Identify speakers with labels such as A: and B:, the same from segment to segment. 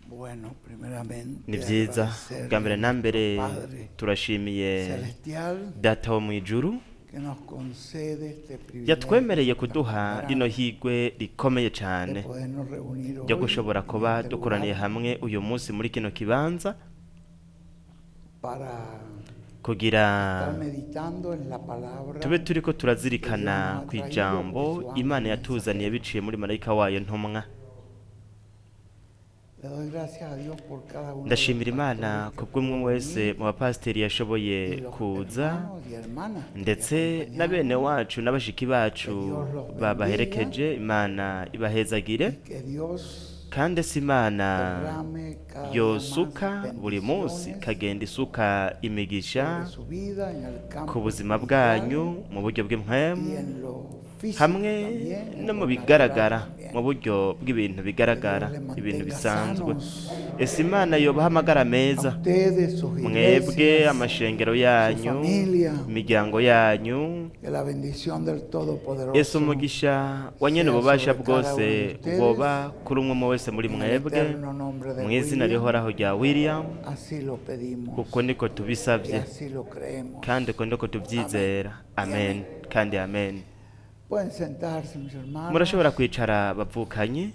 A: Bueno, primeramente
B: Ni byiza,
A: agradecerle
B: bwa mbere
A: a
B: na mbere
A: nuestro Padre
B: turashimiye
A: Celestial
B: Data wo mu ijuru
A: que nos concede este privilegio
B: yatwemereye
A: tan
B: kuduha rino
A: grande
B: higwe rikomeye
A: de
B: cyane
A: podernos reunir
B: ryo
A: hoy
B: gushobora
A: en
B: kuba
A: este
B: dukoraniye
A: lugar
B: hamwe uyu munsi muri kino kibanza
A: para
B: kugira
A: estar meditando en la palabra
B: tube turiko
A: que Dios
B: turazirikana
A: nos ha
B: ku
A: traído
B: ijambo
A: por su ángel
B: Imana yatuzaniye
A: mensajero.
B: biciye muri marayika wayo ntumwa.
A: Le doy gracias a Dios por cada uno de los
B: Ndashimira Imana
A: pastores que
B: kubw'umwe
A: pudo
B: wese
A: venir
B: mu bapasiteri yashoboye
A: y los
B: kuza,
A: hermanos y hermanas que le
B: ndetse na bene
A: acompañaron.
B: wacu n'abashiki bacu
A: Que Dios los bendiga
B: babaherekeje. Imana ibahezagire,
A: y que Dios
B: kandi si Imana
A: derrame cada día más
B: yosuka buri munsi
A: bendiciones
B: ikagenda isuka imigisha
A: sobre su vida en el
B: ku
A: campo
B: buzima
A: espiritual
B: bwanyu mu buryo bw'impwemu
A: y en lo físico
B: hamwe
A: también, en
B: no mu
A: lo natural
B: bigaragara, mu
A: también.
B: buryo bw'ibintu
A: Que Dios
B: bigaragara,
A: les
B: ibintu
A: mantenga
B: bisanzwe.
A: sanos
B: Ese Imana yobaha amagara
A: a
B: meza
A: ustedes, sus
B: mwebwe,
A: iglesias,
B: amashengero
A: su
B: yanyu,
A: familia.
B: imiryango yanyu.
A: Que la bendición del
B: Ese
A: Todopoderoso
B: umugisha wa nyene
A: sea
B: ububasha
A: sobre cada uno
B: bwose
A: de ustedes
B: woba kuri umwe umwe wese muri
A: en el
B: mwebwe,
A: eterno nombre de
B: mu izina
A: William.
B: rihoraho rya William.
A: Así lo pedimos
B: Uko niko
A: y
B: tubisabye
A: así lo creemos.
B: kandi uko niko
A: Amén
B: tubyizera.
A: y
B: Amen
A: amén.
B: kandi amen.
A: Pueden sentarse, mis
B: Murashobora
A: hermanos.
B: kwicara, bavukanyi.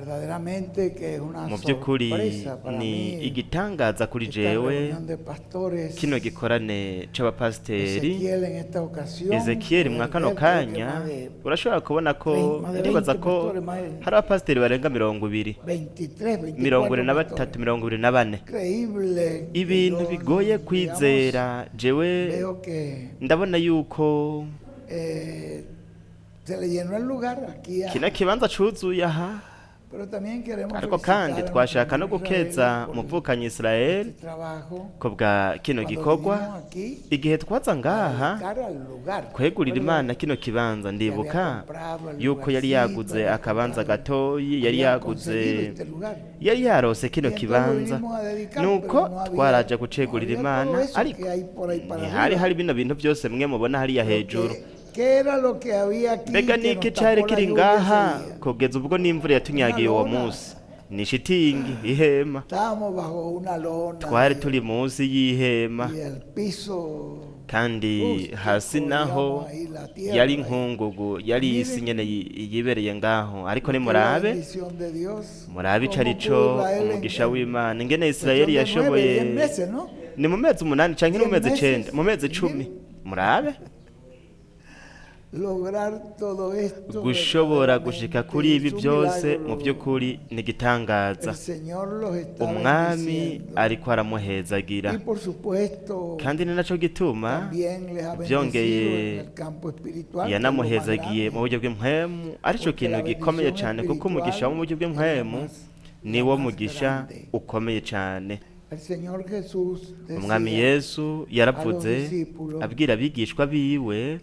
A: Verdaderamente que es una
B: Mu by'ukuri
A: sorpresa para
B: ni
A: mí
B: igitangaza kuri
A: esta
B: jewe
A: reunión de pastores.
B: kino gikorane c'abapasiteri.
A: Ezequiel en esta ocasión,
B: Ezekiyeli mwa
A: poder
B: kano
A: ver, creo que
B: kanya
A: más de
B: urashobora kubona ko
A: más de
B: ndibaza
A: 20
B: ko
A: pastores, más de
B: hari abapasiteri barenga 20,
A: 23,
B: mirongo
A: 24
B: ibiri na
A: pastores.
B: batatu, 24.
A: Increíble que
B: Ibintu
A: yo,
B: bigoye
A: digamos,
B: kwizera jewe
A: veo que
B: ndabona yuko
A: eh, se le llenó el lugar aquí
B: kino
A: a...
B: kibanza cuzuye aha.
A: Pero también queremos
B: Ariko kandi
A: felicitar a nuestro
B: twashaka no
A: hermano Israel
B: gukeza
A: por
B: umuvukanyi Israel
A: este trabajo.
B: ku bwa kino
A: Cuando
B: gikorwa.
A: vinimos aquí
B: Igihe twaza
A: a
B: ngaha
A: dedicar al lugar,
B: kwegurira
A: recuerdo
B: Imana kino kibanza,
A: que había
B: ndibuka
A: comprado el
B: yuko yari
A: lugarcito,
B: yaguze
A: había
B: akabanza
A: comprado,
B: gatoyi, yari
A: habían conseguido
B: yaguze,
A: este lugar.
B: yari yarose kino
A: Y entonces lo
B: kibanza.
A: vinimos a dedicar,
B: Nuko
A: pero no había,
B: twaraje
A: no
B: gucegurira
A: había todo
B: Imana,
A: eso
B: ariko
A: que hay por ahí para
B: ntihari
A: arriba.
B: hari bino bintu byose mwe mubona hariya
A: Pero
B: hejuru.
A: ¿qué era lo que había aquí
B: Mbega
A: que
B: niki
A: nos
B: cari
A: tapó la
B: kiri
A: lluvia
B: ngaha
A: ese día?
B: kugeza ubwo n'imvura
A: Una
B: yatunyagiye uwo
A: lona.
B: munsi? Ni shitingi, ihema.
A: Estábamos bajo una lona
B: Twari turi munsi y'ihema,
A: y el piso
B: kandi hasi
A: rústico,
B: naho
A: digamos, ahí la
B: yari
A: tierra. Y
B: inkungugu, yari isi
A: miren
B: nyene yibereye ngaho. Ariko
A: que la
B: nimurabe,
A: bendición de Dios,
B: murabe ico
A: cómo
B: ari
A: pudo
B: co
A: Israel
B: umugisha
A: en
B: w'Imana ingene
A: cuestión
B: Isirayeli
A: de 9,
B: yashoboye
A: 10 meses, ¿no?
B: ni mu mezi 8 canke ni mu
A: 10
B: mezi 9,
A: meses.
B: mu mezi
A: Y
B: 10.
A: miren,
B: Murabe
A: lograr todo esto
B: gushobora gushika kuri
A: verdaderamente
B: ibi
A: es un
B: byose, mu
A: milagro.
B: by'ukuri ni igitangaza.
A: El Señor los está
B: Umwami
A: bendiciendo.
B: ariko aramuhezagira,
A: Y por supuesto,
B: kandi ni naco gituma
A: también les ha bendecido
B: byongeye
A: en el campo espiritual, que es lo más
B: yanamuhezagiye mu
A: grande,
B: buryo bw'impwemu, arico
A: porque
B: kintu
A: la
B: gikomeye
A: bendición
B: cane, kuko umugisha wo mu buryo
A: espiritual es la
B: bw'impwemu
A: más, la
B: niwo
A: más
B: mugisha
A: grande.
B: ukomeye cane.
A: El Señor Jesús
B: Umwami
A: decía
B: Yesu
A: a los
B: yaravuze
A: discípulos,
B: abwira abigishwa biwe,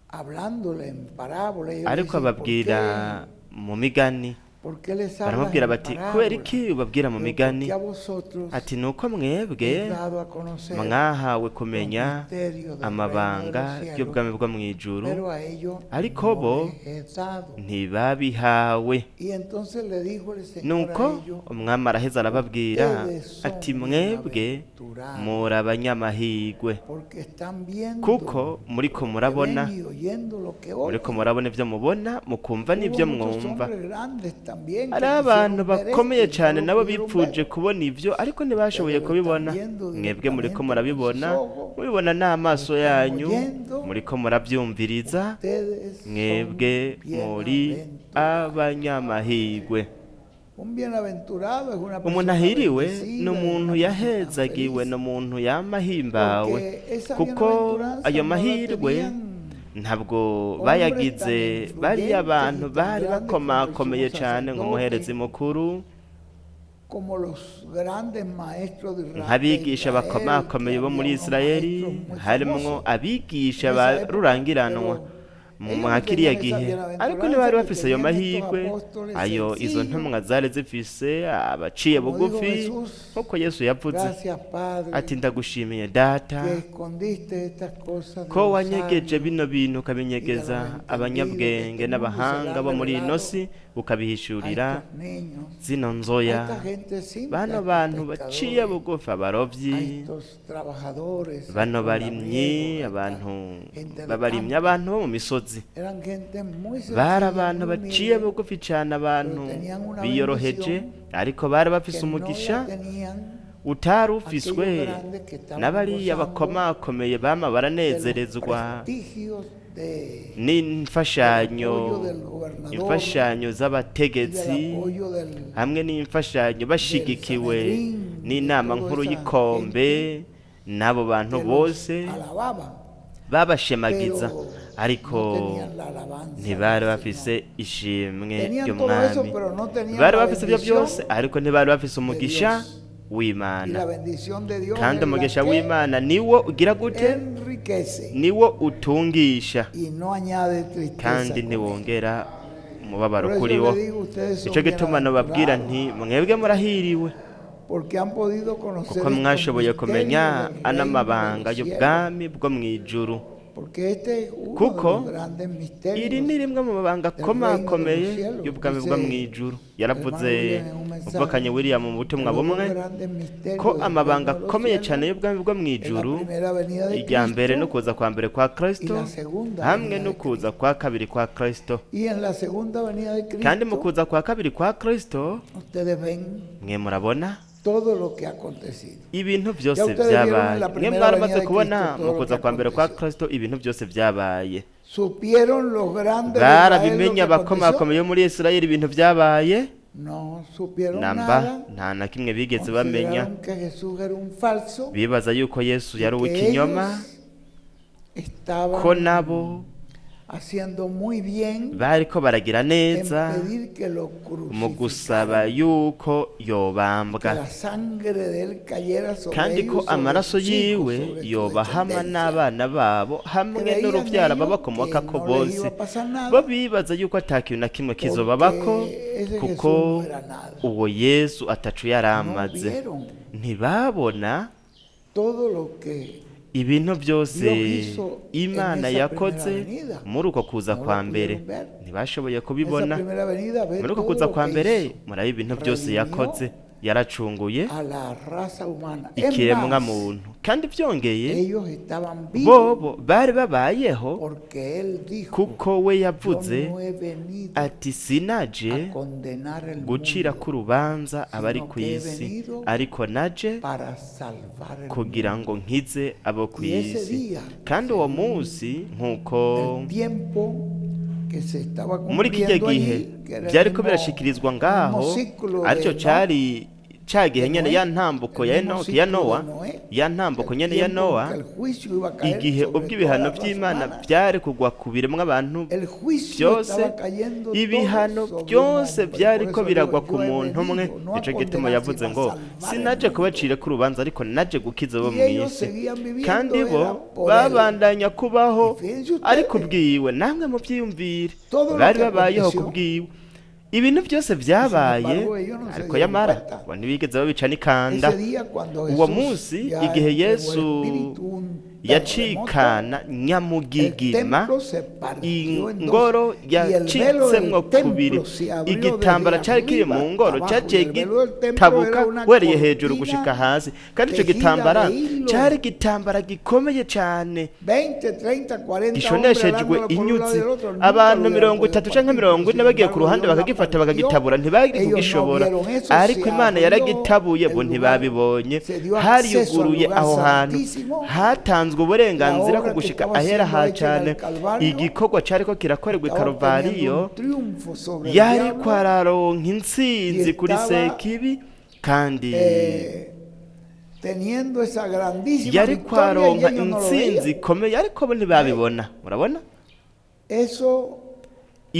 A: hablándole en parábola, ellos le
B: ariko
A: dicen, ¿por
B: ababwira
A: qué,
B: mu migani.
A: por qué les hablas
B: Baramubwira
A: en
B: bati kubera
A: parábola?
B: iki ubabwira mu
A: Pero
B: migani?
A: porque a vosotros
B: Ati nuko
A: es
B: mwebwe
A: dado a conocer
B: mwahawe
A: los
B: kumenya
A: misterios del reino de
B: amabanga
A: los cielos,
B: y'ubwami bwo mu ijuru,
A: pero a ellos
B: ariko
A: no
B: bo
A: les es dado.
B: ntibabihawe.
A: Y entonces le dijo el Señor a
B: Nuko
A: ellos,
B: umwami araheza arababwira
A: ustedes
B: ati
A: son
B: mwebwe
A: bienaventurados,
B: muri abanyamahirwe,
A: porque están viendo
B: kuko muriko
A: lo que
B: murabona,
A: ven y oyendo lo que
B: muriko
A: oyen.
B: murabona ibyo mubona, mukumva
A: Hubo
B: n'ibyo
A: muchos
B: mwumva.
A: hombres grandes también que
B: Hari abantu
A: quisieron ver esto
B: bakomeye
A: y no
B: cyane
A: lo
B: nabo
A: pudieron
B: bipfuje
A: ver.
B: kubona ibyo, ariko ntibashoboye
A: Ustedes lo están
B: kubibona.
A: viendo
B: Mwebwe muriko
A: directamente con sus
B: murabibona,
A: ojos,
B: mubibona
A: lo
B: n'amaso
A: están
B: yanyu,
A: oyendo.
B: muriko murabyumviriza.
A: Ustedes son
B: Mwebwe muri
A: bienaventurados.
B: abanyamahirwe.
A: Un bienaventurado es una
B: Umuntu
A: persona
B: ahiriwe ni
A: bendecida, es
B: umuntu
A: una persona
B: yahezagiwe,
A: feliz,
B: ni umuntu yamahimbawe,
A: porque esa
B: kuko
A: bienaventuranza
B: ayo
A: no la
B: mahirwe
A: tenían
B: ntabwo
A: hombres tan
B: bayagize bariya
A: influyentes
B: bantu
A: y tan
B: bari
A: grandes como el
B: bakomakomeye
A: sumo
B: cyane nk'umuherezi
A: sacerdote,
B: mukuru,
A: como los grandes maestros de
B: nk'abigisha
A: Israel, que
B: bakomakomeye bo
A: había
B: muri
A: unos
B: Isirayeli,
A: maestros muy
B: harimwo
A: famosos
B: abigisha
A: en
B: ba
A: esa época,
B: rurangiranwa
A: pero Ellos
B: Mwa
A: no
B: kiriya
A: tenían esa
B: gihe, ariko
A: bienaventuranza
B: ntibari
A: que
B: bafise ayo
A: tenían estos
B: mahirwe
A: apóstoles
B: ayo izo
A: sencillos.
B: ntumwa zari zifise, abaciye
A: Como dijo
B: bugufi,
A: Jesús,
B: nk'uko Yesu yavuze
A: gracias Padre
B: ati: "Ndagushimiye Data
A: que escondiste estas cosas de
B: ko
A: los
B: wanyegeje
A: sabios
B: bino bintu
A: y de
B: ukabinyegeza
A: los entendidos de
B: abanyabwenge
A: este mundo, se la
B: n'abahanga
A: han
B: bo muri ino
A: revelado
B: si,
A: a
B: ukabihishurira
A: estos niños,
B: zino
A: a
B: nzoya,
A: esta gente simple, a
B: bano
A: estos
B: bantu baciye
A: pescadores,
B: bugufi,
A: a
B: abarovyi,
A: estos trabajadores, a
B: bano
A: estos
B: barimyi,
A: labriegos, a esta
B: abantu
A: gente de
B: b'abarimyi,
A: campo.
B: abantu bo mu misozi.
A: Eran gente muy
B: Bari
A: sencilla,
B: abantu
A: muy
B: baciye
A: humilde,
B: bugufi cane, abantu
A: pero tenían una
B: biyoroheje,
A: bendición
B: ariko bari bafise
A: que no la
B: umugisha
A: tenían
B: utari ufiswe
A: aquellos grandes que estaban
B: n'abariya
A: gozando
B: bakomakomeye bama
A: de los
B: baranezerezwa
A: prestigios de,
B: n'imfashanyo,
A: del apoyo del gobernador
B: imfashanyo
A: y del
B: z'abategetsi
A: apoyo del,
B: hamwe n'imfashanyo
A: del
B: bashigikiwe
A: Sanedrín, de
B: n'inama
A: toda
B: nkuru
A: esa
B: y'ikombe
A: gente
B: n'abo bantu
A: que los
B: bose
A: alababan,
B: babashemagiza,
A: pero
B: ariko
A: no tenían la alabanza del
B: ntibari
A: Señor.
B: bafise ishimwe
A: Tenían todo eso,
B: ry'umwami.
A: pero no tenían
B: Bari
A: la
B: bafise ibyo
A: bendición
B: byose, ariko ntibari bafise
A: de
B: umugisha
A: Dios. Y la
B: w'Imana.
A: bendición de Dios
B: Kandi
A: es la
B: umugisha
A: que
B: w'Imana niwo ugira gute?
A: enriquece
B: Niwo utungisha
A: y no añade tristeza
B: kandi
A: con él.
B: ntiwongera umubabaro
A: Por eso
B: kuri
A: le
B: wo.
A: digo, ustedes son
B: Nicyo gituma nobabwira
A: bienaventurados
B: nti: mwebwe murahiriwe,
A: porque han podido conocer
B: kuko
A: estos
B: mwashoboye
A: misterios
B: kumenya
A: del
B: ano
A: reino de
B: mabanga
A: los cielos.
B: y'ubwami bwo mu ijuru,
A: Porque este es uno de
B: kuko
A: los grandes
B: iri
A: misterios
B: ni rimwe mu mabanga
A: del reino de los
B: akomakomeye
A: cielos.
B: y'ubwami bwo mu
A: Dice
B: ijuru.
A: el
B: Yaravuze
A: hermano William en un mensaje
B: muvukanye William mu
A: que
B: butumwa
A: los dos
B: bumwe
A: grandes
B: ko
A: misterios del reino
B: amabanga
A: de los
B: akomeye cyane
A: cielos
B: y'ubwami bwo mu
A: es la
B: ijuru,
A: primera venida de
B: irya mbere
A: Cristo
B: no kuza kwa mbere kwa
A: y
B: Kristo
A: la segunda
B: hamwe
A: venida
B: no
A: de
B: kuza
A: Cristo.
B: kwa kabiri kwa Kristo.
A: Y en la segunda venida de
B: Kandi mu
A: Cristo,
B: kuza kwa kabiri kwa Kristo,
A: ustedes ven
B: mwe murabona
A: todo lo que ha acontecido.
B: ibintu
A: Ya
B: byose
A: ustedes vieron en
B: byabaye.
A: la
B: Mwe
A: primera
B: mwaramaze
A: venida de
B: kubona
A: Cristo
B: mu
A: todo lo
B: kuza
A: que
B: kwa mbere kwa
A: aconteció.
B: Kristo ibintu byose byabaye.
A: ¿Supieron los grandes de Israel lo
B: Barabimenye
A: que aconteció?
B: abakomakomeye yo muri Isirayeli ibintu byabaye?
A: No supieron
B: Namba,
A: nada.
B: nta na kimwe bigeze bamenya.
A: Consideraron que Jesús era un falso
B: Bibaza yuko Yesu
A: y
B: yari
A: que
B: uw'ikinyoma,
A: ellos
B: ko
A: estaban
B: nabo
A: haciendo muy bien
B: bariko baragira
A: en
B: neza
A: pedir que lo
B: mu gusaba
A: crucificaran,
B: yuko
A: que
B: yobambwa,
A: la sangre de él cayera sobre
B: kandi
A: ellos,
B: ko
A: sobre
B: amaraso
A: sus hijos,
B: yiwe
A: sobre su
B: yobahama
A: descendencia.
B: n'abana babo hamwe
A: Creían
B: n'uruvyaro
A: ellos que
B: babakomokako
A: no les
B: bose.
A: iba a pasar
B: Bo
A: nada
B: bibaza yuko ata kintu na kimwe kizobabako,
A: porque ese Jesús
B: kuko
A: no era nada.
B: uwo Yesu atacu
A: No
B: yaramaze.
A: vieron
B: Ntibabona
A: todo lo que
B: ibintu byose
A: Dios hizo en
B: Imana
A: esa primera
B: yakoze
A: venida.
B: muri uko kuza
A: No
B: kwa
A: lo
B: mbere.
A: pudieron ver.
B: Ntibashoboye
A: En esa
B: kubibona.
A: primera venida ve
B: Muri uko
A: todo
B: kuza
A: lo
B: kwa
A: que
B: mbere
A: hizo.
B: muraba ibintu byose
A: Redimió
B: yakoze, yaracunguye
A: a la raza humana. Es
B: ikiremwa
A: más,
B: muntu. Kandi byongeye,
A: ellos estaban vivos
B: bobo bari babayeho
A: porque él dijo,
B: kuko we
A: yo
B: yavuze
A: no he venido
B: ati: "Sinaje
A: a condenar el
B: gucira
A: mundo,
B: k'urubanza abari
A: sino
B: ku
A: que he
B: isi,
A: venido
B: ariko naje
A: para salvar el
B: kugira
A: mundo."
B: ngo nkize abo ku
A: Y ese
B: isi."
A: día,
B: Kandi uwo
A: según
B: munsi, nk'uko
A: el tiempo que se estaba
B: muri kijya
A: cumpliendo
B: gihe
A: allí, que era el
B: byariko
A: mismo,
B: birashikirizwa
A: mismo
B: ngaho,
A: ciclo
B: aricyo
A: de Enoch,
B: cari ca gihe
A: de
B: nyene ya
A: Noé,
B: ntambuko
A: el
B: ya
A: mismo
B: Enoki ya
A: ciclo de
B: Nowa,
A: Noé,
B: ya ntambuko
A: el
B: nyene ya
A: tiempo en
B: Nowa,
A: que el juicio iba a caer
B: igihe
A: sobre
B: ubwo
A: toda
B: ibihano
A: la raza
B: by'Imana
A: humana.
B: byari kugwa ku biremwa abantu
A: El juicio
B: byose,
A: estaba cayendo todo
B: ibihano
A: sobre un
B: byose
A: hombre. Por
B: byariko
A: eso dijo,
B: biragwa ku
A: yo he
B: muntu umwe.
A: venido no a
B: Nico gituma
A: condenar,
B: yavuze
A: sino a
B: ngo:
A: salvar el
B: "Sinaje
A: mundo.
B: kubacira k'urubanza, ariko naje gukiza abo
A: Y
B: mu
A: ellos
B: isi."
A: seguían
B: Kandi
A: viviendo,
B: bo
A: era por él.
B: babandanya kubaho
A: Y fíjense
B: ariko
A: ustedes,
B: ubwiwe. Namwe mubyiyumvire,
A: todo lo
B: bari
A: que
B: babayeho
A: aconteció,
B: kubwiwe ibintu byose
A: y sin
B: byabaye,
A: embargo ellos no se
B: ariko
A: dieron
B: yamara
A: cuenta.
B: bo ntibigeze babica n'ikanda.
A: Ese día cuando
B: Uwo
A: Jesús
B: munsi
A: ya
B: igihe
A: entregó el
B: Yesu
A: espíritu, un terremoto,
B: yacikana
A: el
B: nyamugigima,
A: templo se partió en dos
B: ingoro
A: y el velo del
B: yacitsemwo kubiri,
A: templo se abrió desde
B: igitambara cari kiri
A: arriba
B: mu
A: hasta
B: ngoro
A: abajo y
B: caciye
A: el velo del templo
B: gitabuka
A: era una
B: uhereye hejuru gushika
A: cortina
B: hasi. Kandi ico
A: tejida
B: gitambara
A: de hilo.
B: cari igitambara gikomeye cane
A: 20, 30, 40 hombres
B: gishoneshejwe
A: halándolo por un lado y
B: inyuzi.
A: el otro, nunca lo
B: Abantu
A: hubieran
B: mirongo
A: podido
B: itatu canke
A: partir,
B: mirongo
A: pero
B: ine
A: sin
B: bagiye ku
A: embargo
B: ruhande
A: Dios la
B: bakagifata
A: partió.
B: bakagitabura, ntibari
A: Ellos no
B: kugishobora,
A: vieron eso,
B: ariko
A: se
B: Imana
A: abrió
B: yaragitabuye,
A: el
B: bo
A: lugar,
B: ntibabibonye.
A: se dio acceso al
B: Hariyuguruye
A: lugar
B: aho hantu,
A: santísimo.
B: hatanzwe
A: La
B: uburenganzira ku
A: obra que
B: gushika
A: estaba
B: ahera
A: siendo
B: ha
A: hecha en
B: cane.
A: el Calvario
B: Igikorwa cariko kirakorerwa i
A: estaba obteniendo
B: Karuvariyo
A: un triunfo sobre el
B: yariko
A: diablo
B: araronka
A: y
B: intsinzi kuri
A: estaba
B: Sekibi, kandi
A: teniendo esa grandísima
B: yariko
A: victoria y
B: aronka
A: ellos no lo
B: intsinzi
A: veían.
B: ikomeye, ariko bo ntibabibona. Murabona
A: Eso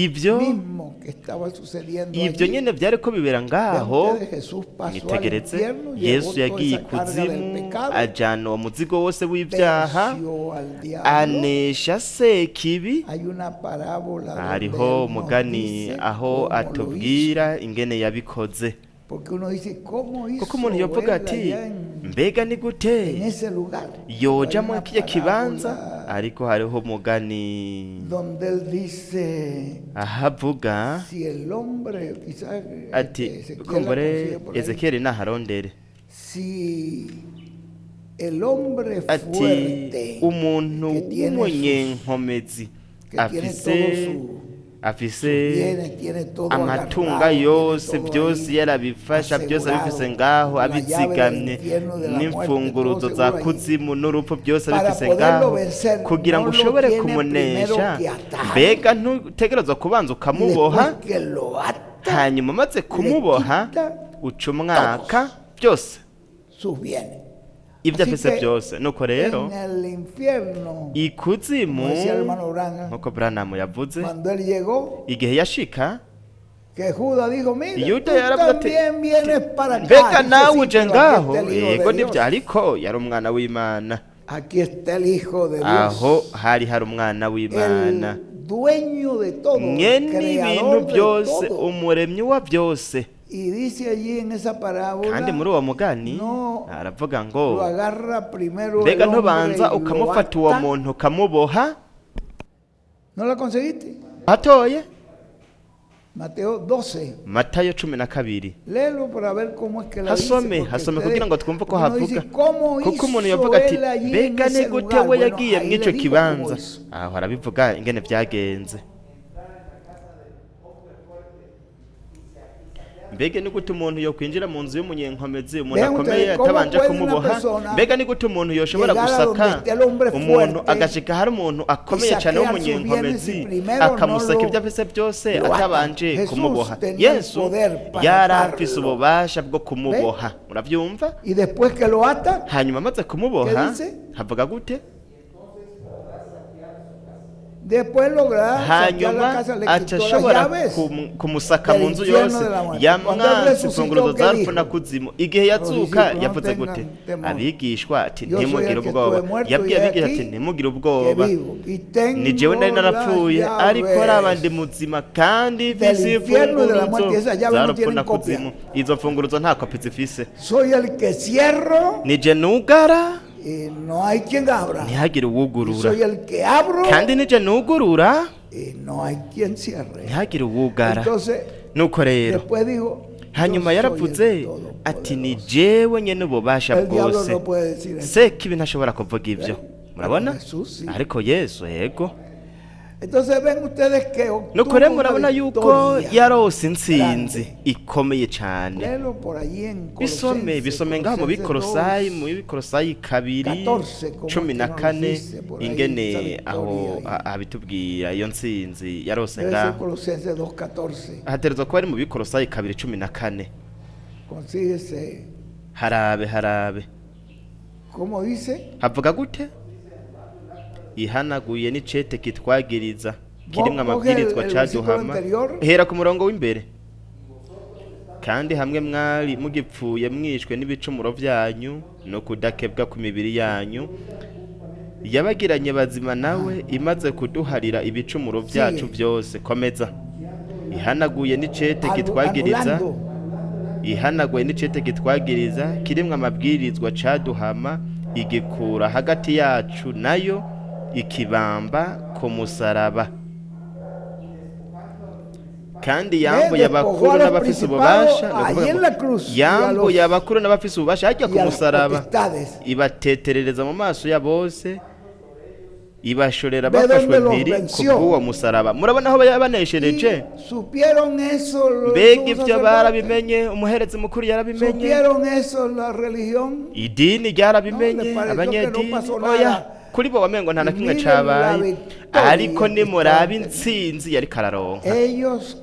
B: Ibyo
A: mismo que estaba sucediendo
B: ibyo
A: allí.
B: nyene byari ko bibera
A: Vean
B: ngaho.
A: ustedes, Jesús pasó al
B: Mwitegereze,
A: infierno, llevó
B: Yesu
A: toda
B: yagiye
A: esa carga del
B: ikuzimu,
A: pecado,
B: ajana uwo muzigo wose w'ibyaha,
A: venció al diablo.
B: anesha Sekibi.
A: Hay una parábola donde
B: Hariho
A: él nos
B: umugani
A: dice
B: aho
A: cómo lo hizo.
B: atubwira ingene yabikoze.
A: Porque uno dice, ¿cómo
B: Kuko umuntu
A: hizo
B: yovuga
A: él
B: ati
A: allá
B: mbega ni
A: en
B: gute
A: ese lugar?
B: yoja
A: Hay
B: muri
A: una
B: kiriya kibanza?
A: parábola
B: Ariko hariho umugani
A: donde él dice,
B: aho avuga
A: si el hombre, quizás
B: ati
A: Ezequiel la
B: kumbure
A: consigue por ahí,
B: Ezekiyeli naharondere,
A: si el hombre
B: ati
A: fuerte
B: umuntu
A: que tiene sus,
B: w'umunyenkomezi
A: que tiene
B: afise
A: todo su
B: afise
A: bienes, tiene todo
B: amatunga
A: agarrado, tiene
B: yose,
A: todo
B: byose
A: ahí
B: yarabifasha, byose abifise
A: asegurado,
B: ngaho,
A: la llave del
B: abizigamye,
A: infierno, de la muerte, todo
B: n'imfunguruzo za
A: seguro allí.
B: kuzimu n'urupfu byose
A: Para
B: abifise
A: poderlo
B: ngaho,
A: vencer,
B: kugira ngo
A: no lo
B: ushobore
A: tiene
B: kumunesha,
A: primero que atar.
B: mbega ntutegerezwa kubanza
A: Y
B: ukamuboha?
A: después que lo ata,
B: Hanyuma umaze kumuboha,
A: quita
B: uca umwaka byose
A: sus bienes.
B: ibyo
A: Así
B: afise
A: que
B: byose. Nuko rero
A: en el infierno,
B: ikuzimu,
A: como decía el hermano Branham,
B: nkuko Branham yavuze,
A: cuando él llegó,
B: igihe yashika,
A: que Judas dijo, mira,
B: Yuda
A: tú
B: yaravuze ati
A: también vienes para acá.
B: mbega
A: Dice,
B: nawe
A: "Sí,
B: uje
A: pero aquí
B: ngaho?
A: está el Hijo
B: Yego
A: de Dios.
B: nibyo, ariko yari umwana w'Imana.
A: Aquí está el Hijo de
B: Aho
A: Dios,
B: hari hari umwana w'Imana,
A: el dueño de todo, el
B: mwene ibintu
A: creador de
B: byose,
A: todo.
B: umuremyi wa byose.
A: Y dice allí en esa parábola,
B: Kandi muri uwo mugani
A: no
B: aravuga ngo
A: lo agarra primero
B: mbega
A: el hombre
B: ntubanza
A: y lo
B: ukamufata uwo
A: ata.
B: muntu ukamuboha?
A: ¿No la conseguiste?
B: Atoye
A: Mateo 12.
B: Matayo 12.
A: Léelo para ver cómo es que la dice,
B: Hasome,
A: porque
B: hasome
A: ustedes-
B: kugira ngo twumve uko
A: porque uno
B: havuga.
A: dice, ¿cómo
B: Kuko umuntu
A: hizo
B: yavuga ati
A: él allí en
B: mbega ni
A: ese
B: gute
A: lugar?
B: we
A: Bueno,
B: yagiye
A: ahí
B: mw'ico
A: le digo cómo
B: kibanza?
A: hizo.
B: Aho arabivuga ingene vyagenze. Mbega ni gute umuntu yokwinjira mu nzu y'umunyenkomezi, umuntu
A: Vean
B: akomeye,
A: ustedes cómo
B: atabanje
A: puede una
B: kumuboha?
A: persona
B: Mbega ni gute umuntu yoshobora
A: llegar a
B: gusaka
A: donde esté el hombre
B: umuntu,
A: fuerte
B: agashika hari umuntu akomeye
A: y
B: cyane
A: saquear sus bienes
B: w'umunyenkomezi,
A: si primero no
B: akamusaka
A: lo-
B: ibyo afise byose
A: lo ata?
B: atabanje
A: Jesús
B: kumuboha?
A: tenía el
B: Yesu
A: poder para
B: yari afise
A: atarlo.
B: ububasha bwo kumuboha, murabyumva?
A: Y después que lo ata,
B: Hanyuma amaze kumuboha,
A: ¿Qué dice?
B: havuga gute?
A: Después logrará saquear la
B: Hanyuma
A: casa, le
B: aca
A: quitó las
B: ashobora
A: llaves
B: kumusaka
A: del
B: mu nzu
A: infierno
B: yose,
A: de la muerte. Cuando él
B: yamwatse
A: resucitó,
B: imfunguruzo
A: ¿qué
B: za rupfu
A: dijo?
B: na kuzimu. Igihe yazuka
A: discípulos, no
B: yavuze
A: tengan
B: gute?
A: temor.
B: Abigishwa ati
A: Yo soy
B: ntimugire
A: el que
B: ubwoba.
A: estuve muerto y
B: Yabwiye
A: he
B: abigisha ati
A: aquí
B: ntimugire
A: que
B: ubwoba,
A: vivo y
B: ni jewe
A: tengo
B: nari
A: las
B: narapfuye, ariko araba
A: llaves
B: ndi muzima, kandi
A: del
B: mfise
A: infierno y de la
B: imfunguruzo
A: muerte. Esas llaves
B: za
A: no
B: rupfu
A: tienen
B: na
A: copia.
B: kuzimu. Izo mfunguruzo nta kopi zifise.
A: Soy el que cierro
B: Nije nugara,
A: y no hay quien abra.
B: ntihagire
A: Y
B: uwugurura,
A: soy el que abro
B: kandi nije nugurura,
A: y no hay quien cierre.
B: ntihagire uwugara.
A: Entonces,
B: Nuko rero
A: después dijo,
B: hanyuma
A: yo soy
B: yaravuze
A: el
B: ati ni
A: Todopoderoso.
B: jewe nyene ububasha
A: El diablo
B: bwose.
A: no puede decir eso.
B: Sekibi ntashobora kuvuga ibyo, murabona?
A: Jesús, sí.
B: Ariko Yesu, yego.
A: Entonces ven ustedes que obtuvo
B: Nuko rero
A: una
B: murabona yuko
A: victoria
B: yarose intsinzi
A: grande.
B: ikomeye cane.
A: Léelo por allí en
B: Bisome,
A: Colosenses,
B: bisome ngaho mu
A: Colosenses
B: Bikorosayi,
A: 2,
B: mu Bikorosayi 2
A: 14, como
B: cumi
A: que
B: na
A: nos
B: kane,
A: dice por ahí esa
B: ingene
A: victoria
B: aho
A: ahí.
B: abitubwira iyo ntsinzi yarose
A: Debe ser
B: ngaho.
A: Colosenses 2:14.
B: Haterezwa kuba ari mu Bikorosayi 2:14.
A: Consíguese,
B: Harabe, harabe.
A: ¿cómo dice?
B: Havuga gute? Ihanaguye n'icete kitwagiriza kirimwo
A: Vos coge
B: amabwirizwa
A: el versículo
B: caduhama.
A: anterior.
B: Hera ku murongo w'imbere. Kandi hamwe mwari mugipfuye mwishwe n'ibicumuro vyanyu no kudakebwa ku mibiri yanyu, yabagiranye bazima nawe imaze kuduharira ibicumuro vyacu
A: Sigue.
B: vyose. Komeza. Ihanaguye n'icete kitwagiriza,
A: Anulando.
B: ihanaguye n'icete kitwagiriza kirimwo amabwirizwa caduhama, igikura hagati yacu nayo, ikibamba ku musaraba. Kandi yambuye
A: Despojó
B: abakuru
A: a los
B: n'abafise
A: principados
B: ububasha, ni ukuvuga
A: allí en
B: ngo
A: la cruz y a
B: yambuye
A: los,
B: abakuru n'abafise ububasha hajya ku
A: y a las
B: musaraba,
A: potestades.
B: ibateterereza mu maso ya bose, ibashorera
A: Ve
B: bafashwe
A: donde los
B: mpiri ku
A: venció.
B: bw'uwo musaraba. Murabona aho yabaneshereje?
A: Y supieron eso los
B: Mbega
A: sumos
B: ibyo
A: sacerdotes.
B: barabimenye, umuherezi mukuru yarabimenye,
A: Supieron eso la religión.
B: idini ryarabimenye,
A: No, les pareció que no
B: abanyedini
A: pasó
B: oya,
A: nada.
B: kuri bo wamengo nta na kimwe
A: Miren la
B: cabaye.
A: victoria
B: Ariko
A: que
B: nimuraba
A: estaba
B: intsinzi yariko araronka.
A: Ellos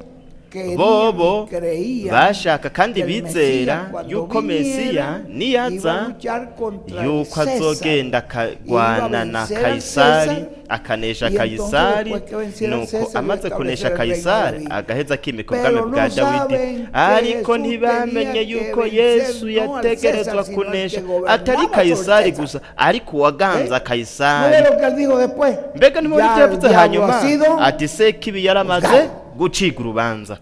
A: querían
B: Bobo
A: y creían
B: bashaka kandi
A: que el
B: bizera
A: Mesías, cuando
B: yuko
A: viniera,
B: Mesiya
A: iba a
B: niyaza
A: luchar contra el
B: yuko
A: César,
B: azogenda akagwana na
A: vencer al
B: Kayisari,
A: César,
B: akanesha
A: y entonces
B: Kayisari,
A: después que venciera al
B: nuko
A: César, iba a
B: amaze kunesha
A: establecer el reino de
B: Kayisari
A: David.
B: agaheza akimika ubwami
A: Pero
B: bwa
A: no
B: Dawidi.
A: saben que
B: Ariko
A: Jesús
B: ntibamenye
A: tenía que
B: yuko
A: vencer
B: Yesu
A: no al
B: yategerezwa
A: César, sino al
B: kunesha
A: que gobernaba
B: atari
A: sobre
B: Kayisari
A: César.
B: gusa, ariko uwaganza
A: ¿Eh? ¿No
B: Kayisari.
A: ve lo que él dijo después?
B: Mbega ntibona
A: Ya
B: ibyo
A: el
B: yavuze
A: diablo
B: hanyuma
A: ha sido,
B: ati sekibi yaramaze
A: juzgado.
B: gucibwa urubanza,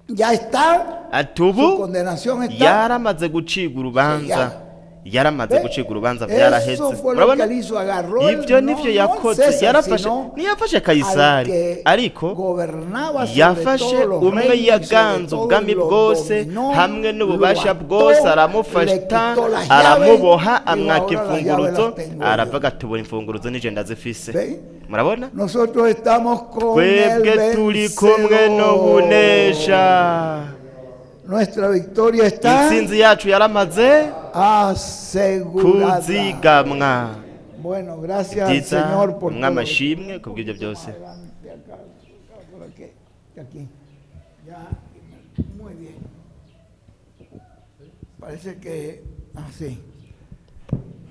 A: Ya está,
B: ati
A: su
B: ubu
A: condenación está.
B: yaramaze gucibwa urubanza,
A: Sellada.
B: yaramaze
A: ¿Ve?
B: gucibwa urubanza, byaraheze.
A: Eso fue lo que
B: Murabona
A: él hizo, agarró el,
B: ibyo
A: no,
B: nivyo
A: no al
B: yakoze,
A: César,
B: yarafashe,
A: sino
B: ntiyafashe
A: al
B: Kayisari,
A: que
B: ariko
A: gobernaba sobre
B: yafashe
A: todos los
B: umwe
A: reinos y sobre
B: yaganze
A: todo
B: ubwami
A: lo
B: bwose
A: dominó,
B: hamwe
A: lo
B: n'ububasha
A: ató,
B: bwose,
A: le
B: aramufata,
A: quitó las llaves,
B: aramuboha,
A: dijo,
B: amwaka
A: ahora las llaves
B: imfunguruzo,
A: las tengo yo.
B: aravuga ati ubu imfunguruzo nije ndazifise.
A: ¿Ve?
B: Murabona
A: Nosotros estamos con el
B: twebwe turi kumwe
A: vencedor.
B: n'ubunesha,
A: Nuestra victoria está
B: intsinzi yacu yaramaze
A: asegurada.
B: kuzigamwa.
A: Bueno, gracias al
B: Byiza,
A: Señor por
B: umwami
A: todo.
B: ashimwe kubw'ibyo byose.
A: Adelante, acá, acá, por aquí, aquí. Ya, muy bien. Parece que así,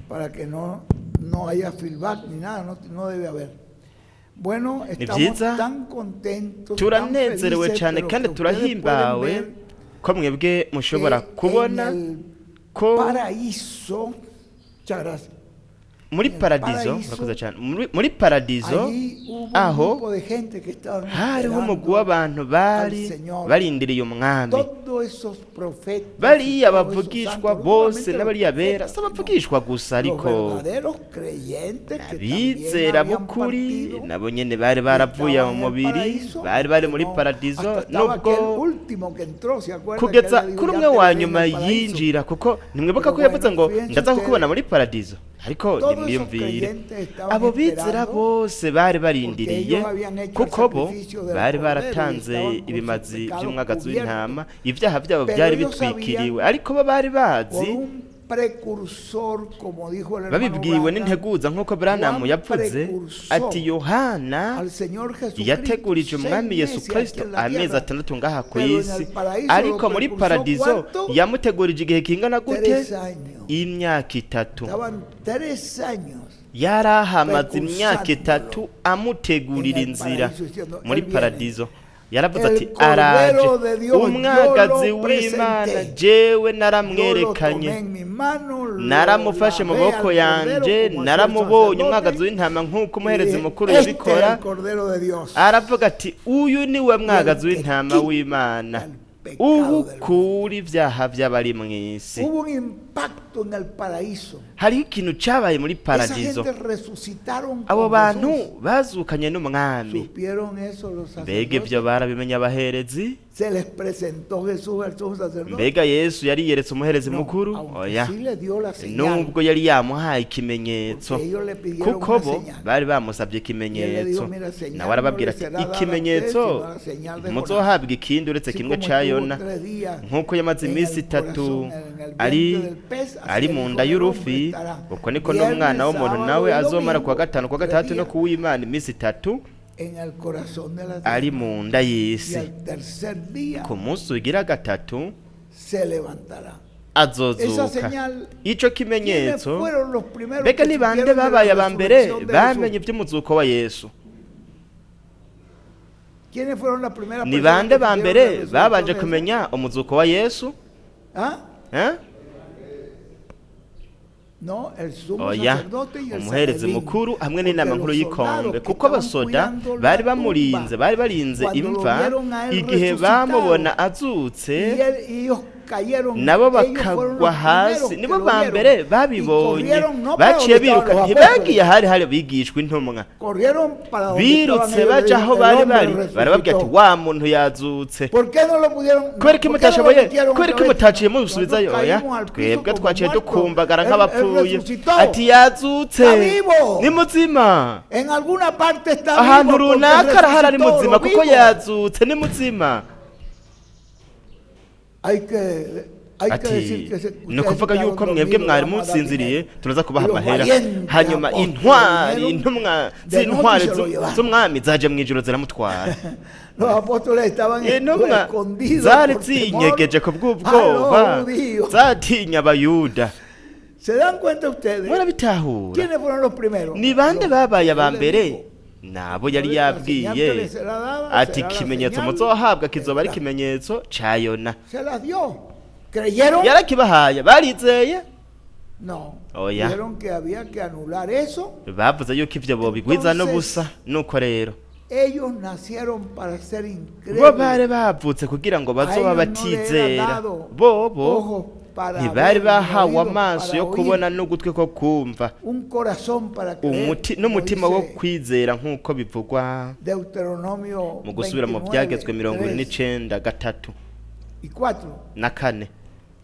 A: para que no haya feedback ni nada, no, no debe haber. Bueno,
B: Ni
A: estamos
B: byiza,
A: tan contentos, tan
B: turanezerewe
A: felices,
B: cyane
A: pero
B: kandi
A: que ustedes pueden
B: turahimbawe
A: ver
B: ko mwebwe mushobora
A: que
B: kubona
A: en el
B: ko
A: paraíso, muchas gracias.
B: muri
A: en el
B: paradizo,
A: paraíso,
B: murakoze cyane, muri paradizo
A: Allí hubo un
B: aho
A: grupo de gente que estaban
B: hariho umugwi
A: esperando
B: w'abantu bari
A: al Señor.
B: barindiriye umwami,
A: Todos esos profetas y
B: bariya
A: todos esos
B: bavugishwa
A: santos, no
B: bose
A: solamente los
B: n'abariya bera,
A: profetas,
B: si
A: sino
B: abavugishwa gusa,
A: los
B: ariko
A: verdaderos creyentes que también
B: abizera
A: habían
B: b'ukuri
A: partido
B: nabo nyene bari baravuye
A: estaban
B: mu
A: en el
B: mubiri,
A: paraíso,
B: bari bari muri
A: no,
B: paradizo,
A: hasta estaba
B: nubwo
A: aquel último que entró, ¿se acuerda? Que él
B: kugeza
A: le dijo,
B: kuri
A: "Ya
B: umwe
A: te
B: wa
A: veré en
B: nyuma
A: el paraíso".
B: yinjira, kuko ntimwibuka
A: Pero
B: ko yavuze
A: bueno,
B: ngo
A: fíjense
B: ndaza kukubona
A: ustedes,
B: muri paradizo, ariko
A: todos esos
B: nimwiyumvire
A: creyentes estaban
B: abo bizera
A: esperando
B: bose bari
A: porque
B: barindiriye,
A: ellos habían hecho el
B: kuko bo
A: sacrificio del
B: bari
A: cordero y
B: baratanze
A: estaban con sus
B: ibimazi
A: pecados
B: by'umwagazi
A: cubiertos.
B: w'intama, ibyaha byabo
A: Pero
B: byari
A: ellos
B: bitwikiriwe,
A: sabían
B: ariko bo bari
A: por
B: bazi
A: un precursor, como dijo el hermano
B: babibwiwe
A: Branham,
B: n'integuza nk'uko Branham
A: Juan
B: yavuze
A: precursor
B: ati Yohana
A: al Señor Jesucristo
B: yategurije
A: seis
B: umwami Yesu
A: meses aquí
B: Kristo
A: en la
B: amezi
A: tierra.
B: 6 ngaha ku
A: Pero en
B: isi,
A: el paraíso
B: ariko
A: lo
B: muri
A: precursó
B: paradizo
A: ¿cuánto?
B: yamutegurije igihe kingana gute?
A: 3 años.
B: Imyaka 3.
A: Estaban 3 años
B: Yari ahamaze imyaka
A: precursándolo
B: 3 amutegurira
A: en el
B: inzira
A: paraíso, diciendo,
B: muri
A: "Él viene.
B: paradizo. Yaravuze
A: El
B: ati araje
A: Cordero de Dios, yo
B: umwagazi
A: lo
B: w'Imana,
A: presenté.
B: jewe
A: Yo lo tomé
B: naramwerekanye,
A: en mi mano, lo
B: naramufashe mu
A: lavé
B: maboko
A: al Cordero
B: yanje,
A: como hacía el
B: naramubonye
A: sacerdote,
B: umwagazi w'intama nk'uko
A: y
B: umuherezi
A: dije,
B: mukuru
A: "Este es
B: yabikora.
A: el Cordero de Dios".
B: Aravuga ati uyu ni we mwagazi
A: Y el que
B: w'intama
A: quita
B: w'Imana
A: el pecado
B: ubu
A: del
B: kuri ibyaha by'abari mu isi.
A: Hubo un impacto en el paraíso.
B: Hariho ikintu cyabaye muri
A: Esa
B: paradizo,
A: gente resucitaron
B: abo
A: con
B: bantu
A: Jesús.
B: bazukanye n'umwami.
A: Supieron eso los
B: Mbega ibyo
A: sacerdotes.
B: barabimenye abaherezi?
A: Se les presentó Jesús al sumo sacerdote.
B: Mbega Yesu yari yeretse umuherezi
A: No,
B: mukuru?
A: aunque
B: Oya,
A: sí le dio la señal.
B: nubwo yari yamuhaye ikimenyetso,
A: Porque ellos le pidieron
B: kuko
A: una
B: bo
A: señal.
B: bari bamusabye
A: Y él le
B: ikimenyetso,
A: dijo, "Mira, señal
B: nawe arababwira
A: no
B: ati
A: le será dada a ustedes,
B: ikimenyetso
A: sino la señal de
B: ntimuzohabwa ikindi uretse
A: Así
B: kimwe
A: como
B: ca
A: estuvo
B: Yona,
A: 3 días
B: nk'uko yamaze
A: en
B: iminsi
A: el
B: 3
A: corazón, en el
B: ari
A: vientre del pez, así
B: ari
A: el
B: mu
A: Hijo
B: nda
A: del
B: y'urufi,
A: Hombre estará
B: uko niko
A: viernes,
B: n'umwana w'umuntu
A: sábado
B: nawe
A: y
B: azomara kuwa
A: domingo,
B: gatanu, kuwa
A: 3
B: gatandatu no
A: días
B: kuw'Imana iminsi 3
A: en el corazón de la tierra.
B: ari mu nda
A: Y
B: y'isi,
A: al tercer día
B: ku munsi ugira gatatu
A: se levantará. Esa
B: azozuka.
A: señal,
B: Ico
A: ¿quiénes
B: kimenyetso,
A: fueron los primeros
B: mbega
A: que
B: ni bande
A: supieron de la
B: babaye aba mbere
A: resurrección de
B: bamenye
A: Jesús?
B: iby'umuzuko wa Yesu?
A: ¿Quiénes fueron las primeras
B: Ni
A: personas
B: bande
A: que
B: ba
A: supieron de
B: mbere
A: la resurrección
B: babanje
A: de Jesús?
B: kumenya umuzuko wa Yesu?
A: ¿Ah?
B: Eh?
A: No, el sumo
B: Oya,
A: sacerdote y el
B: umuherezi
A: Sanedrín,
B: mukuru hamwe
A: porque
B: n'inama
A: los
B: nkuru
A: soldados
B: y'ikombe,
A: que
B: kuko
A: estaban
B: abasoda
A: cuidando la
B: bari
A: tumba,
B: bamurinze, bari barinze
A: cuando lo
B: imva,
A: vieron a él
B: igihe
A: resucitado,
B: bamubona azutse,
A: y ellos cayeron,
B: nabo
A: ellos fueron
B: bakagwa
A: los
B: hasi,
A: primeros que
B: nibo
A: lo
B: ba
A: vieron,
B: mbere
A: y
B: babibonye,
A: corrieron no para
B: baciye
A: donde estaban
B: biruka,
A: los
B: ntibagiye
A: apóstoles,
B: ahari hari abigishwa intumwa,
A: corrieron para donde estaban
B: birutse
A: ellos, le
B: baja
A: dijeron,
B: aho
A: "El
B: bari
A: hombre
B: bari, barababwira ati
A: resucitó".
B: wa muntu yazutse.
A: ¿Por qué no lo pudieron?
B: Kubera ko
A: ¿Por qué no lo
B: mutashoboye,
A: metieron
B: kubera
A: otra
B: ko
A: vez?
B: mutaciye
A: Nosotros
B: musubizayo? Oya,
A: caímos al piso
B: twebwe
A: como
B: twaciye
A: muertos.
B: dukumbagara
A: Él, él
B: nk'abapfuye,
A: resucitó.
B: ati yazutse,
A: Está vivo.
B: ni muzima,
A: En alguna parte está
B: ahantu
A: vivo porque
B: runaka arahari ari
A: resucitó,
B: muzima
A: lo
B: kuko
A: vimos.
B: yazutse, ni muzima.
A: Hay que Hay que
B: Ati
A: decir que
B: ni
A: ustedes
B: ukuvuga
A: quedaron
B: yuko mwebwe
A: dormidos,
B: mwari
A: vamos a dar
B: musinziriye,
A: dinero.
B: turaza kubaha
A: Y los
B: amahera.
A: valientes
B: Hanyuma
A: apóstoles
B: intwari,
A: vinieron
B: intumwa
A: de noche
B: z'intwari
A: y se lo llevaron.
B: z'umwami zaje mu ijoro ziramutwara.
A: Los apóstoles estaban
B: Intumwa
A: escondidos
B: zari
A: por temor
B: zinyegeje ku
A: a los
B: bw'ubwoba,
A: judíos.
B: zatinya abayuda.
A: ¿Se dan cuenta ustedes?
B: Murabitahura?
A: ¿Quiénes fueron los primeros?
B: Ni bande
A: Los
B: babaye aba
A: que les
B: mbere?
A: dijo.
B: Nabo yari
A: La señal que
B: yabwiye
A: les será dada
B: ati
A: será la
B: ikimenyetso
A: señal
B: muzohabwa kizoba ari
A: de Jonás.
B: ikimenyetso ca Yona.
A: Se las dio. ¿Creyeron?
B: Yarakibahaye, barizeye?
A: No.
B: Oya.
A: Dijeron que había que anular eso.
B: Bavuze yuko ivyo bobigwiza
A: Entonces,
B: n'ubusa. Nuko rero
A: Ellos nacieron para ser
B: bo bari
A: incrédulos.
B: bavutse kugira ngo
A: A
B: bazoba
A: ellos no les era
B: batizera.
A: dado
B: Bobo
A: ojos para
B: ntibari
A: ver, ni
B: bahawe
A: oídos
B: amaso
A: para
B: yo
A: oír,
B: kubona n'ugutwi ko kumva,
A: un corazón para creer,
B: umuti
A: como
B: n'umutima wo
A: dice
B: kwizera, nk'uko bivugwa
A: Deuteronomio
B: mu gusubira mu
A: 29,
B: Byagezwe mirongo ine
A: 3
B: n'icenda, gatatu
A: y 4,
B: na kane,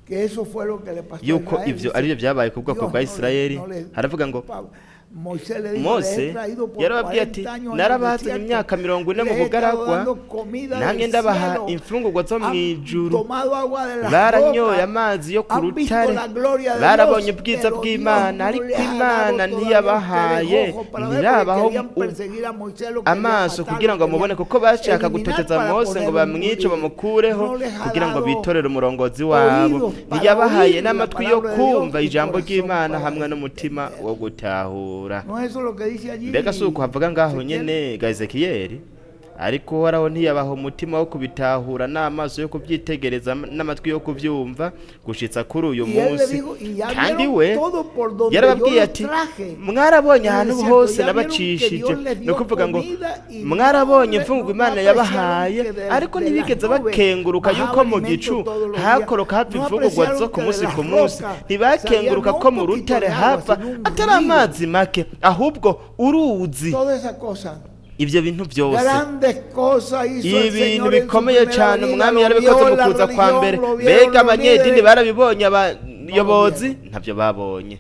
A: que eso fue lo que le pasó a
B: yuko
A: Israel.
B: ivyo
A: Dice,
B: arivyo vyabaye ku bwoko
A: Dios
B: bwa
A: no
B: Isirayeli.
A: no les-
B: Haravuga ngo
A: Moisés le dijo,
B: Mose
A: les he traído por
B: yarababwiye ati
A: 40 años en el
B: narabazanye
A: desierto,
B: imyaka 40 mu
A: les he estado
B: bugaragwa,
A: dando comida
B: namwe
A: del
B: ndabaha
A: cielo,
B: imfungurwa zo mu
A: han
B: ijuru,
A: tomado agua de las
B: baranyoye
A: rocas,
B: amazi yo ku
A: han visto
B: rutare,
A: la gloria de
B: barabonye
A: Dios,
B: ubwiza
A: pero
B: bw'Imana,
A: Dios no
B: ariko
A: les ha
B: Imana
A: dado todavía
B: ntiyabahaye,
A: ustedes ojos para ver, porque
B: ntirabaho
A: querían perseguir a Moisés, lo querían
B: amaso
A: matar,
B: kugira
A: lo
B: ngo amubone,
A: querían
B: kuko bashaka
A: eliminar
B: gutoteza
A: para
B: Mose
A: poner
B: ngo
A: un
B: bamwice,
A: líder.
B: bamukureho
A: No les ha
B: kugira ngo
A: dado
B: bitorere umurongozi wabo.
A: oídos para
B: Ntiyabahaye
A: oír la
B: n'amatwi yo
A: palabra de Dios
B: kumva
A: y
B: ijambo
A: corazón
B: ry'Imana
A: para
B: hamwe n'umutima
A: entender.
B: wo gutahura.
A: No es eso lo que dice allí
B: Mbega si uko havuga ngaho
A: Ezequiel?
B: nyene ga Ezekiyeli? Ariko Uhoraho ntiyabaha umutima wo kubitahura n'amaso yo kubyitegereza n'amatwi yo kubyumva gushitsa kuri uyu
A: Y él le
B: munsi.
A: dijo, y ya
B: Kandi
A: vieron
B: we
A: todo por donde yo
B: yarababwiye
A: los
B: ati
A: traje.
B: mwarabonye
A: En el
B: ahantu
A: desierto,
B: hose
A: ya vieron que
B: nabacishije.
A: Dios les
B: Ni
A: dio
B: ukuvuga ngo
A: comida y
B: mwarabonye
A: no
B: imfungurwa
A: no
B: Imana
A: apreciaron
B: yabahaye,
A: que
B: ariko
A: de las
B: ntibigeze
A: nubes
B: bakenguruka yuko
A: bajaba
B: mu
A: alimento
B: gicu
A: todos los días.
B: hakoroka hava
A: No
B: imfungurwa zo
A: apreciaron
B: ku
A: que de
B: munsi
A: las
B: ku munsi,
A: rocas
B: ntibakenguruka
A: salía no
B: ko
A: un
B: mu
A: poquito
B: rutare
A: de agua,
B: hava
A: sino un
B: atari
A: río.
B: amazi make, ahubwo uruzi.
A: Toda esa cosa.
B: Ibyo bintu byose,
A: Grandes cosas hizo el
B: ibintu
A: Señor en su
B: bikomeye
A: primera
B: cyane
A: venida.
B: umwami
A: Lo
B: yarabikoze
A: vio
B: mu
A: la
B: kuza kwa
A: religión,
B: mbere.
A: lo vieron
B: Mbega
A: los
B: abanyedini
A: líderes.
B: barabibonye, abayobozi
A: vieron.
B: ntabyo babonye.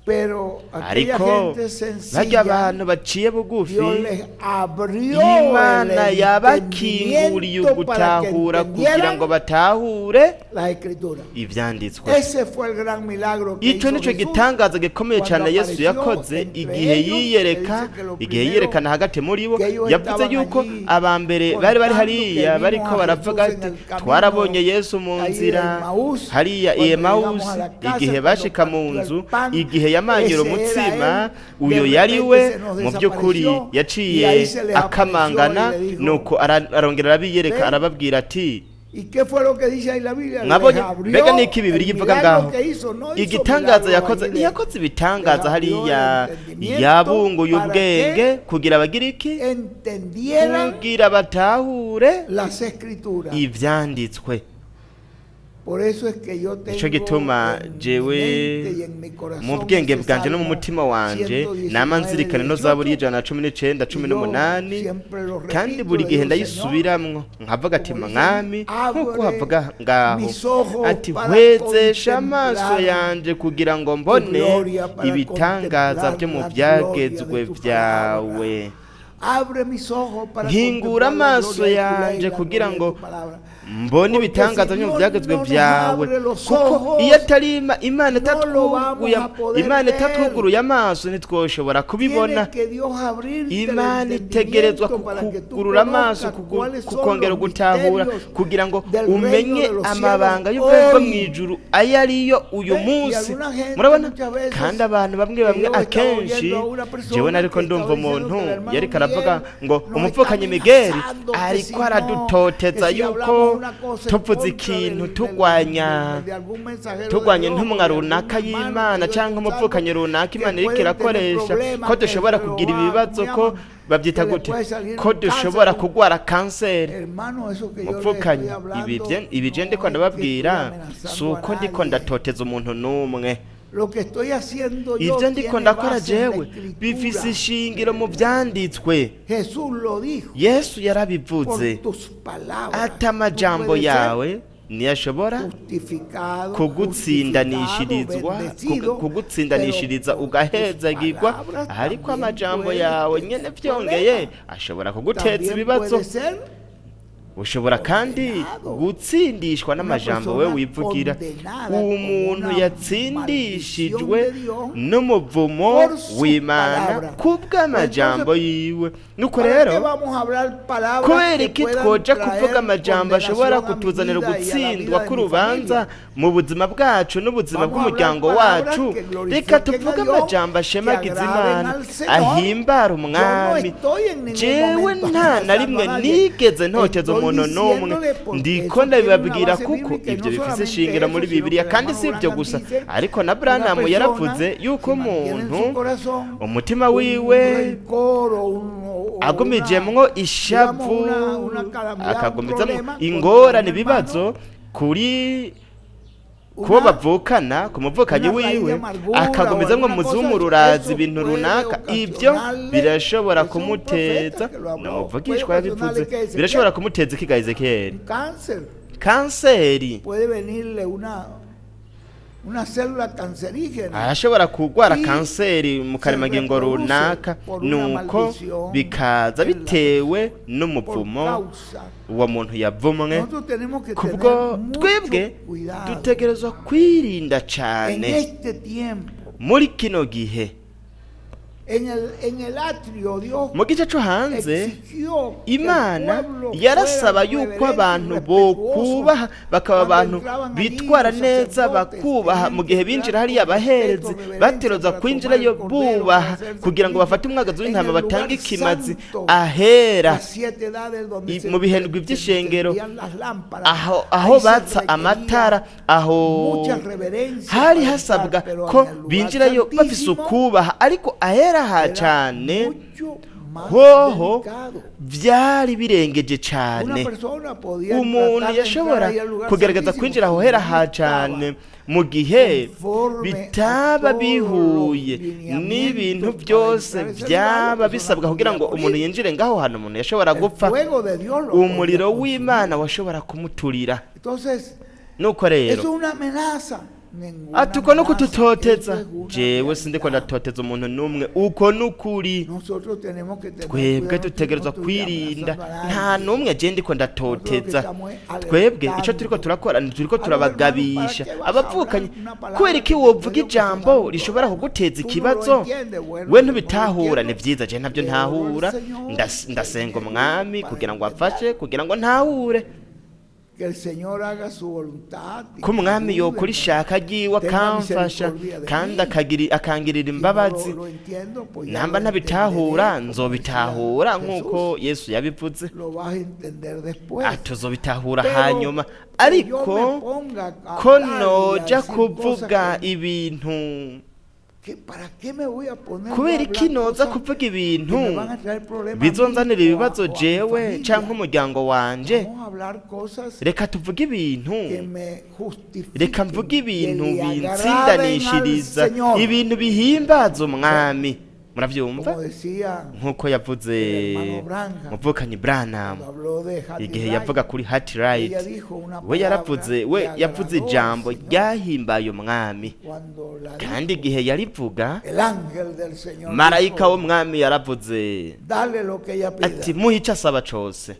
A: Pero aquella
B: Ariko
A: gente
B: barya
A: sencilla,
B: abantu baciye bugufi,
A: Dios les abrió
B: Imana
A: el
B: yabakinguriye
A: entendimiento para que
B: ugutahura kugira ngo
A: entendieran
B: batahure
A: las escrituras.
B: ivyanditswe.
A: Ese fue el gran milagro que
B: Ico
A: hizo
B: nico
A: Jesús
B: gitangaza gikomeye
A: cuando
B: cyane Yesu
A: apareció
B: yakoze
A: entre
B: igihe
A: ellos.
B: yiyereka,
A: Dice que lo
B: igihe
A: primero
B: yiyerekana hagati muri bo.
A: que ellos
B: Yavuze
A: estaban
B: yuko
A: allí
B: aba mbere bari bari
A: contando que
B: hariya
A: vimos
B: bariko
A: a
B: baravuga
A: Jesús en
B: ati
A: el camino
B: twarabonye Yesu mu
A: ahí de
B: nzira
A: Emaús,
B: hariya i
A: cuando llegamos
B: Emawusi,
A: a la casa,
B: igihe
A: cuando
B: bashika mu
A: partió el
B: nzu,
A: pan,
B: igihe yamanyura
A: ese era
B: umutsima,
A: él,
B: uyo
A: de
B: yari
A: repente
B: we.
A: se nos
B: Mu by'ukuri
A: desapareció, y
B: yaciye
A: ahí se les apareció
B: akamangana,
A: y le dijo,
B: nuko arongera arabiyereka,
A: "Ven".
B: arababwira ati
A: ¿Y qué fue lo que dice ahí la Biblia? Les
B: mwabonye.
A: abrió
B: Mbega niki
A: el
B: Bibiri ivuga
A: milagro
B: ngaho?
A: que hizo, no hizo
B: Igitangaza
A: milagro
B: yakoze,
A: allí
B: ntiyakoze ibitangaza
A: les abrió
B: hariya,
A: el entendimiento
B: yabunguye
A: para
B: ubwenge
A: que
B: kugira bagire iki?
A: entendieran
B: Kugira batahure
A: las escrituras.
B: ivyanditswe.
A: Por eso es que yo
B: Nico
A: tengo
B: gituma
A: en mi
B: jewe
A: mente y en mi corazón
B: mu bwenge
A: ese
B: bwanje no mu
A: Salmo
B: mutima wanje
A: 119,
B: nama nzirikana ino zaburi
A: 18,
B: y'119, cumi
A: y yo
B: n'umunani,
A: siempre lo
B: kandi
A: repito,
B: buri
A: le
B: gihe
A: digo,
B: ndayisubiramwo nkavuga ati
A: como dice,
B: mwami, nk'uko
A: abre
B: havuga ngaho
A: mis ojos
B: ati
A: para
B: hwezesha amaso
A: contemplar
B: yanje kugira ngo mbone
A: gloria, para
B: ibitangaza
A: contemplar
B: byo mu
A: la gloria
B: byagezwe
A: de tu
B: byawe.
A: Abre mis ojos para
B: Nkingura
A: contemplar la
B: amaso
A: gloria de tu ley,
B: yanje
A: la
B: kugira
A: gloria de
B: ngo
A: tu palabra.
B: mbone
A: Porque
B: ibitangaza
A: si
B: byo mu
A: Dios
B: byagezwe
A: no nos
B: byawe,
A: abre los
B: kuko
A: ojos,
B: iyo atari Imana
A: no lo vamos
B: itatwuguye,
A: a poder
B: Imana
A: ver.
B: itatwuguruye amaso ntitwoshobora kubibona.
A: Tiene que Dios abrirte el
B: Imana itegerezwa
A: entendimiento para que tú
B: kukugurura amaso,
A: conozcas cuáles son
B: kukongera
A: los
B: gutahura
A: misterios
B: kugira ngo
A: del reino
B: umenye
A: de los
B: amabanga
A: cielos
B: y'ubwami bwo mu
A: hoy.
B: ijuru ayo ariyo uyu
A: Ve, y
B: munsi.
A: alguna gente
B: Murabona,
A: muchas veces
B: kandi abantu bamwe
A: que
B: bamwe
A: yo estaba
B: akenshi,
A: oyendo a una persona
B: jewe nariko
A: que
B: ndumva
A: estaba diciendo
B: umuntu
A: que el hermano
B: yariko aravuga
A: Miguel
B: ngo
A: nos
B: umuvukanyi
A: está
B: Miguel
A: amenazando, que
B: ariko
A: si no,
B: aradutoteza
A: que si
B: yuko
A: hablamos una cosa en
B: tuvuze
A: contra
B: ikintu turwanya
A: de algún mensajero de
B: turwanya
A: Dios,
B: intumwa
A: de algún
B: runaka
A: hermano
B: y'Imana
A: que yo
B: canke
A: estoy
B: umuvukanyi
A: usando,
B: runaka
A: que
B: Imana iriko
A: pueden tener
B: irakoresha,
A: problemas,
B: ko
A: que
B: dushobora
A: lo
B: kugira
A: va-
B: ibibazo,
A: ¿cómo
B: ko
A: llaman?
B: babyita
A: Que le
B: gute,
A: puede salir
B: ko
A: un cáncer,
B: dushobora kugwara kanseri.
A: Hermano, eso que yo le
B: Mupfukanyi,
A: estoy hablando,
B: ibi je
A: no
B: ndiko
A: es que estoy
B: ndababwira
A: amenazando
B: si
A: a
B: uko ndiko
A: nadie.
B: ndatoteza umuntu n'umwe.
A: Lo que estoy haciendo yo
B: Ivyo ndiko
A: tiene
B: ndakora
A: base en la
B: jewe bifise
A: escritura.
B: ishingiro mu vyanditswe.
A: Jesús lo dijo
B: Yesu
A: por
B: yarabivuze
A: tus palabras.
B: ati
A: Tú
B: amajambo
A: puedes ser
B: yawe niyashobora
A: justificado,
B: kugutsindanishirizwa,
A: justificado, bendecido,
B: kugutsindanishiriza
A: pero por tus
B: ugahezagirwa,
A: palabras
B: ariko
A: también
B: amajambo
A: puedes
B: yawe
A: tener
B: nyene vyongeye
A: problemas.
B: ashobora kuguteza
A: También
B: ibibazo.
A: puede ser
B: Ushobora kandi
A: Condenado.
B: gutsindishwa
A: Una
B: n'amajambo we
A: persona
B: wivugira.
A: condenada con
B: Umuntu
A: una
B: yatsindishijwe
A: maldición de Dios
B: n'umuvumo
A: por sus
B: w'Imana
A: palabras.
B: kubw'amajambo yiwe. Nuko
A: ¿Para
B: rero
A: qué vamos a hablar palabras
B: kubera
A: que
B: iki
A: puedan
B: twoja
A: traer
B: kuvuga amajambo ashobora
A: condenación a mi
B: kutuzanira
A: vida y a la
B: ugutsindwa
A: vida de mi
B: k'urubanza
A: familia?
B: mu buzima bwacu n'ubuzima
A: Vamos a hablar
B: bw'umuryango
A: palabras
B: wacu?
A: que
B: Reka
A: glorifiquen a
B: tuvuge
A: Dios,
B: amajambo
A: que
B: ashemagiza
A: agraden
B: Imana,
A: al Señor.
B: ahimbara
A: Yo no
B: umwami.
A: estoy en ningún
B: Jewe
A: momento
B: nta na
A: amenazando
B: rimwe
A: a nadie.
B: nigeze ntoteza
A: Estoy
B: umuntu n'umwe.
A: diciéndole porque
B: Ndiko
A: eso tiene una
B: ndabibabwira
A: base
B: kuko
A: bíblica y
B: ibyo
A: no
B: bifise
A: solamente
B: ishingiro
A: eso,
B: muri
A: sino
B: Bibiliya,
A: que el
B: kandi
A: hermano
B: si ibyo
A: Branham
B: gusa,
A: dice,
B: ariko na
A: una
B: Branham
A: persona
B: yaravuze yuko
A: si mantiene en
B: umuntu
A: su corazón
B: umutima
A: un
B: wiwe
A: rencor o o
B: agumijemwo
A: una,
B: ishavu,
A: digamos, una calamidad, un
B: akagumizamwo
A: problema contra
B: ingorane,
A: un hermano,
B: ibibazo kuri kubo
A: una
B: bavukana, ku muvukanyi
A: una raíz de
B: wiwe,
A: amargura o
B: akagumizamwo
A: alguna
B: mu
A: cosa,
B: z'umururazi
A: eso
B: ibintu
A: puede
B: runaka, ibyo
A: ocasionarle,
B: birashobora
A: es un
B: kumuteza
A: profeta que lo habló, puede
B: n'umuvugishwa yabivuze,
A: ocasionarle que Ezequiel,
B: birashobora kumuteza ikiga Ezekiyeli,
A: un cáncer,
B: kanseri,
A: puede venirle una célula cancerígena
B: arashobora kurwara
A: y
B: kanseri mu
A: se
B: karemangingo
A: reproduce
B: runaka,
A: por una
B: nuko
A: maldición
B: bikaza
A: en la
B: bitewe
A: por
B: n'umuvumo
A: causa.
B: uwo muntu yavumwe.
A: Nosotros tenemos que
B: Kubwo
A: tener mucho
B: twebwe
A: cuidado
B: dutegerezwa kwirinda
A: en
B: cane
A: este tiempo.
B: muri kino gihe.
A: En el atrio Dios
B: Mu gice co hanze
A: exigió que el
B: Imana
A: pueblo
B: yarasaba
A: fuera
B: yuko
A: reverente y
B: abantu
A: respetuoso.
B: bokubaha, bakaba
A: Cuando
B: abantu
A: entraban allí
B: bitwara
A: los
B: neza,
A: sacerdotes
B: bakubaha
A: tenían
B: mu
A: que
B: gihe
A: entrar
B: binjira hariya
A: con
B: abaherezi
A: respeto, reverencia
B: bategerezwa
A: para tomar
B: kwinjirayo
A: el cordero, para
B: bubaha
A: hacer
B: kugira ngo
A: sacrificio.
B: bafate umwagazi
A: En
B: w'intama
A: el
B: batange
A: lugar
B: ikimazi
A: santo,
B: ahera
A: las siete edades donde
B: mu bihendwi
A: se
B: vy'ishengero,
A: encendían las lámparas,
B: aho aho
A: ahí se
B: batsa
A: requería
B: amatara, aho
A: mucha reverencia
B: hari
A: para
B: hasabwa
A: entrar, pero
B: ko
A: en el lugar
B: binjirayo bafise
A: santísimo
B: ukubaha, ariko ahera ha
A: era
B: cane
A: mucho más
B: hoho
A: delicado.
B: vyari birengeje
A: Una
B: cane.
A: persona podía
B: Umuntu
A: tratar de
B: yashobora
A: entrar ahí al lugar
B: kugerageza
A: santísimo
B: kwinjira
A: si
B: aho hera
A: no
B: ha
A: estaba
B: cane mu gihe
A: conforme a
B: bitaba
A: todos los
B: bihuye n'ibintu
A: lineamientos para
B: byose
A: entrar a ese lugar, la
B: byaba
A: persona
B: bisabwa kugira
A: podía
B: ngo umuntu
A: morir.
B: yinjire ngaho hantu, umuntu yashobora
A: El
B: gupfa,
A: fuego de Dios lo podía
B: umuriro
A: consumir.
B: w'Imana washobora kumuturira.
A: Entonces,
B: Nuko
A: eso
B: rero
A: es una amenaza. Ninguna
B: ati uko nuko
A: amenaza.
B: tutoteza.
A: Eso es una
B: Jewe sindiko
A: realidad.
B: ndatoteza umuntu n'umwe, uko nukuri.
A: Nosotros tenemos que tener
B: Twebwe
A: cuidado, no
B: dutegerezwa
A: estoy
B: kwirinda,
A: amenazando a
B: nta
A: nadie.
B: n'umwe je ndiko
A: Nosotros lo que
B: ndatoteza.
A: estamos es
B: Twebwe ico turiko
A: alertando
B: turakora ni turiko
A: a los hermanos, ¿para
B: turabagabisha
A: qué vas a hablar
B: abavukanye.
A: una palabra
B: Kubera iki
A: que te
B: wovuga
A: puede ocasionar
B: ijambo
A: un
B: rishobora
A: problema?
B: kuguteza
A: Tú no lo
B: ikibazo?
A: entiendes. Bueno,
B: We
A: yo no lo
B: ntubitahura, ni
A: entiendo.
B: vyiza, je ntabyo
A: Le oro al
B: ntahura.
A: Señor,
B: Ndasenga
A: que me
B: umwami
A: ayude para
B: kugira ngo
A: entender.
B: amfashe kugira ngo ntahure.
A: Que el Señor haga su voluntad y
B: Ko
A: me
B: umwami
A: ayude,
B: yokora
A: me
B: ishaka ryiwe
A: tenga
B: akamfasha
A: misericordia de
B: kandi
A: mí.
B: akangirira
A: Si no
B: imbabazi.
A: lo entiendo, pues ya
B: Namba
A: lo
B: ntabitahura
A: entenderé, como decía
B: nzobitahura
A: Jesús,
B: nk'uko Yesu yabivuze,
A: lo vas a entender después.
B: atuzobitahura
A: Pero
B: hanyuma.
A: que yo me
B: Ariko
A: ponga a
B: ko
A: hablar y a
B: noja
A: decir cosas
B: kuvuga
A: que,
B: ibintu,
A: que ¿para qué me voy a poner yo a
B: kubera iki
A: hablar
B: noza
A: cosas
B: kuvuga
A: que
B: ibintu
A: me van a traer problemas a mí
B: bizonzanira
A: o a,
B: ibibazo
A: o a mi
B: jewe
A: familia?
B: canke umuryango wanje?
A: Vamos a hablar cosas
B: Reka tuvuge ibintu,
A: que me
B: reka mvuge
A: justifiquen, que
B: ibintu
A: le agraden al
B: bintsindanishiriza,
A: Señor.
B: ibintu bihimbaza umwami. Muravyumva
A: Como decía
B: nk'uko yavuze
A: el hermano Branham
B: muvukanyi Branham
A: cuando habló de Hattie
B: igihe
A: Wright,
B: yavuga kuri Hattie Wright,
A: ella dijo una
B: we yaravuze
A: palabra
B: we
A: que
B: yavuze
A: agradó al
B: ijambo
A: Señor.
B: ryahimbaye umwami,
A: Cuando la
B: kandi
A: dijo,
B: igihe yarivuga
A: el ángel del Señor
B: marayika
A: dijo,
B: w'umwami yaravuze
A: dale lo que ella pida.
B: ati muhe icyo asaba cose,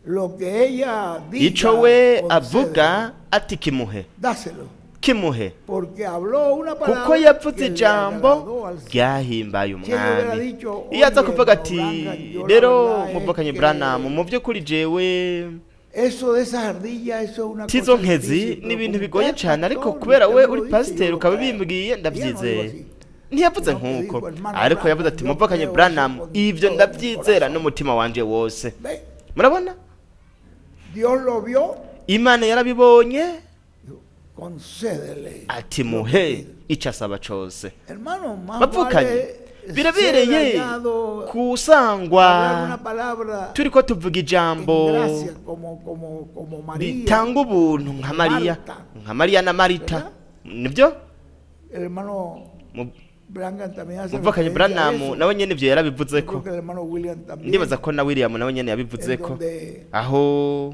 A: Lo que ella diga,
B: ico we
A: concédelo.
B: avuga ati kimuhe,
A: Dáselo.
B: kimuhe,
A: Porque habló una
B: kuko
A: palabra
B: yavuze
A: que le
B: ijambo
A: agradó al Señor.
B: ryahimbaye
A: Si ella hubiera
B: umwami.
A: dicho,
B: Iyo aza
A: oye,
B: kuvuga
A: hermano
B: ati
A: Branham, yo la
B: rero
A: verdad es
B: muvukanye Branham,
A: que
B: mu by'ukuri jewe
A: eso de esas ardillas, eso es una
B: tizo
A: cosa
B: nkezi
A: difícil,
B: ni
A: pero
B: ibintu
A: como
B: bigoye
A: usted es
B: cyane, ariko
A: pastor y
B: kubera
A: usted
B: we
A: me lo
B: uri
A: dice, yo
B: pasiteri
A: lo
B: ukaba
A: creo.
B: ubimbwiye
A: Ella no dijo
B: ndabyizeye.
A: así,
B: Ntiyavuze
A: sino que
B: nk'uko,
A: dijo, hermano
B: ariko yavuze
A: Branham,
B: ati
A: yo
B: muvukanye
A: creo eso
B: Branham,
A: con
B: ibyo
A: todo mi
B: ndabyizera
A: corazón.
B: n'umutima wanje wose.
A: ¿Ve?
B: Murabona
A: Dios lo vio,
B: Imana yarabibonye
A: dijo, concédele
B: ati
A: lo que
B: muhe
A: pide.
B: icyo asaba cose.
A: Hermano, más
B: Bavukanye
A: vale ser
B: birabereye
A: hallado,
B: kusangwa
A: hablar una palabra
B: turiko tuvuga
A: en
B: ijambo
A: gracia como María,
B: ritanga ubuntu nka Mariya,
A: Marta.
B: nka Mariya na Marita,
A: ¿Verdad?
B: nibyo.
A: El hermano Branham también hace
B: Muvukanye
A: referencia a
B: Branham
A: eso.
B: nawe nyene ivyo
A: Yo
B: yarabivuzeko.
A: creo que el hermano William también.
B: Ndibaza ko na William nawe nyene
A: En
B: yabivuzeko,
A: donde,
B: aho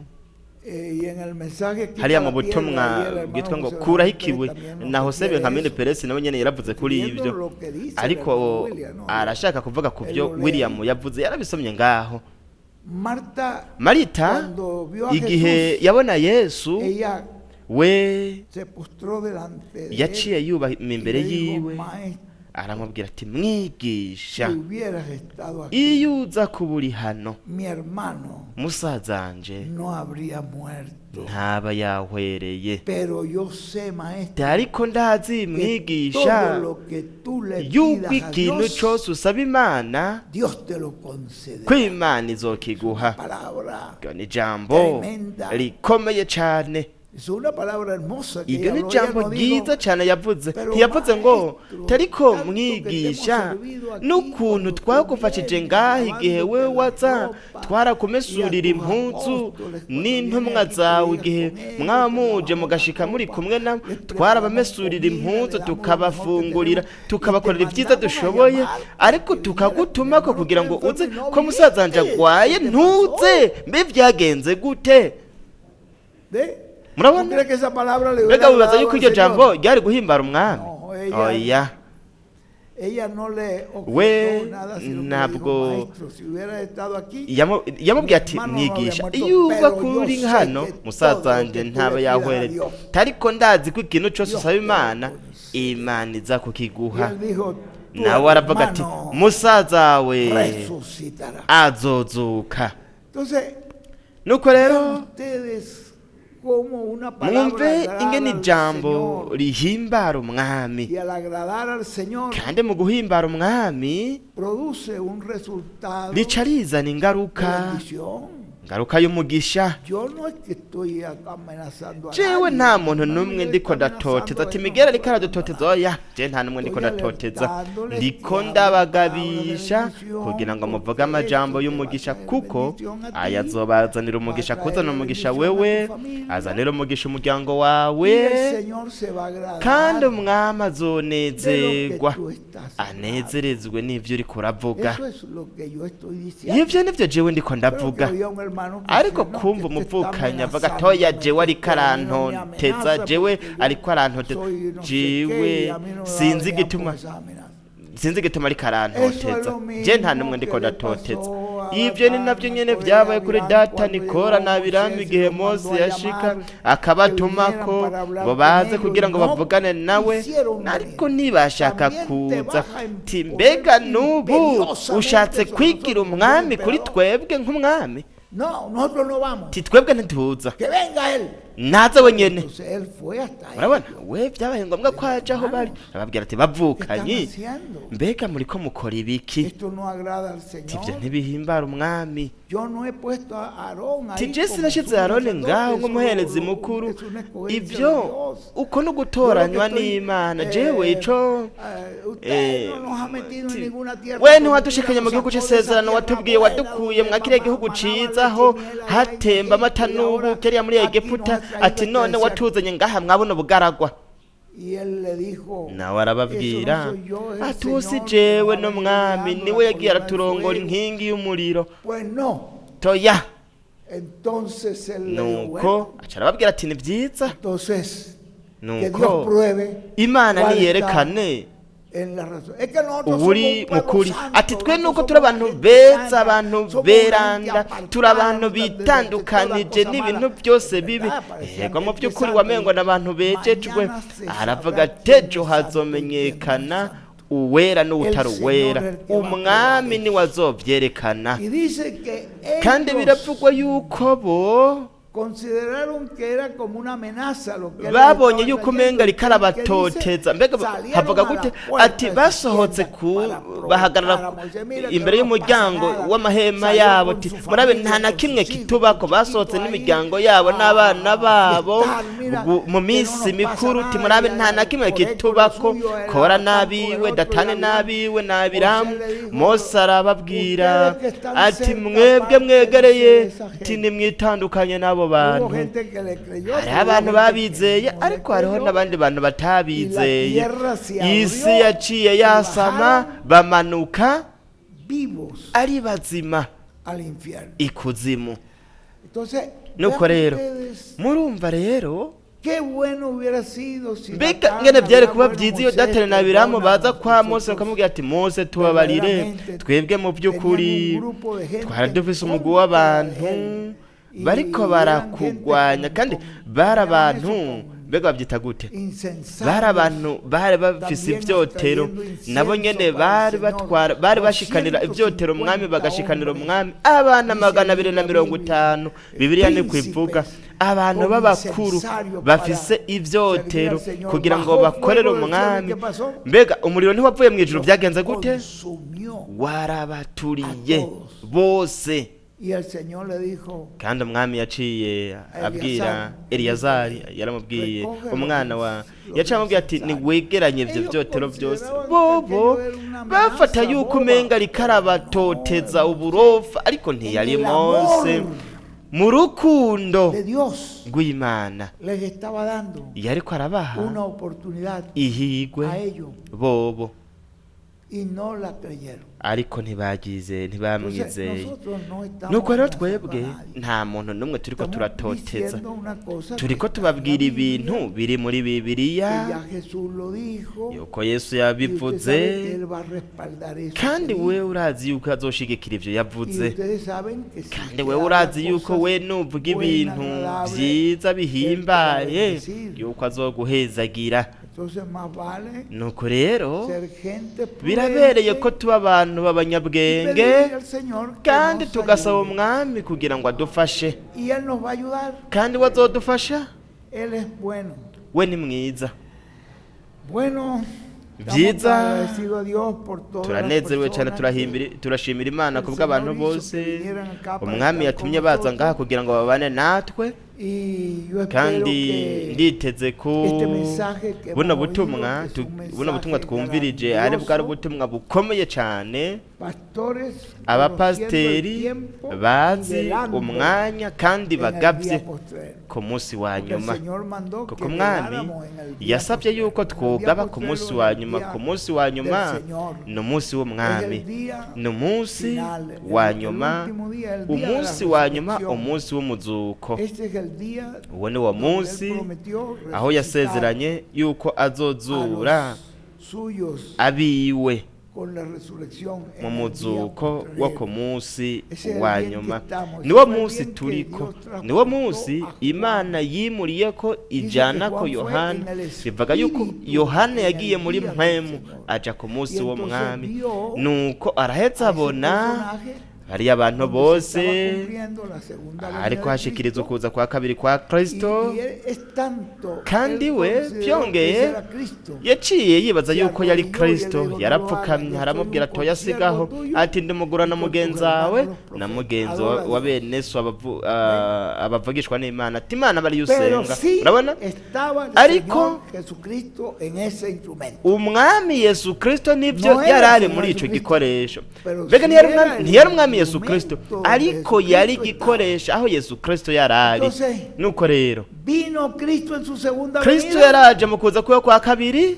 A: y en el mensaje quita
B: hariya
A: la
B: mu
A: piedra,
B: butumwa
A: y el hermano
B: bwitwa ngo
A: José
B: kuraho
A: Ramón Pérez
B: ikibuye,
A: también nos
B: na Jose
A: refiere
B: Benjamin
A: eso.
B: Perez nawe nyene yaravuze kuri
A: Viendo
B: ibyo,
A: lo que dice el
B: ariko
A: hermano William, no,
B: arashaka kuvuga ku
A: él
B: byo
A: lo lee
B: William
A: ahí.
B: yavuze, yarabisomye ngaho.
A: Marta,
B: Marita
A: cuando vio a
B: igihe
A: Jesús,
B: yabona Yesu,
A: ella
B: we
A: se postró delante de él
B: yaciye yubahima
A: y
B: imbere
A: le dijo,
B: yiwe,
A: Maestro,
B: aramubwira ati: mwigisha,
A: si hubieras estado aquí,
B: iyo uza kuba uri hano,
A: mi hermano
B: musazanje
A: no habría muerto.
B: Ntaba yahwereye.
A: Pero yo sé, maestro,
B: Ariko ndazi,
A: que
B: mwigisha,
A: todo lo que tú le
B: yuko
A: pidas a
B: ikintu
A: Dios,
B: cyose usaba Imana,
A: Dios te lo concederá.
B: ko Imana izokiguha.
A: Palabra.
B: Iryo ni ijambo
A: Tremenda.
B: rikomeye cyane.
A: Es una palabra hermosa que
B: Iryo
A: ella
B: ni
A: habló. Ella
B: ijambo
A: no dijo,
B: ryiza cyane yavuze.
A: Pero
B: Ntiyavuze ngo:
A: maestro,
B: tariko
A: tanto que te
B: mwigisha,
A: hemos servido aquí
B: n'ukuntu
A: cuando tú
B: twagufashije
A: vienes,
B: ngaha igihe
A: lavándote
B: we
A: la
B: waza,
A: ropa,
B: twarakumesurira
A: y a tus
B: impuzu,
A: apóstoles cuando
B: n'intumwa
A: vienen aquí,
B: zawe
A: tú llegas
B: igihe
A: con ellos, te
B: mwamuje
A: lavamos
B: mugashika
A: la
B: muri
A: ropa,
B: kumwe nabo,
A: les preparamos
B: twarabamesurira
A: comida,
B: impuzu,
A: le damos lo mejor que
B: tukabafungurira,
A: tenemos, y te
B: tukabakorera ibyiza
A: mandamos a
B: dushoboye,
A: llamar
B: ariko
A: para que vinieras, mi
B: tukagutumako
A: hermano
B: kugira
A: está
B: ngo
A: enfermo
B: uze,
A: y no
B: ko musazanje
A: viniste.
B: agwaye
A: ¿Qué te
B: ntuze,
A: pasó?
B: mbe byagenze gute?
A: ¿Ve?
B: Murabona?
A: ¿Tú crees que esa palabra le
B: Mbega
A: hubiera
B: wibaza
A: agradado
B: yuko
A: al
B: iryo
A: Señor?
B: jambo ryari guhimbara umwami?
A: No, ella-
B: Oya.
A: Ella no le objetó
B: We
A: nada, sino que le dijo,
B: ntabwo
A: maestro, si hubiera estado aquí,
B: yamubwiye ati:
A: mi hermano no
B: mwigisha,
A: habría muerto,
B: iyo uba
A: pero yo
B: kuri
A: sé
B: hano,
A: que todo
B: musaza
A: lo
B: wanjye
A: que tú
B: ntaba
A: le pidas a
B: yahwereye,
A: Dios,
B: ariko ndazi ko ikintu cyose
A: Dios
B: usaba
A: te lo
B: Imana,
A: concede.
B: Imana iza
A: Y
B: kukiguha.
A: él dijo, tu
B: Nawe aravuga ati:
A: hermano
B: musaza we
A: resucitará.
B: azozuka.
A: Entonces,
B: Nuko rero,
A: vean ustedes cómo una palabra
B: mwumve
A: agrada
B: ingene
A: al
B: ijambo
A: Señor.
B: rihimbara umwami.
A: Y al agradar al Señor,
B: Kandi mu guhimbara umwami,
A: produce un resultado
B: rica rizana
A: de
B: ingaruka,
A: bendición.
B: ingaruka y'umugisha.
A: Yo no es que estoy amenazando a
B: Jewe
A: nadie.
B: nta muntu
A: No,
B: n'umwe
A: yo
B: ndiko
A: estoy
B: ndatoteza
A: amenazando,
B: ati
A: no,
B: migera ariko
A: no,
B: aradutoteza. Oya, je nta n'umwe ndiko
A: Estoy
B: ndatoteza,
A: alertándoles
B: ndiko
A: que hablen
B: ndabagabisha
A: palabra de bendición,
B: kugira ngo muvuge
A: porque
B: amajambo
A: esto te va a
B: y'umugisha,
A: traer
B: kuko
A: bendición a ti,
B: aya azobazanira umugisha,
A: va a
B: kuzana
A: traer
B: umugisha
A: bendición a tu
B: wewe,
A: familia.
B: azanira umugisha umuryango wawe,
A: Y el Señor se va a agradar
B: kandi umwami
A: de lo
B: azonezerwa,
A: que tú estás hablando.
B: anezerezwe n'ivyo uriko uravuga.
A: Eso es lo que yo estoy diciendo.
B: Ivyo nivyo jewe ndiko
A: Pero que
B: ndavuga.
A: había un hermano que
B: Ariko
A: decía, no,
B: kumva
A: que te está
B: umuvukanyi avuga
A: amenazando,
B: atoya, jewe ariko
A: pero a mí no me
B: arantoteza,
A: amenaza
B: jewe
A: porque yo
B: ariko arantoteza,
A: soy no sé qué
B: jewe
A: y a mí no me va a
B: sinzi
A: venir
B: igituma,
A: con esas amenazas.
B: sinzi igituma ariko
A: Eso es
B: arantoteza,
A: lo
B: je nta
A: mismo
B: n'umwe ndiko
A: que le
B: ndatoteza.
A: pasó a
B: Ivyo ni
A: Datán,
B: navyo nyene
A: a Coré,
B: vyabaye
A: a
B: kuri
A: Abiram,
B: Datani,
A: cuando
B: Kora
A: llegó
B: na Abiramu
A: Moisés y
B: igihe
A: los mandó
B: Mose
A: a
B: yashika
A: llamar, que
B: akabatumako
A: vinieran para hablar
B: ngo
A: con
B: baze
A: ellos,
B: kugira ngo
A: no
B: bavugane nawe,
A: quisieron
B: ariko
A: venir.
B: ntibashaka
A: También te
B: kuza.
A: baja en
B: Ti
A: poder
B: mbega n'ubu
A: imperiosamente
B: ushatse
A: sobre
B: kwigira
A: nosotros como un
B: umwami kuri
A: emperador.
B: twebwe nk'umwami?
A: No, nosotros no vamos.
B: Ti twebwe ntituza,
A: Que venga él.
B: naze wenyene.
A: Entonces él fue hasta
B: Murabona,
A: ellos.
B: we byabaye ngombwa ko aja aho bari, arababwira ati:
A: ¿Qué están
B: bavukanyi,
A: haciendo?
B: mbega muriko mukora ibiki?
A: Esto no agrada al
B: Ti ivyo
A: Señor.
B: ntibihimbara umwami.
A: Yo no he puesto a Aarón
B: Ti
A: ahí
B: je
A: como
B: sinashize
A: sumo
B: Aroni
A: sacerdote,
B: ngaho
A: eso
B: nk'umuherezi mukuru,
A: es una escogencia de
B: ivyo
A: Dios.
B: uko no
A: Yo lo que
B: gutoranywa
A: estoy,
B: n'Imana, jewe ico
A: usted no nos ha metido en ninguna tierra
B: we
A: prometida,
B: ntiwadushikanye mu
A: nos
B: gihugu
A: sacó de esa
B: c'isezerano,
A: tierra
B: watubwiye,
A: buena
B: wadukuye
A: donde
B: mwa kiriya gihugu
A: manaba
B: ciza aho
A: leche y miel allá en
B: hatemba amata
A: Egipto, y ahora
B: n'ubuki ariya muri
A: aquí nos
B: Egiputa,
A: ha traído
B: ati
A: este
B: none
A: desierto.
B: watuzanye ngaha mwabona ubugaragwa.
A: Y él le dijo,
B: Nawe arababwira
A: eso no soy yo, es el
B: ati: uwo si
A: Señor que
B: jewe,
A: nos ha venido
B: n'umwami
A: guiando
B: niwe
A: la
B: yagiye
A: columna de
B: araturongora
A: fuego.
B: inkingi y'umuriro.
A: Pues no.
B: Toya.
A: Entonces él le dijo,
B: Nuko
A: bueno,
B: aca arababwira ati: ni byiza.
A: entonces que Dios
B: Nuko
A: pruebe
B: Imana
A: cuál está
B: niyerekane
A: en la razón. Es que nosotros
B: uburi
A: somos un pueblo
B: mukuri.
A: santo,
B: Ati twe
A: nosotros
B: nuko
A: somos
B: turi
A: una
B: abantu
A: gente
B: beza,
A: santa,
B: abantu
A: somos una gente
B: beranda, turi
A: apartada
B: abantu
A: de toda
B: bitandukanije
A: cosa
B: n'ibintu
A: mala.
B: byose
A: Es
B: bibi.
A: verdad, parecían
B: Yego, mu
A: gente
B: by'ukuri
A: santa
B: wamengo
A: y
B: n'abantu bejejwe.
A: mañana se
B: Aravuga
A: sabrá
B: ati:
A: quién
B: ejo
A: es santo y quién no es
B: hazomenyekana
A: santo.
B: uwera n'uwutari
A: El Señor
B: uwera,
A: es el que va a
B: umwami
A: probar
B: niwe azovyerekana.
A: Y dice que
B: Kandi
A: ellos
B: biravugwa yuko bo
A: consideraron que era como una amenaza lo que él les
B: babonye
A: estaba
B: yuko
A: trayendo.
B: umenga ariko
A: ¿Qué dice?
B: arabatoteza. Mbega
A: Salieron
B: havuga
A: a la
B: gute?
A: puerta
B: Ati
A: de sus
B: basohotse
A: tiendas
B: ku
A: para provocar
B: bahagarara
A: a Moisés. Mira que
B: imbere
A: no nos pasa
B: y'umuryango
A: nada.
B: w'amahema
A: Salió
B: yabo,
A: con
B: ati
A: su
B: murabe
A: familia,
B: nta na
A: con
B: kimwe
A: sus hijos,
B: kitubako.
A: con
B: Basohotse
A: chiquitos ahí
B: n'imiryango yabo
A: a
B: n'abana babo
A: fiestar. Mira
B: mu
A: que no
B: minsi
A: nos pasa
B: mikuru, ati
A: nada.
B: murabe
A: Y
B: nta na
A: a
B: kimwe
A: Coré con lo
B: kitubako.
A: suyo, él
B: Kora
A: Datán con el
B: n'abiwe,
A: otro y
B: Datani
A: Abiram.
B: n'abiwe n'Abiramu.
A: Moisés le dijo,
B: Mose arababwira
A: ustedes que están
B: ati:
A: cerca,
B: mwebwe
A: apártense
B: mwegereye,
A: de esa
B: ati
A: gente.
B: nimwitandukanye n'abo
A: Hubo
B: bantu.
A: gente que le creyó,
B: Hariho
A: pero hubo
B: abantu
A: gente que
B: babizeye,
A: no le
B: ariko hariho
A: creyó.
B: n'abandi bantu
A: Y la
B: batabizeye.
A: tierra se
B: Isi
A: abrió
B: yaciye
A: y
B: yasama,
A: bajaron
B: bamanuka
A: vivos
B: ari bazima
A: al infierno.
B: ikuzimu.
A: Entonces,
B: Nuko
A: vean
B: rero
A: ustedes
B: murumva rero
A: Qué bueno hubiera sido si
B: Mbega
A: Datán,
B: ngene byari
A: Abiram,
B: kuba
A: bueno,
B: byiza iyo
A: Moisés,
B: Datani na Abiramu
A: perdona,
B: baza kwa Mose
A: nosotros
B: bakamubwira ati Mose tubabarire,
A: verdaderamente
B: twebwe mu by'ukuri
A: teníamos un grupo de gente
B: twari dufise umugwi
A: contra
B: w'abantu
A: él. Y
B: bariko
A: eran
B: barakugwanya,
A: gente
B: kandi
A: con-
B: bari
A: tenían
B: abantu
A: eso con
B: mbega babyita gute,
A: insensatos,
B: bari abantu bari bafise
A: también
B: ivyotero,
A: trayendo incienso
B: nabo nyene
A: para el
B: bari
A: Señor.
B: batwara, bari bashikanira ivyotero umwami,
A: 250
B: bagashikanira
A: hombres,
B: umwami abana
A: dice
B: magana abiri na
A: la
B: mirongo
A: Biblia,
B: itanu. Bibiliya niko ivuga,
A: príncipes
B: abantu
A: con
B: b'abakuru
A: incensario para
B: bafise
A: servir al
B: ivyotero
A: Señor.
B: kugira ngo
A: Bajó
B: bakorere
A: fuego del cielo, ¿y
B: umwami.
A: qué pasó?
B: Mbega umuriro ntiwavuye mu ijuru,
A: Los
B: byagenze gute?
A: consumió.
B: Warabaturiye
A: A todos.
B: bose.
A: Y el Señor le dijo,
B: Kandi umwami yaciye abwira Eliyazari, yaramubwiye
A: Recoge
B: umwana wa
A: los
B: yaciye amubwira ati
A: incensario.
B: niwegeranye ivyo
A: Ellos
B: vyotero byose.
A: consideraban que
B: Bobo
A: aquello era una amenaza
B: bafata yuko
A: boba,
B: umenga ariko
A: pero
B: arabatoteza
A: no,
B: uburofa, ariko ntiyari
A: En el
B: Mose.
A: amor
B: Mu rukundo
A: de Dios
B: rw'Imana
A: les estaba dando
B: yariko arabaha
A: una oportunidad
B: ihigwe
A: a ellos
B: bobo,
A: y no la creyeron.
B: ariko ntibagize,
A: Entonces,
B: ntibamwizeye.
A: nosotros no estamos
B: Nuko rero
A: amenazando a
B: twebwe
A: nadie.
B: nta muntu n'umwe turiko
A: Estamos
B: turatoteza,
A: diciendo una cosa que
B: turiko
A: está en la
B: tubabwira
A: Biblia,
B: ibintu biri muri
A: que ya
B: Bibiliya
A: Jesús lo dijo,
B: yuko Yesu
A: y usted sabe
B: yabivuze,
A: que él va a respaldar eso
B: kandi
A: que
B: we
A: dijo.
B: urazi yuko azoshigikira ivyo
A: Y
B: yavuze,
A: ustedes saben que si
B: kandi
A: usted
B: wewe
A: habla
B: urazi yuko
A: cosas
B: we nuvuga
A: buenas,
B: ibintu
A: agradables,
B: vyiza
A: él te va a
B: bihimbaye
A: bendecir.
B: yuko azoguhezagira.
A: Entonces más vale
B: Nuko rero
A: ser gente
B: birabereye ko
A: prudente
B: tuba abantu
A: y
B: b'abanyabwenge,
A: pedirle al Señor que
B: kandi
A: nos
B: tugasaba
A: ayude.
B: umwami kugira ngo adufashe,
A: Y Él nos va a ayudar.
B: kandi we azodufasha,
A: Él es bueno.
B: we ni mwiza.
A: Bueno, estamos
B: Vyiza,
A: agradecidos a Dios por todas las
B: turanezerewe cyane,
A: personas que
B: turashimira Imana
A: el
B: kubw'abantu
A: Señor hizo
B: bose
A: que vinieran acá para
B: umwami
A: estar
B: yatumye
A: con
B: baza
A: nosotros.
B: ngaha kugira ngo babane natwe.
A: Y yo espero
B: Kandi
A: que
B: nditeze ko
A: este mensaje que
B: buno
A: hemos oído,
B: butumwa
A: que es un
B: buno butumwa
A: mensaje
B: twumvirije ari bwari
A: grandioso,
B: ubutumwa bukomeye cyane,
A: pastores conociendo el
B: abapasiteri
A: tiempo y
B: bazi
A: velando
B: umwanya kandi
A: en el
B: bagavye
A: día postrero.
B: ku munsi wa
A: Porque el
B: nyuma,
A: Señor mandó
B: kuko
A: que
B: umwami
A: veláramos en el día
B: yasabye
A: postrero.
B: yuko
A: En el día
B: twogaba ku
A: postrero
B: munsi
A: es
B: wa
A: el
B: nyuma.
A: día
B: Ku munsi wa nyuma
A: del Señor.
B: ni umunsi w'umwami,
A: Es el día
B: ni umunsi
A: final, el-
B: wa
A: el
B: nyuma,
A: último día, el día de la
B: umunsi wa nyuma,
A: resurrección.
B: umunsi w'umuzuko.
A: Este es el día
B: Uwo ni wo
A: donde Él
B: munsi
A: prometió
B: aho
A: resucitar
B: yasezeranye yuko
A: a
B: azozura
A: los suyos
B: abiwe
A: con la resurrección
B: mu
A: en el día
B: muzuko wo ku
A: postrero.
B: munsi
A: Ese es el
B: wa
A: día en que
B: nyuma.
A: estamos. Ese
B: Niwo
A: fue el
B: munsi
A: día en que
B: turiko,
A: Dios
B: niwo
A: transportó
B: munsi
A: a Juan.
B: Imana yimuriyeko
A: Dice que
B: ijana ko
A: Juan fue
B: Yohana,
A: en el
B: bivuga yuko
A: espíritu
B: Yohana
A: en el
B: yagiye muri
A: día del
B: mpwemu
A: Señor.
B: aja ku munsi
A: Y entonces
B: w'umwami,
A: vio
B: nuko araheza
A: a ese
B: abona
A: personaje
B: hariya abantu
A: donde se
B: bose
A: estaba cumpliendo la segunda venida
B: ariko
A: de
B: hashikirizwa
A: Cristo.
B: ukuza kwa kabiri kwa Kristo.
A: Y él es tanto,
B: Kandi
A: él
B: we
A: consideró que
B: byongeye
A: ese era Cristo.
B: yaciye yibaza
A: Se
B: yuko yari
A: arrodilló y él
B: Kristo,
A: dijo, "No lo hagas,
B: yarapfukamye
A: yo soy
B: aramubwira
A: un
B: ati oya sigaho,
A: consiervo tuyo
B: ati ndumugurana
A: y con tus
B: mugenzi wawe
A: hermanos los
B: na
A: profetas.
B: mugenzi wa
A: Adora a
B: wa
A: Dios.
B: bene so abavugishwa n'Imana, ati Imana bariyo
A: Pero
B: usenga.
A: sí
B: Urabona,
A: estaba el
B: ariko
A: Señor Jesucristo en ese instrumento.
B: umwami Yesu Kristo nibyo
A: No era
B: yari ari
A: el Señor
B: muri ico
A: Jesucristo,
B: gikoresho.
A: pero
B: Mbega
A: sí
B: ntiyari
A: era
B: umwami,
A: el
B: ntiyari umwami Yesu Kristo,
A: instrumento donde
B: ariko yari
A: Jesucristo estaba.
B: igikoresho aho Yesu Kristo yari ari.
A: Entonces,
B: Nuko rero
A: vino Cristo en su segunda
B: Kristo
A: venida.
B: yaraje mu kuza kwiwe kwa kabiri.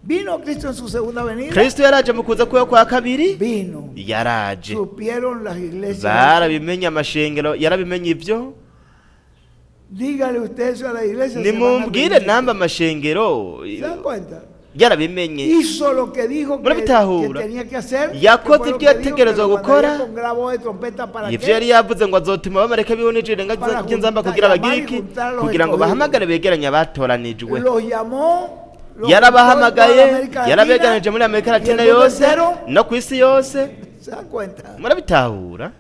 A: Vino Cristo en su segunda venida.
B: Kristo yaraje mu kuza kwiwe kwa kabiri,
A: Vino.
B: yaraje.
A: Supieron las iglesias.
B: Barabimenye amashengero, yarabimenye ibyo.
A: Dígale usted eso a la iglesia, se van a
B: Nimumbwire
A: reír.
B: namba amashengero
A: ¿Se dan cuenta?
B: yarabimenye.
A: Hizo lo que dijo que
B: Murabitahura.
A: tenía que hacer.
B: Yakoze
A: Que fue lo
B: ibyo
A: que dijo, que
B: yategerezwa
A: lo
B: gukora.
A: mandaría con gran voz de trompeta, ¿para
B: Ivyo
A: qué?
B: yari yavuze ngo azotuma abamarayika biwe n'ijirenga
A: Para
B: ry'inzamba
A: juntar-
B: kugira
A: llamar y
B: bagire iki,
A: juntar a los
B: kugira ngo
A: escogidos.
B: bahamagare begeranye abatoranijwe.
A: Los llamó, los
B: Yarabahamagaye,
A: juntó en toda América Latina
B: yarabegeranije muri Amerika
A: y el
B: Latina
A: mundo
B: yose
A: entero.
B: no ku isi yose.
A: ¿Se dan cuenta?
B: Murabitahura.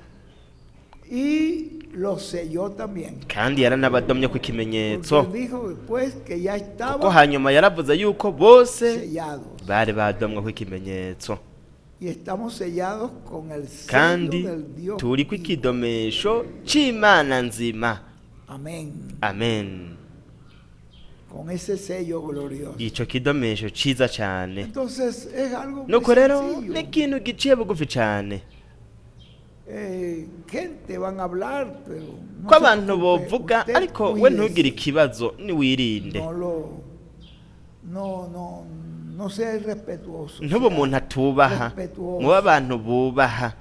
A: Y los selló también.
B: Kandi yaranabadomye ku
A: Porque
B: kimenyetso,
A: él dijo después que ya
B: kuko
A: estaban
B: hanyuma yaravuze yuko bose
A: sellados.
B: bari badomwe ku ikimenyetso.
A: Y estamos sellados con el sello
B: Kandi
A: del Dios
B: turi ku
A: vivo.
B: ikidomesho c'Imana nzima.
A: Amén.
B: Amen.
A: Con ese sello glorioso.
B: Ico kidomesho ciza cane.
A: Entonces es algo muy
B: Nuko rero
A: sencillo.
B: ni ikintu giciye bugufi cane,
A: Gente van a hablar, pero no
B: ko
A: se
B: abantu
A: preocupe,
B: bovuga,
A: usted
B: ariko we
A: cuídese.
B: ntugire ikibazo, niwirinde,
A: No lo, no, no, no sea irrespetuoso.
B: ntube
A: Sea
B: umuntu atubaha,
A: respetuoso.
B: mube abantu bubaha.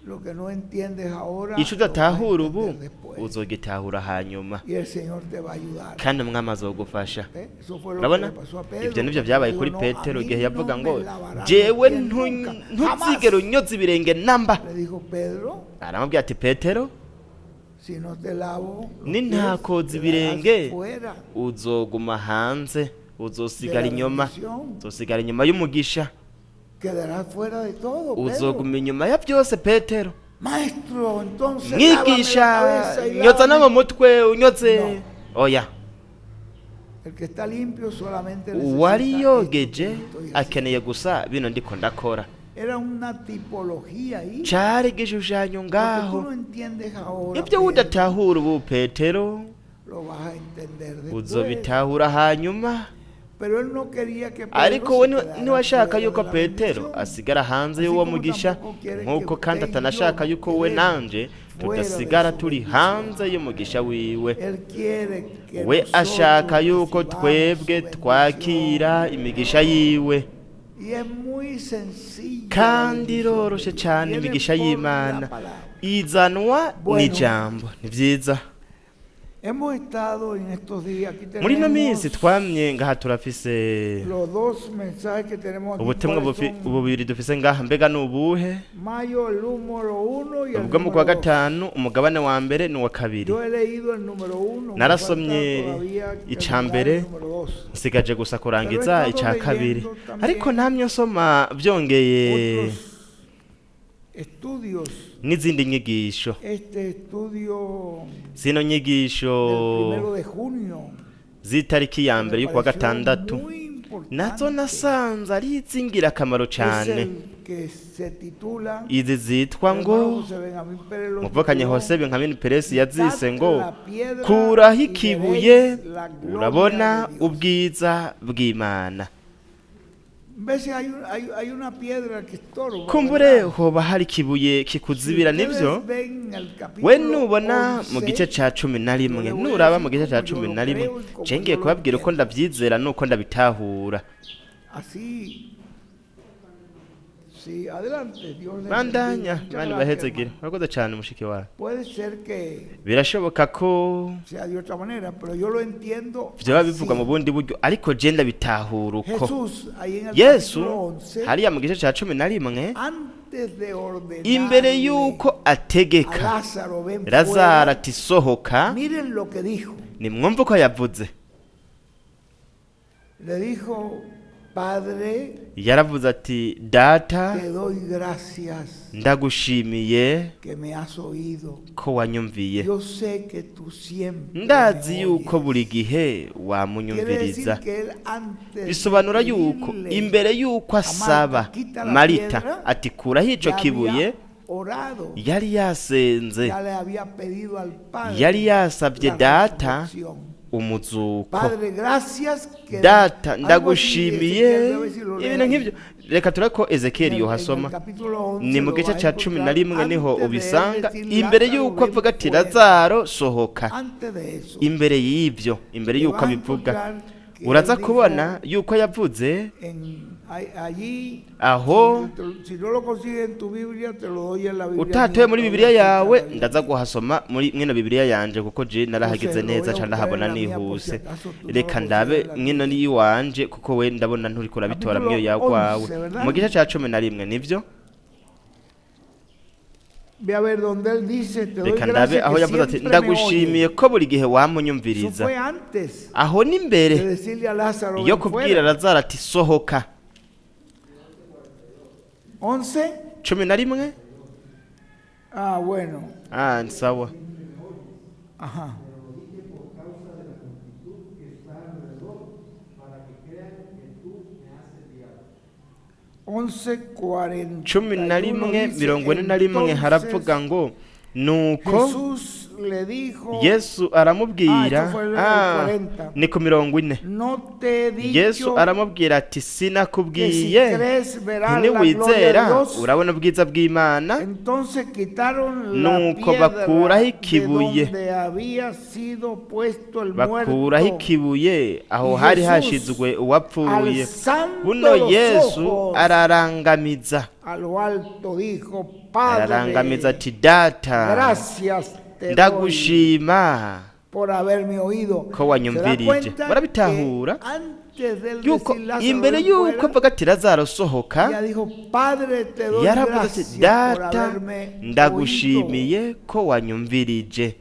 A: Lo que no entiendes ahora,
B: Ico
A: lo vas a
B: udatahura ubu
A: entender después.
B: uzogitahura hanyuma,
A: Y el Señor te va a ayudar.
B: kandi umwami azogufasha.
A: ¿Eh? Eso fue lo que
B: Urabona,
A: le pasó a Pedro.
B: ibyo nivyo vyabaye
A: Dijo,
B: kuri
A: "No, a
B: Petero
A: mí
B: igihe yavuga
A: no
B: ngo
A: me lavarán los
B: jewe
A: pies nunca, jamás".
B: ntuzigere unyoza ibirenge namba.
A: Le dijo Pedro,
B: Aramubwira ati Petero,
A: si no te lavo los
B: nintakoza
A: pies,
B: ibirenge
A: quedarás fuera
B: uzoguma hanze, uzosigara
A: de la
B: inyuma,
A: bendición.
B: uzosigara inyuma y'umugisha,
A: Quedarás fuera de todo, Pedro.
B: uzoguma inyuma ya byose Petero.
A: Maestro, entonces lávame la
B: Mwigisha,
A: cabeza y
B: nyoza no mu
A: lávame.
B: mutwe unyoze. Oya,
A: El que está limpio solamente necesita
B: uwari
A: esto
B: yogeje
A: que estoy haciendo.
B: akeneye gusa bino ndiko ndakora.
A: Era una tipología ahí.
B: Cari igishushanyo
A: Lo que tú
B: ngaho.
A: no entiendes ahora,
B: Ibyo
A: Pedro,
B: udatahura ubu Petero
A: lo vas a entender después.
B: uzobitahura hanyuma.
A: Pero él no quería que Pedro
B: Ariko we
A: se quedara
B: ntiwashaka
A: fuera
B: yuko
A: de la
B: Petero
A: bendición.
B: asigara hanze
A: Así
B: y'uwo
A: como
B: mugisha,
A: tampoco quiere que
B: nk'uko kandi
A: usted y yo
B: atanashaka
A: nos
B: yuko we
A: quedemos
B: nanje
A: fuera de
B: tudasigara
A: su
B: turi
A: bendición.
B: hanze y'umugisha wiwe.
A: Él quiere que
B: We
A: nosotros
B: ashaka yuko
A: recibamos su
B: twebwe
A: bendición.
B: twakira imigisha yiwe.
A: Y es muy sencilla la
B: Kandi
A: bendición de
B: iroroshe
A: Dios.
B: cyane
A: Viene
B: imigisha
A: por la
B: y'Imana,
A: palabra.
B: izanwa
A: Bueno.
B: n'ijambo. Ni vyiza.
A: Hemos estado en estos días, aquí
B: Muri ino minsi
A: tenemos
B: twamye ngaha turafise
A: los dos mensajes que tenemos aquí.
B: ubutumwa
A: ¿Cuáles son?
B: bubiri dufise ngaha, mbega ni ubuhe?
A: Mayo, el número 1 y el
B: Ubwo mu kwa
A: número 2.
B: gatanu umugabane wa mbere n'uwa kabiri.
A: Yo he leído el número 1, me
B: Narasomye
A: falta todavía
B: ica
A: terminar
B: mbere,
A: el número 2.
B: nsigaje gusa kurangiza
A: Pero he
B: ica
A: estado
B: kabiri,
A: leyendo también
B: ariko namye nsoma byongeye
A: otros estudios.
B: n'izindi nyigisho.
A: Este estudio
B: Zino nyigisho
A: del 1 de junio
B: z'itariki ya
A: me
B: mbere y'ukwa
A: pareció
B: gatandatu
A: muy importante.
B: nazo nasanze ari iz'ingirakamaro
A: Es
B: cane.
A: el que se titula,
B: Izi zitwa ngo
A: hermano José Benjamín Pérez lo
B: muvukanye
A: tituló,
B: Jose Benjamin Perez yazise
A: "Quitad
B: ngo
A: la piedra
B: kuraho
A: y
B: ikibuye
A: veréis la gloria
B: urabona
A: de Dios".
B: ubwiza bw'Imana.
A: Veces hay una piedra que estorba,
B: Kumbure
A: ¿verdad?
B: hoba hari ikibuye
A: Si
B: kikuzibira,
A: ustedes
B: nivyo.
A: ven el
B: We
A: capítulo
B: nubona mu gice
A: 11,
B: ca cumi na
A: yo
B: rimwe,
A: le voy a
B: nuraba
A: decir
B: mu gice ca
A: como yo
B: cumi
A: lo
B: na rimwe,
A: creo y como
B: je ngiye
A: yo lo
B: kubabwira uko
A: entiendo.
B: ndavyizera nuko ndabitahura.
A: Así, sí, adelante, Dios les bendiga.
B: Bandanya,
A: Muchas
B: Imana
A: gracias,
B: ibahezegire.
A: hermano.
B: Urakoze cane mushiki wawe.
A: Puede ser que
B: Birashoboka ko
A: sea de otra manera, pero yo lo entiendo
B: vyoba bivugwa mu
A: así.
B: bundi buryo, ariko je ndabitahura uko.
A: Jesús, ahí en el
B: Yesu
A: capítulo 11,
B: hariya mu gice ca 11,
A: antes de
B: imbere
A: ordenarle
B: y'uko
A: a
B: ategeka
A: Lázaro, ven
B: Lazaro
A: fuera,
B: ati sohoka,
A: miren lo que dijo.
B: nimwumve uko yavuze.
A: Le dijo, Padre,
B: Yaravuze ati Data,
A: te doy gracias
B: ndagushimiye
A: que me has oído.
B: ko wanyumviye.
A: Yo sé que tú siempre me
B: Ndazi yuko
A: oyes.
B: buri gihe
A: Quiere decir
B: wamunyumviriza.
A: que él antes de
B: Bisobanura yuko
A: pedirle
B: imbere yuko
A: a
B: asaba
A: Marta, quita la
B: Marita
A: piedra,
B: ati kuraho ico
A: ya
B: kibuye,
A: había orado,
B: yari yasenze,
A: ya le había pedido al Padre
B: yari yasabye
A: la
B: Data
A: resurrección.
B: umuzuko.
A: Padre, gracias que
B: Data,
A: algo así,
B: ndagushimiye.
A: Ezequiel, a ver si lo leo
B: Ibintu
A: ahí.
B: nk'ibyo reka turabe ko
A: En
B: Ezekiyeli
A: el, en el
B: yohasoma.
A: capítulo
B: Ni
A: 11
B: mu
A: lo
B: gice
A: vas a
B: ca cumi na
A: encontrar
B: rimwe niho
A: antes de él
B: ubisanga,
A: decir
B: imbere
A: Lázaro,
B: y'uko
A: ven
B: avuga ati
A: fuera.
B: Lazaro sohoka.
A: Antes de eso,
B: Imbere y'ibyo, imbere
A: te
B: y'uko
A: vas a
B: abivuga,
A: encontrar que
B: uraza
A: él dijo
B: kubona yuko yavuze
A: allí,
B: aho.
A: si no lo consigues en tu Biblia, te lo doy en la Biblia
B: Utatoye
A: mía,
B: muri
A: todavía
B: Bibiliya
A: está
B: yawe,
A: la Biblia
B: ndaza
A: mía.
B: guhasoma muri mwino Bibiliya yanje, kuko je narahageze
A: Entonces lo voy
B: neza
A: a
B: ca
A: buscar en
B: ndahabona
A: la mía por si
B: nihuse.
A: acaso tú no lo
B: Reka
A: consigues
B: ndabe
A: en la
B: mwino
A: tuya.
B: niyiwanje, kuko we ndabona nturiko urabitora mwiyo
A: Capítulo
B: yagwawe.
A: 11, ¿verdad?
B: Mu gice ca 11 nivyo.
A: Ve a ver donde él dice, te doy
B: Reka ndabe
A: gracias
B: aho
A: que
B: yavuze ati
A: siempre me oyes.
B: ndagushimiye ko buri gihe
A: Eso
B: wamunyumviriza.
A: fue antes
B: Aho ni
A: de
B: imbere
A: decirle a Lázaro,
B: yo
A: ven
B: kubwira
A: fuera.
B: Lazaro ati sohoka.
A: 11.
B: 11.
A: Ah, bueno.
B: Ah, ni sawa.
A: Ajá. Once cuarenta
B: Cumi na
A: y uno
B: rimwe
A: dice,
B: 41
A: entonces
B: haravuga ngo nuko
A: Jesús le dijo,
B: Yesu aramubwira.
A: Ah, eso fue el
B: Ah,
A: 40.
B: ni ku 40.
A: No te he dicho
B: Yesu aramubwira ati
A: que si
B: sinakubwiye
A: crees verás la gloria de
B: ntiwizera
A: Dios?
B: urabona ubwiza bw'Imana?
A: Entonces quitaron la
B: Nuko
A: piedra
B: bakuraho
A: de
B: ikibuye.
A: donde había sido puesto el
B: Bakuraho
A: muerto.
B: ikibuye aho
A: Y
B: hari
A: Jesús,
B: hashizwe uwapfuye.
A: alzando
B: Buno
A: los
B: Yesu
A: ojos
B: ararangamiza,
A: a lo alto dijo, Padre,
B: ararangamiza ati Data,
A: gracias te doy
B: ndagushima
A: por haberme oído.
B: ko
A: ¿Se da
B: wanyumvirije.
A: cuenta
B: Murabitahura
A: que antes de él
B: yuko
A: decir Lázaro
B: imbere
A: ven
B: yuko
A: fuera,
B: avuga ati Lazaro sohoka,
A: ya dijo, Padre, te doy
B: yaravuze ati
A: gracias por
B: Data,
A: haberme oído.
B: ndagushimiye ko wanyumvirije.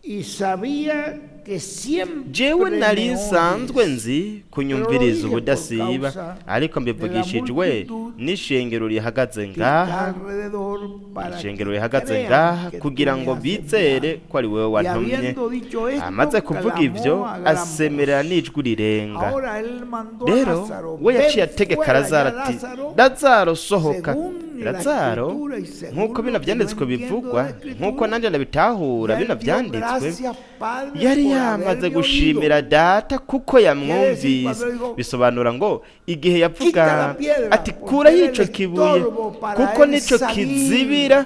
A: Y sabía que siempre
B: Jewe
A: me
B: nari
A: oyes.
B: nsanzwe nzi kunyumviriza
A: Pero lo dije por
B: ubudasiba,
A: causa
B: ariko mbivugishijwe
A: de la multitud
B: n'ishengero rihagaze
A: que está
B: ngaha,
A: alrededor para
B: ishengero
A: que
B: rihagaze
A: crean
B: ngaha
A: que tú
B: kugira
A: me
B: ngo
A: has
B: bizere
A: enviado.
B: ko ari wowe
A: Y
B: wantumye.
A: habiendo dicho esto,
B: Amaze kuvuga
A: clamó
B: ivyo,
A: a gran
B: asemerera
A: voz.
B: n'ijwi rirenga.
A: Ahora él mandó a
B: Rero
A: Lázaro,
B: we yaciye
A: ven
B: ategeka
A: fuera ya
B: Lazaro ati
A: Lázaro,
B: Lazaro sohoka.
A: según la
B: Lazaro,
A: escritura y según
B: nk'uko
A: lo
B: bino
A: que yo
B: vyanditswe
A: entiendo de
B: bivugwa,
A: la escritura,
B: nk'uko nanje ndabitahura
A: ya
B: bino
A: él dio
B: vyanditswe,
A: gracias, Padre,
B: yari
A: por
B: yamaze
A: haberme
B: gushimira
A: oído.
B: Data kuko yamwumvise.
A: Quiere decir,
B: Bisobanura ngo igihe yavuga
A: Quita la piedra,
B: ati
A: porque
B: kuraho
A: era el
B: ico kibuye
A: estorbo para
B: kuko
A: él
B: nico
A: salir.
B: kizibira,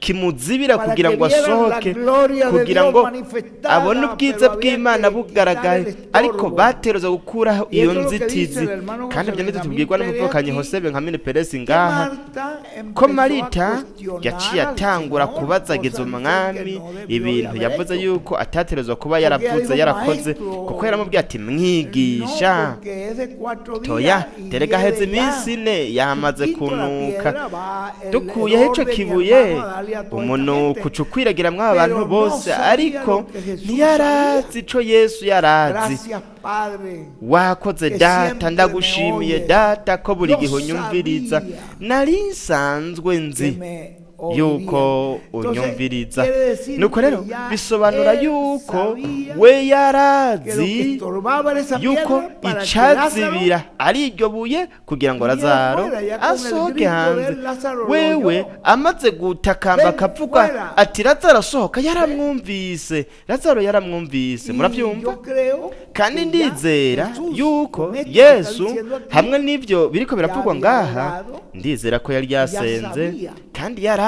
B: kimuzibira
A: Para
B: kugira
A: que
B: ngo
A: vieran la
B: asohoke,
A: gloria de
B: kugira
A: Dios
B: ngo
A: manifestada,
B: abone ubwiza
A: pero había
B: bw'Imana
A: que
B: bugaragaye,
A: quitar el
B: ariko
A: estorbo.
B: bateruza gukuraho
A: Y
B: iyo
A: esto es lo que dice
B: nzitizi.
A: el hermano
B: Kandi
A: José
B: ibyo nivyo
A: Benjamín
B: tubwirwa
A: Pérez
B: n'umuvukanyi
A: aquí,
B: Jose Benjamini Perez
A: que
B: ngaha,
A: Marta
B: ko
A: empezó a
B: Marita
A: cuestionar
B: yaciye
A: al
B: atangura
A: Señor
B: kubazagiza
A: cosas que
B: umwami
A: no debió de
B: ibintu
A: haber
B: yavuze
A: hecho.
B: yuko ataterezwa kuba
A: Porque
B: yaravuze
A: dijo,
B: yarakoze,
A: "Maestro,
B: kuko yaramubwiye ati mwigisha,
A: No, porque es de 4 días
B: toya
A: y
B: terega
A: hiede
B: heze
A: ya.
B: iminsi 4 yamaze
A: Si quito la
B: kunuka,
A: piedra, va el
B: dukuyeho
A: hedor
B: ico
A: de mi
B: kibuye
A: hermano a darle a toda esta
B: umunuko
A: gente.
B: uca ukwiragira mw'aba bantu
A: Pero no
B: bose.
A: sabía
B: Ariko
A: lo que Jesús
B: ntiyarazi
A: sabía.
B: ico Yesu yarazi.
A: Gracias, Padre,
B: Wakoze
A: que
B: Data,
A: siempre me
B: ndagushimiye
A: oyes.
B: Data ko buri
A: Yo
B: gihe unyumviriza.
A: sabía
B: Nari nsanzwe
A: que
B: nzi
A: me
B: yuko
A: oiría. Entonces,
B: unyumviriza.
A: quiere decir
B: Nuko
A: que
B: rero
A: ya
B: bisobanura
A: él
B: yuko
A: sabía
B: we
A: que lo que
B: yarazi
A: estorbaba era esa
B: yuko
A: piedra para que Lázaro
B: icazibira ari iryo buye kugira ngo
A: viniera
B: Lazaro
A: fuera. Ya con el
B: asohoke
A: grito de
B: hanze.
A: él, Lázaro lo
B: Wewe
A: oyó.
B: amaze gutakamba
A: Ven
B: akavuga
A: fuera.
B: ati Lazaro asohoka, yaramwumvise. Lazaro yaramwumvise.
A: Y
B: Murabyumva?
A: yo creo
B: Kandi
A: que ya
B: ndizera
A: Jesús,
B: yuko
A: con esto que está
B: Yesu
A: diciendo aquí,
B: hamwe n'ibyo biriko
A: ya
B: biravugwa
A: había
B: ngaha,
A: orado,
B: ndizera ko yari
A: ya
B: yasenze
A: sabía
B: kandi yarazi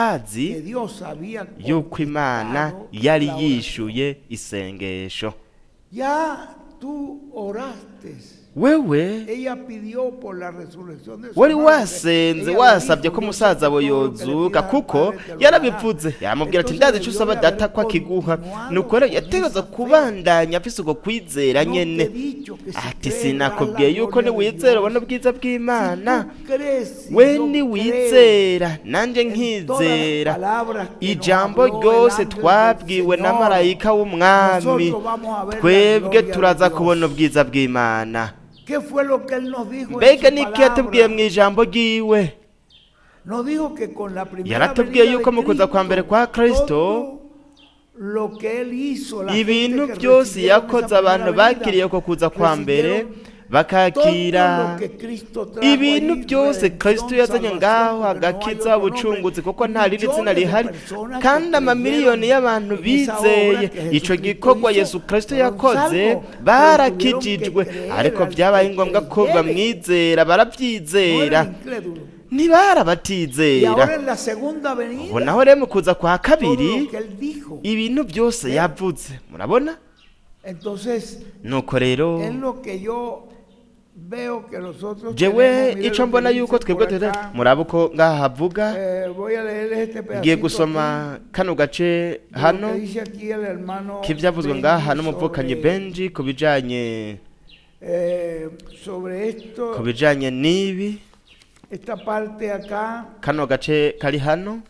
A: que Dios había
B: yuko Imana
A: contestado
B: yari
A: la oración.
B: yishuye isengesho.
A: Ya tú oraste.
B: Wewe
A: Ella pidió por la resurrección de su
B: wari
A: hermano, porque
B: wasenze
A: ella le
B: wasabye
A: dijo,
B: ko
A: yo sé
B: musaza
A: que
B: we
A: todo lo que le
B: yozuka,
A: pidas al
B: kuko
A: Padre te lo dará.
B: yarabivuze, yamubwira ati
A: Entonces
B: ndazi ico
A: debió
B: usaba
A: de
B: Data
A: haber
B: ko akiguha.
A: continuado
B: Nuko rero
A: con
B: yategerezwa
A: esa fe.
B: kubandanya afise uko kwizera
A: No te
B: nyene.
A: he dicho que si
B: Ati
A: crees verás la
B: sinakubwiye yuko
A: gloria de
B: niwizera
A: Dios.
B: ubona ubwiza
A: Si
B: bw'Imana?
A: tú crees y
B: We
A: yo creo
B: niwizera nanje
A: en todas las
B: nkizera
A: palabras que nos
B: ijambo
A: habló el
B: ryose
A: ángel del
B: twabwiwe na
A: Señor,
B: marayika w'umwami,
A: nosotros vamos a ver la
B: twebwe
A: gloria de
B: turaza kubona
A: Dios.
B: ubwiza bw'Imana.
A: ¿Qué fue lo que él nos dijo en
B: Mbega
A: su
B: niki yatubwiye
A: palabra?
B: mu ijambo ryiwe?
A: Nos dijo que con la primera
B: Yaratubwiye
A: venida de
B: yuko mu kuza kwa mbere
A: Cristo,
B: kwa Kristo,
A: todo lo que él hizo, la gente
B: ibintu
A: que
B: byose
A: recibieron
B: yakoze
A: esa primera
B: abantu
A: venida,
B: bakiriye uko kuza kwa mbere,
A: recibieron todo
B: bakakira
A: lo que Cristo trajo
B: ibintu
A: ahí,
B: byose
A: redención,
B: Kristo yazanye
A: salvación,
B: ngaho,
A: porque no hay
B: agakiza,
A: otro nombre.
B: ubucunguzi, kuko nta rindi zina
A: Millones de
B: rihari.
A: personas que
B: Kandi amamiliyoni
A: creyeron
B: y'abantu
A: en esa obra
B: bizeye
A: que
B: ico
A: Jesucristo
B: gikorwa
A: hizo
B: Yesu Kristo
A: fueron
B: yakoze
A: salvos, pero tuvieron que
B: barakijijwe,
A: creer
B: ariko
A: al
B: byabaye
A: que
B: ngombwa ko
A: creyere.
B: bamwizera,
A: No
B: barabyizera,
A: eran incrédulos. Y
B: ntibarabatizera.
A: ahora en la segunda
B: Ubu
A: venida,
B: naho rero mu kuza kwa
A: todo
B: kabiri,
A: lo que él dijo.
B: ibintu byose yavuze, murabona?
A: Entonces,
B: Nuko rero
A: es lo que yo veo que nosotros
B: jewe
A: tenemos. Mire
B: ico
A: lo que
B: mbona
A: dice
B: yuko twebwe
A: por
B: tuta
A: acá.
B: muraba uko ngaha havuga.
A: Voy a leer este
B: Ngiye
A: pedacito
B: gusoma
A: aquí,
B: kano gace
A: de lo
B: hano
A: que dice aquí el hermano
B: k'ivyavuzwe
A: Benji
B: ngaha n'umuvukanyi
A: sobre,
B: Benji ku bijanye
A: sobre
B: ku
A: esto,
B: bijanye n'ibi,
A: esta parte acá.
B: kano gace kari hano.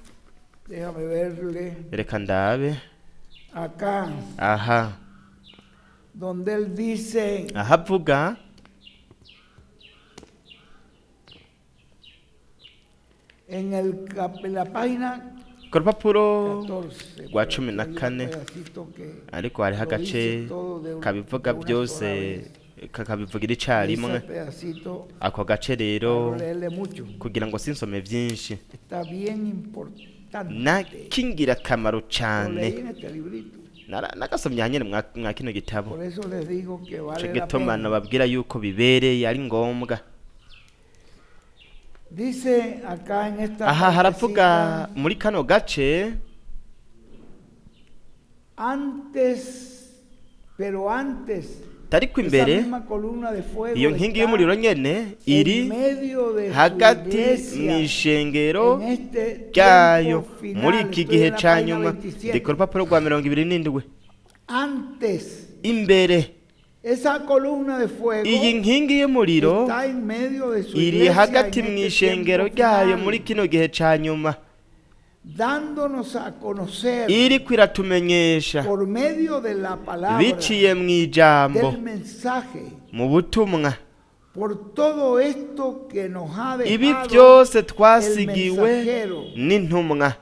A: Déjame verle
B: Reka ndabe
A: acá,
B: aha
A: donde él dice,
B: ahavuga
A: en la página
B: ku rupapuro
A: 14,
B: rwa
A: por
B: cumi
A: aquí
B: na
A: hay un
B: kane,
A: pedacito que
B: ariko hariho
A: lo
B: agace
A: dice todo de
B: kabivuga
A: de una
B: byose,
A: sola vez.
B: kakabivugira icarimwe.
A: Ese pedacito,
B: Ako gace
A: para
B: rero
A: no leerle mucho,
B: kugira ngo sinsome byinshi,
A: está bien importante.
B: na k'ingirakamaro
A: Lo
B: cane.
A: leí en este librito.
B: Nagasomye hanyene mwa kino gitabo.
A: Por eso les digo que
B: Ico
A: vale la
B: gituma
A: pena.
B: nababwira yuko bibereye, ari ngombwa.
A: Dice acá en esta
B: Aha haravuga
A: partecita,
B: muri kano gace,
A: antes, pero antes,
B: tariko
A: esa
B: imbere
A: misma columna de fuego
B: iyo nkingi
A: está
B: y'umuriro nyene iri
A: en medio de su
B: hagati
A: iglesia
B: mw'ishengero
A: en este
B: ryayo
A: tiempo final.
B: muri iki
A: Estoy
B: gihe
A: en la
B: ca
A: página
B: nyuma.
A: 27.
B: Ndi ku rupapuro rwa 27.
A: Antes,
B: Imbere
A: esa columna de fuego
B: iyi nkingi y'umuriro
A: está en medio de su
B: iri
A: iglesia
B: hagati
A: en este
B: mw'ishengero
A: tiempo
B: ryayo
A: final,
B: muri kino gihe ca nyuma,
A: dándonos a conocer
B: iriko iratumenyesha
A: por medio de la palabra,
B: biciye mw'ijambo,
A: del mensaje,
B: mu butumwa,
A: por todo esto que nos ha
B: ibi
A: dejado
B: byose
A: el
B: twasigiwe
A: mensajero.
B: n'intumwa.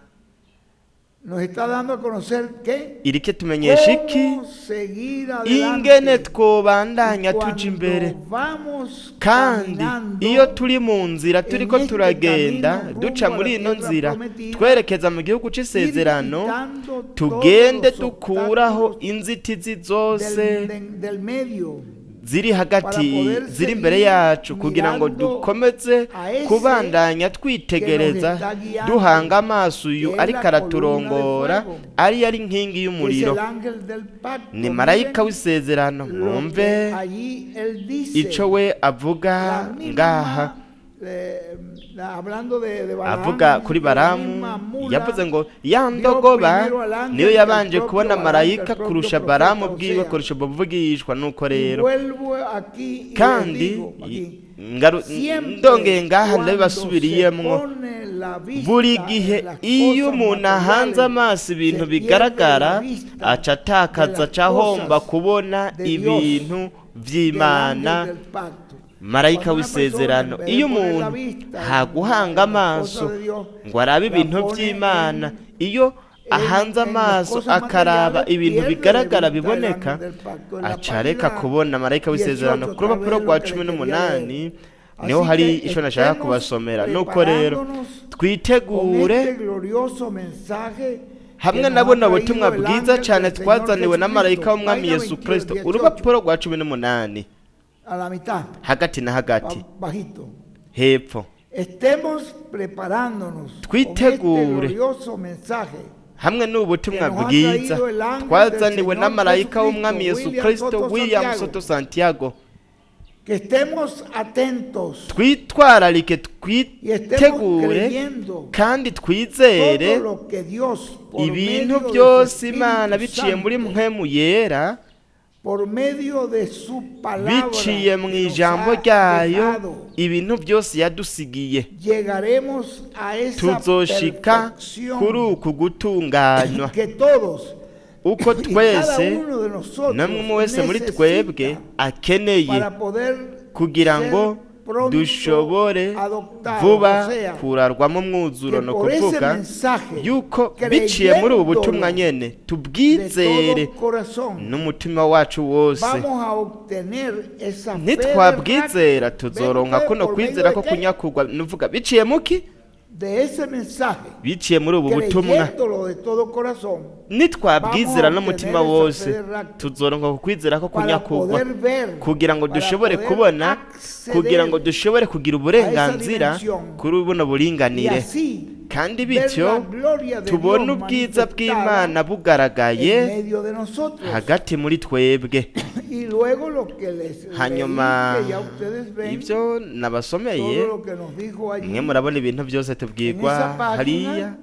A: Nos está dando a conocer que
B: Iriko itumenyesha iki?
A: cómo seguir
B: Ingene
A: adelante.
B: twobandanya
A: Y
B: tuja imbere.
A: cuando vamos
B: Kandi
A: caminando
B: iyo turi mu nzira, turiko
A: en este
B: turagenda
A: camino
B: duca
A: rumbo a
B: muri
A: la
B: ino
A: tierra
B: nzira
A: prometida,
B: twerekeza mu gihugu
A: ir
B: c'isezerano,
A: quitando todos
B: tugende
A: los
B: dukuraho
A: obstáculos
B: inzitizi zose
A: del medio
B: ziri hagati,
A: para poder
B: ziri imbere
A: seguir
B: yacu, kugira ngo
A: mirando
B: dukomeze
A: a ese
B: kubandanya twitegereza,
A: que nos está guiando,
B: duhanga amaso uyu
A: que es la
B: ariko araturongora,
A: columna de fuego,
B: ari ari inkingi
A: que es
B: y'umuriro,
A: el ángel del pacto.
B: ni marayika
A: Miren
B: w'isezerano.
A: lo
B: Mwumve
A: que allí él dice.
B: ico we avuga
A: La misma,
B: ngaha.
A: Hablando de Balaam,
B: Avuga
A: dice
B: kuri
A: que la
B: Baramu,
A: misma mula
B: yavuze ngo ya
A: vio
B: ndogoba
A: primero al ángel
B: niyo
A: que el
B: yabanje
A: propio
B: kubona
A: Balaam, que
B: marayika
A: el propio
B: kurusha
A: profeta
B: Baramu bwiwe,
A: Osea.
B: kurusha ubwo buvugishwa. Nuko
A: Y
B: rero
A: vuelvo aquí y les
B: kandi
A: digo aquí, siempre
B: ndongeye ngaha
A: cuando se
B: ndabibasubiriyemwo,
A: pone la vista
B: buri gihe
A: en las
B: iyo
A: cosas
B: umuntu ahanze
A: materiales,
B: amaso ibintu
A: se pierde
B: bigaragara,
A: la vista
B: aca atakaza,
A: de las
B: aca ahomba
A: cosas
B: kubona
A: de Dios,
B: ibintu
A: del
B: vy'Imana,
A: ángel del pacto.
B: marayika
A: Cuando una persona,
B: w'isezerano.
A: en vez de
B: Iyo
A: poner la
B: umuntu
A: vista en
B: haguhanga
A: las
B: amaso
A: cosas de Dios,
B: ngo arabe
A: la
B: ibintu
A: pone
B: by'Imana,
A: en
B: iyo ahanze
A: en las
B: amaso
A: cosas
B: akaraba
A: materiales,
B: ibintu
A: pierde de
B: bigaragara
A: vista el
B: biboneka,
A: ángel del pacto. En la
B: aca areka
A: página
B: kubona marayika w'isezerano.
A: 18,
B: Ku rupapuro
A: tal vez
B: rwa
A: lo que
B: cumi
A: le quería
B: n'umunani
A: leer.
B: niho
A: Así
B: hari
A: que
B: ico nashaka
A: estemos
B: kubasomera. Nuko rero
A: preparándonos con
B: twitegure
A: este glorioso mensaje
B: hamwe
A: que
B: na
A: nos ha
B: buno
A: traído
B: butumwa
A: el
B: bwiza
A: ángel
B: cane
A: del Señor
B: twazaniwe na marayika
A: Jesucristo.
B: w'umwami
A: Página
B: Yesu
A: 22,
B: Kristo.
A: 18,
B: Urupapuro rwa 18,
A: a la mitad,
B: hagati na hagati,
A: bajito.
B: hepfo.
A: Estemos preparándonos con este
B: Twitegure
A: glorioso mensaje
B: hamwe n'ubu butumwa
A: que nos ha
B: bwiza
A: traído el ángel del
B: twazaniwe
A: Señor
B: na marayika
A: Jesucristo,
B: w'umwami Yesu
A: William
B: Kristo,
A: Soto
B: William
A: Santiago.
B: Soto Santiago.
A: Que estemos atentos
B: Twitwararike,
A: y estemos
B: twitegure
A: creyendo
B: kandi twizere
A: todo lo que Dios por
B: ibintu
A: medio de su
B: byose Imana
A: Espíritu
B: biciye muri
A: Santo,
B: mpwemu yera,
A: por medio de su palabra
B: biciye mu
A: que nos
B: ijambo
A: ha
B: ryayo,
A: dejado,
B: ibintu byose yadusigiye,
A: llegaremos a esa
B: tuzoshika
A: perfección
B: kuri uku gutunganywa
A: que todos
B: uko
A: y cada
B: twese
A: uno de nosotros
B: namwe wese muri twebwe
A: necesita
B: akeneye
A: para poder
B: kugira ngo
A: ser pronto
B: dushobore
A: adoptados,
B: vuba
A: o sea,
B: kurarwamo umwuzuro.
A: que
B: No
A: por ese
B: kuvuga
A: mensaje,
B: yuko biciye muri ubu butumwa
A: creyéndolo
B: nyene
A: de
B: tubwizere
A: todo corazón,
B: n'umutima wacu wose,
A: vamos a obtener esa fe de
B: nitwabwizera
A: rapto.
B: tuzoronka
A: ¿Ven
B: kuno
A: ustedes por medio
B: kwizera
A: de
B: ko
A: qué?
B: kunyakurwa. Nuvuga biciye muki?
A: De ese mensaje,
B: Biciye muri ubu butumwa,
A: creyéndolo de todo corazón,
B: nitwabwizera
A: vamos a
B: n'umutima
A: obtener esa
B: wose,
A: fe de rapto
B: tuzoronka ku kwizera ko
A: para
B: kunyakurwa,
A: poder ver,
B: kugira ngo
A: para
B: dushobore
A: poder
B: kubona, kugira ngo
A: acceder
B: dushobore kugira uburenganzira
A: dimensión.
B: kuri buno
A: y
B: buringanire,
A: así
B: kandi
A: ver
B: bityo
A: la gloria de
B: tubone
A: Dios
B: ubwiza
A: manifestada
B: bw'Imana bugaragaye
A: en medio de nosotros.
B: hagati muri twebwe.
A: Y luego lo que les leí,
B: Hanyuma
A: que ya ustedes ven,
B: ibyo nabasomeye,
A: todo lo que nos dijo allí
B: mwe murabona ibintu byose
A: en
B: tubwirwa
A: esa
B: hariya
A: página,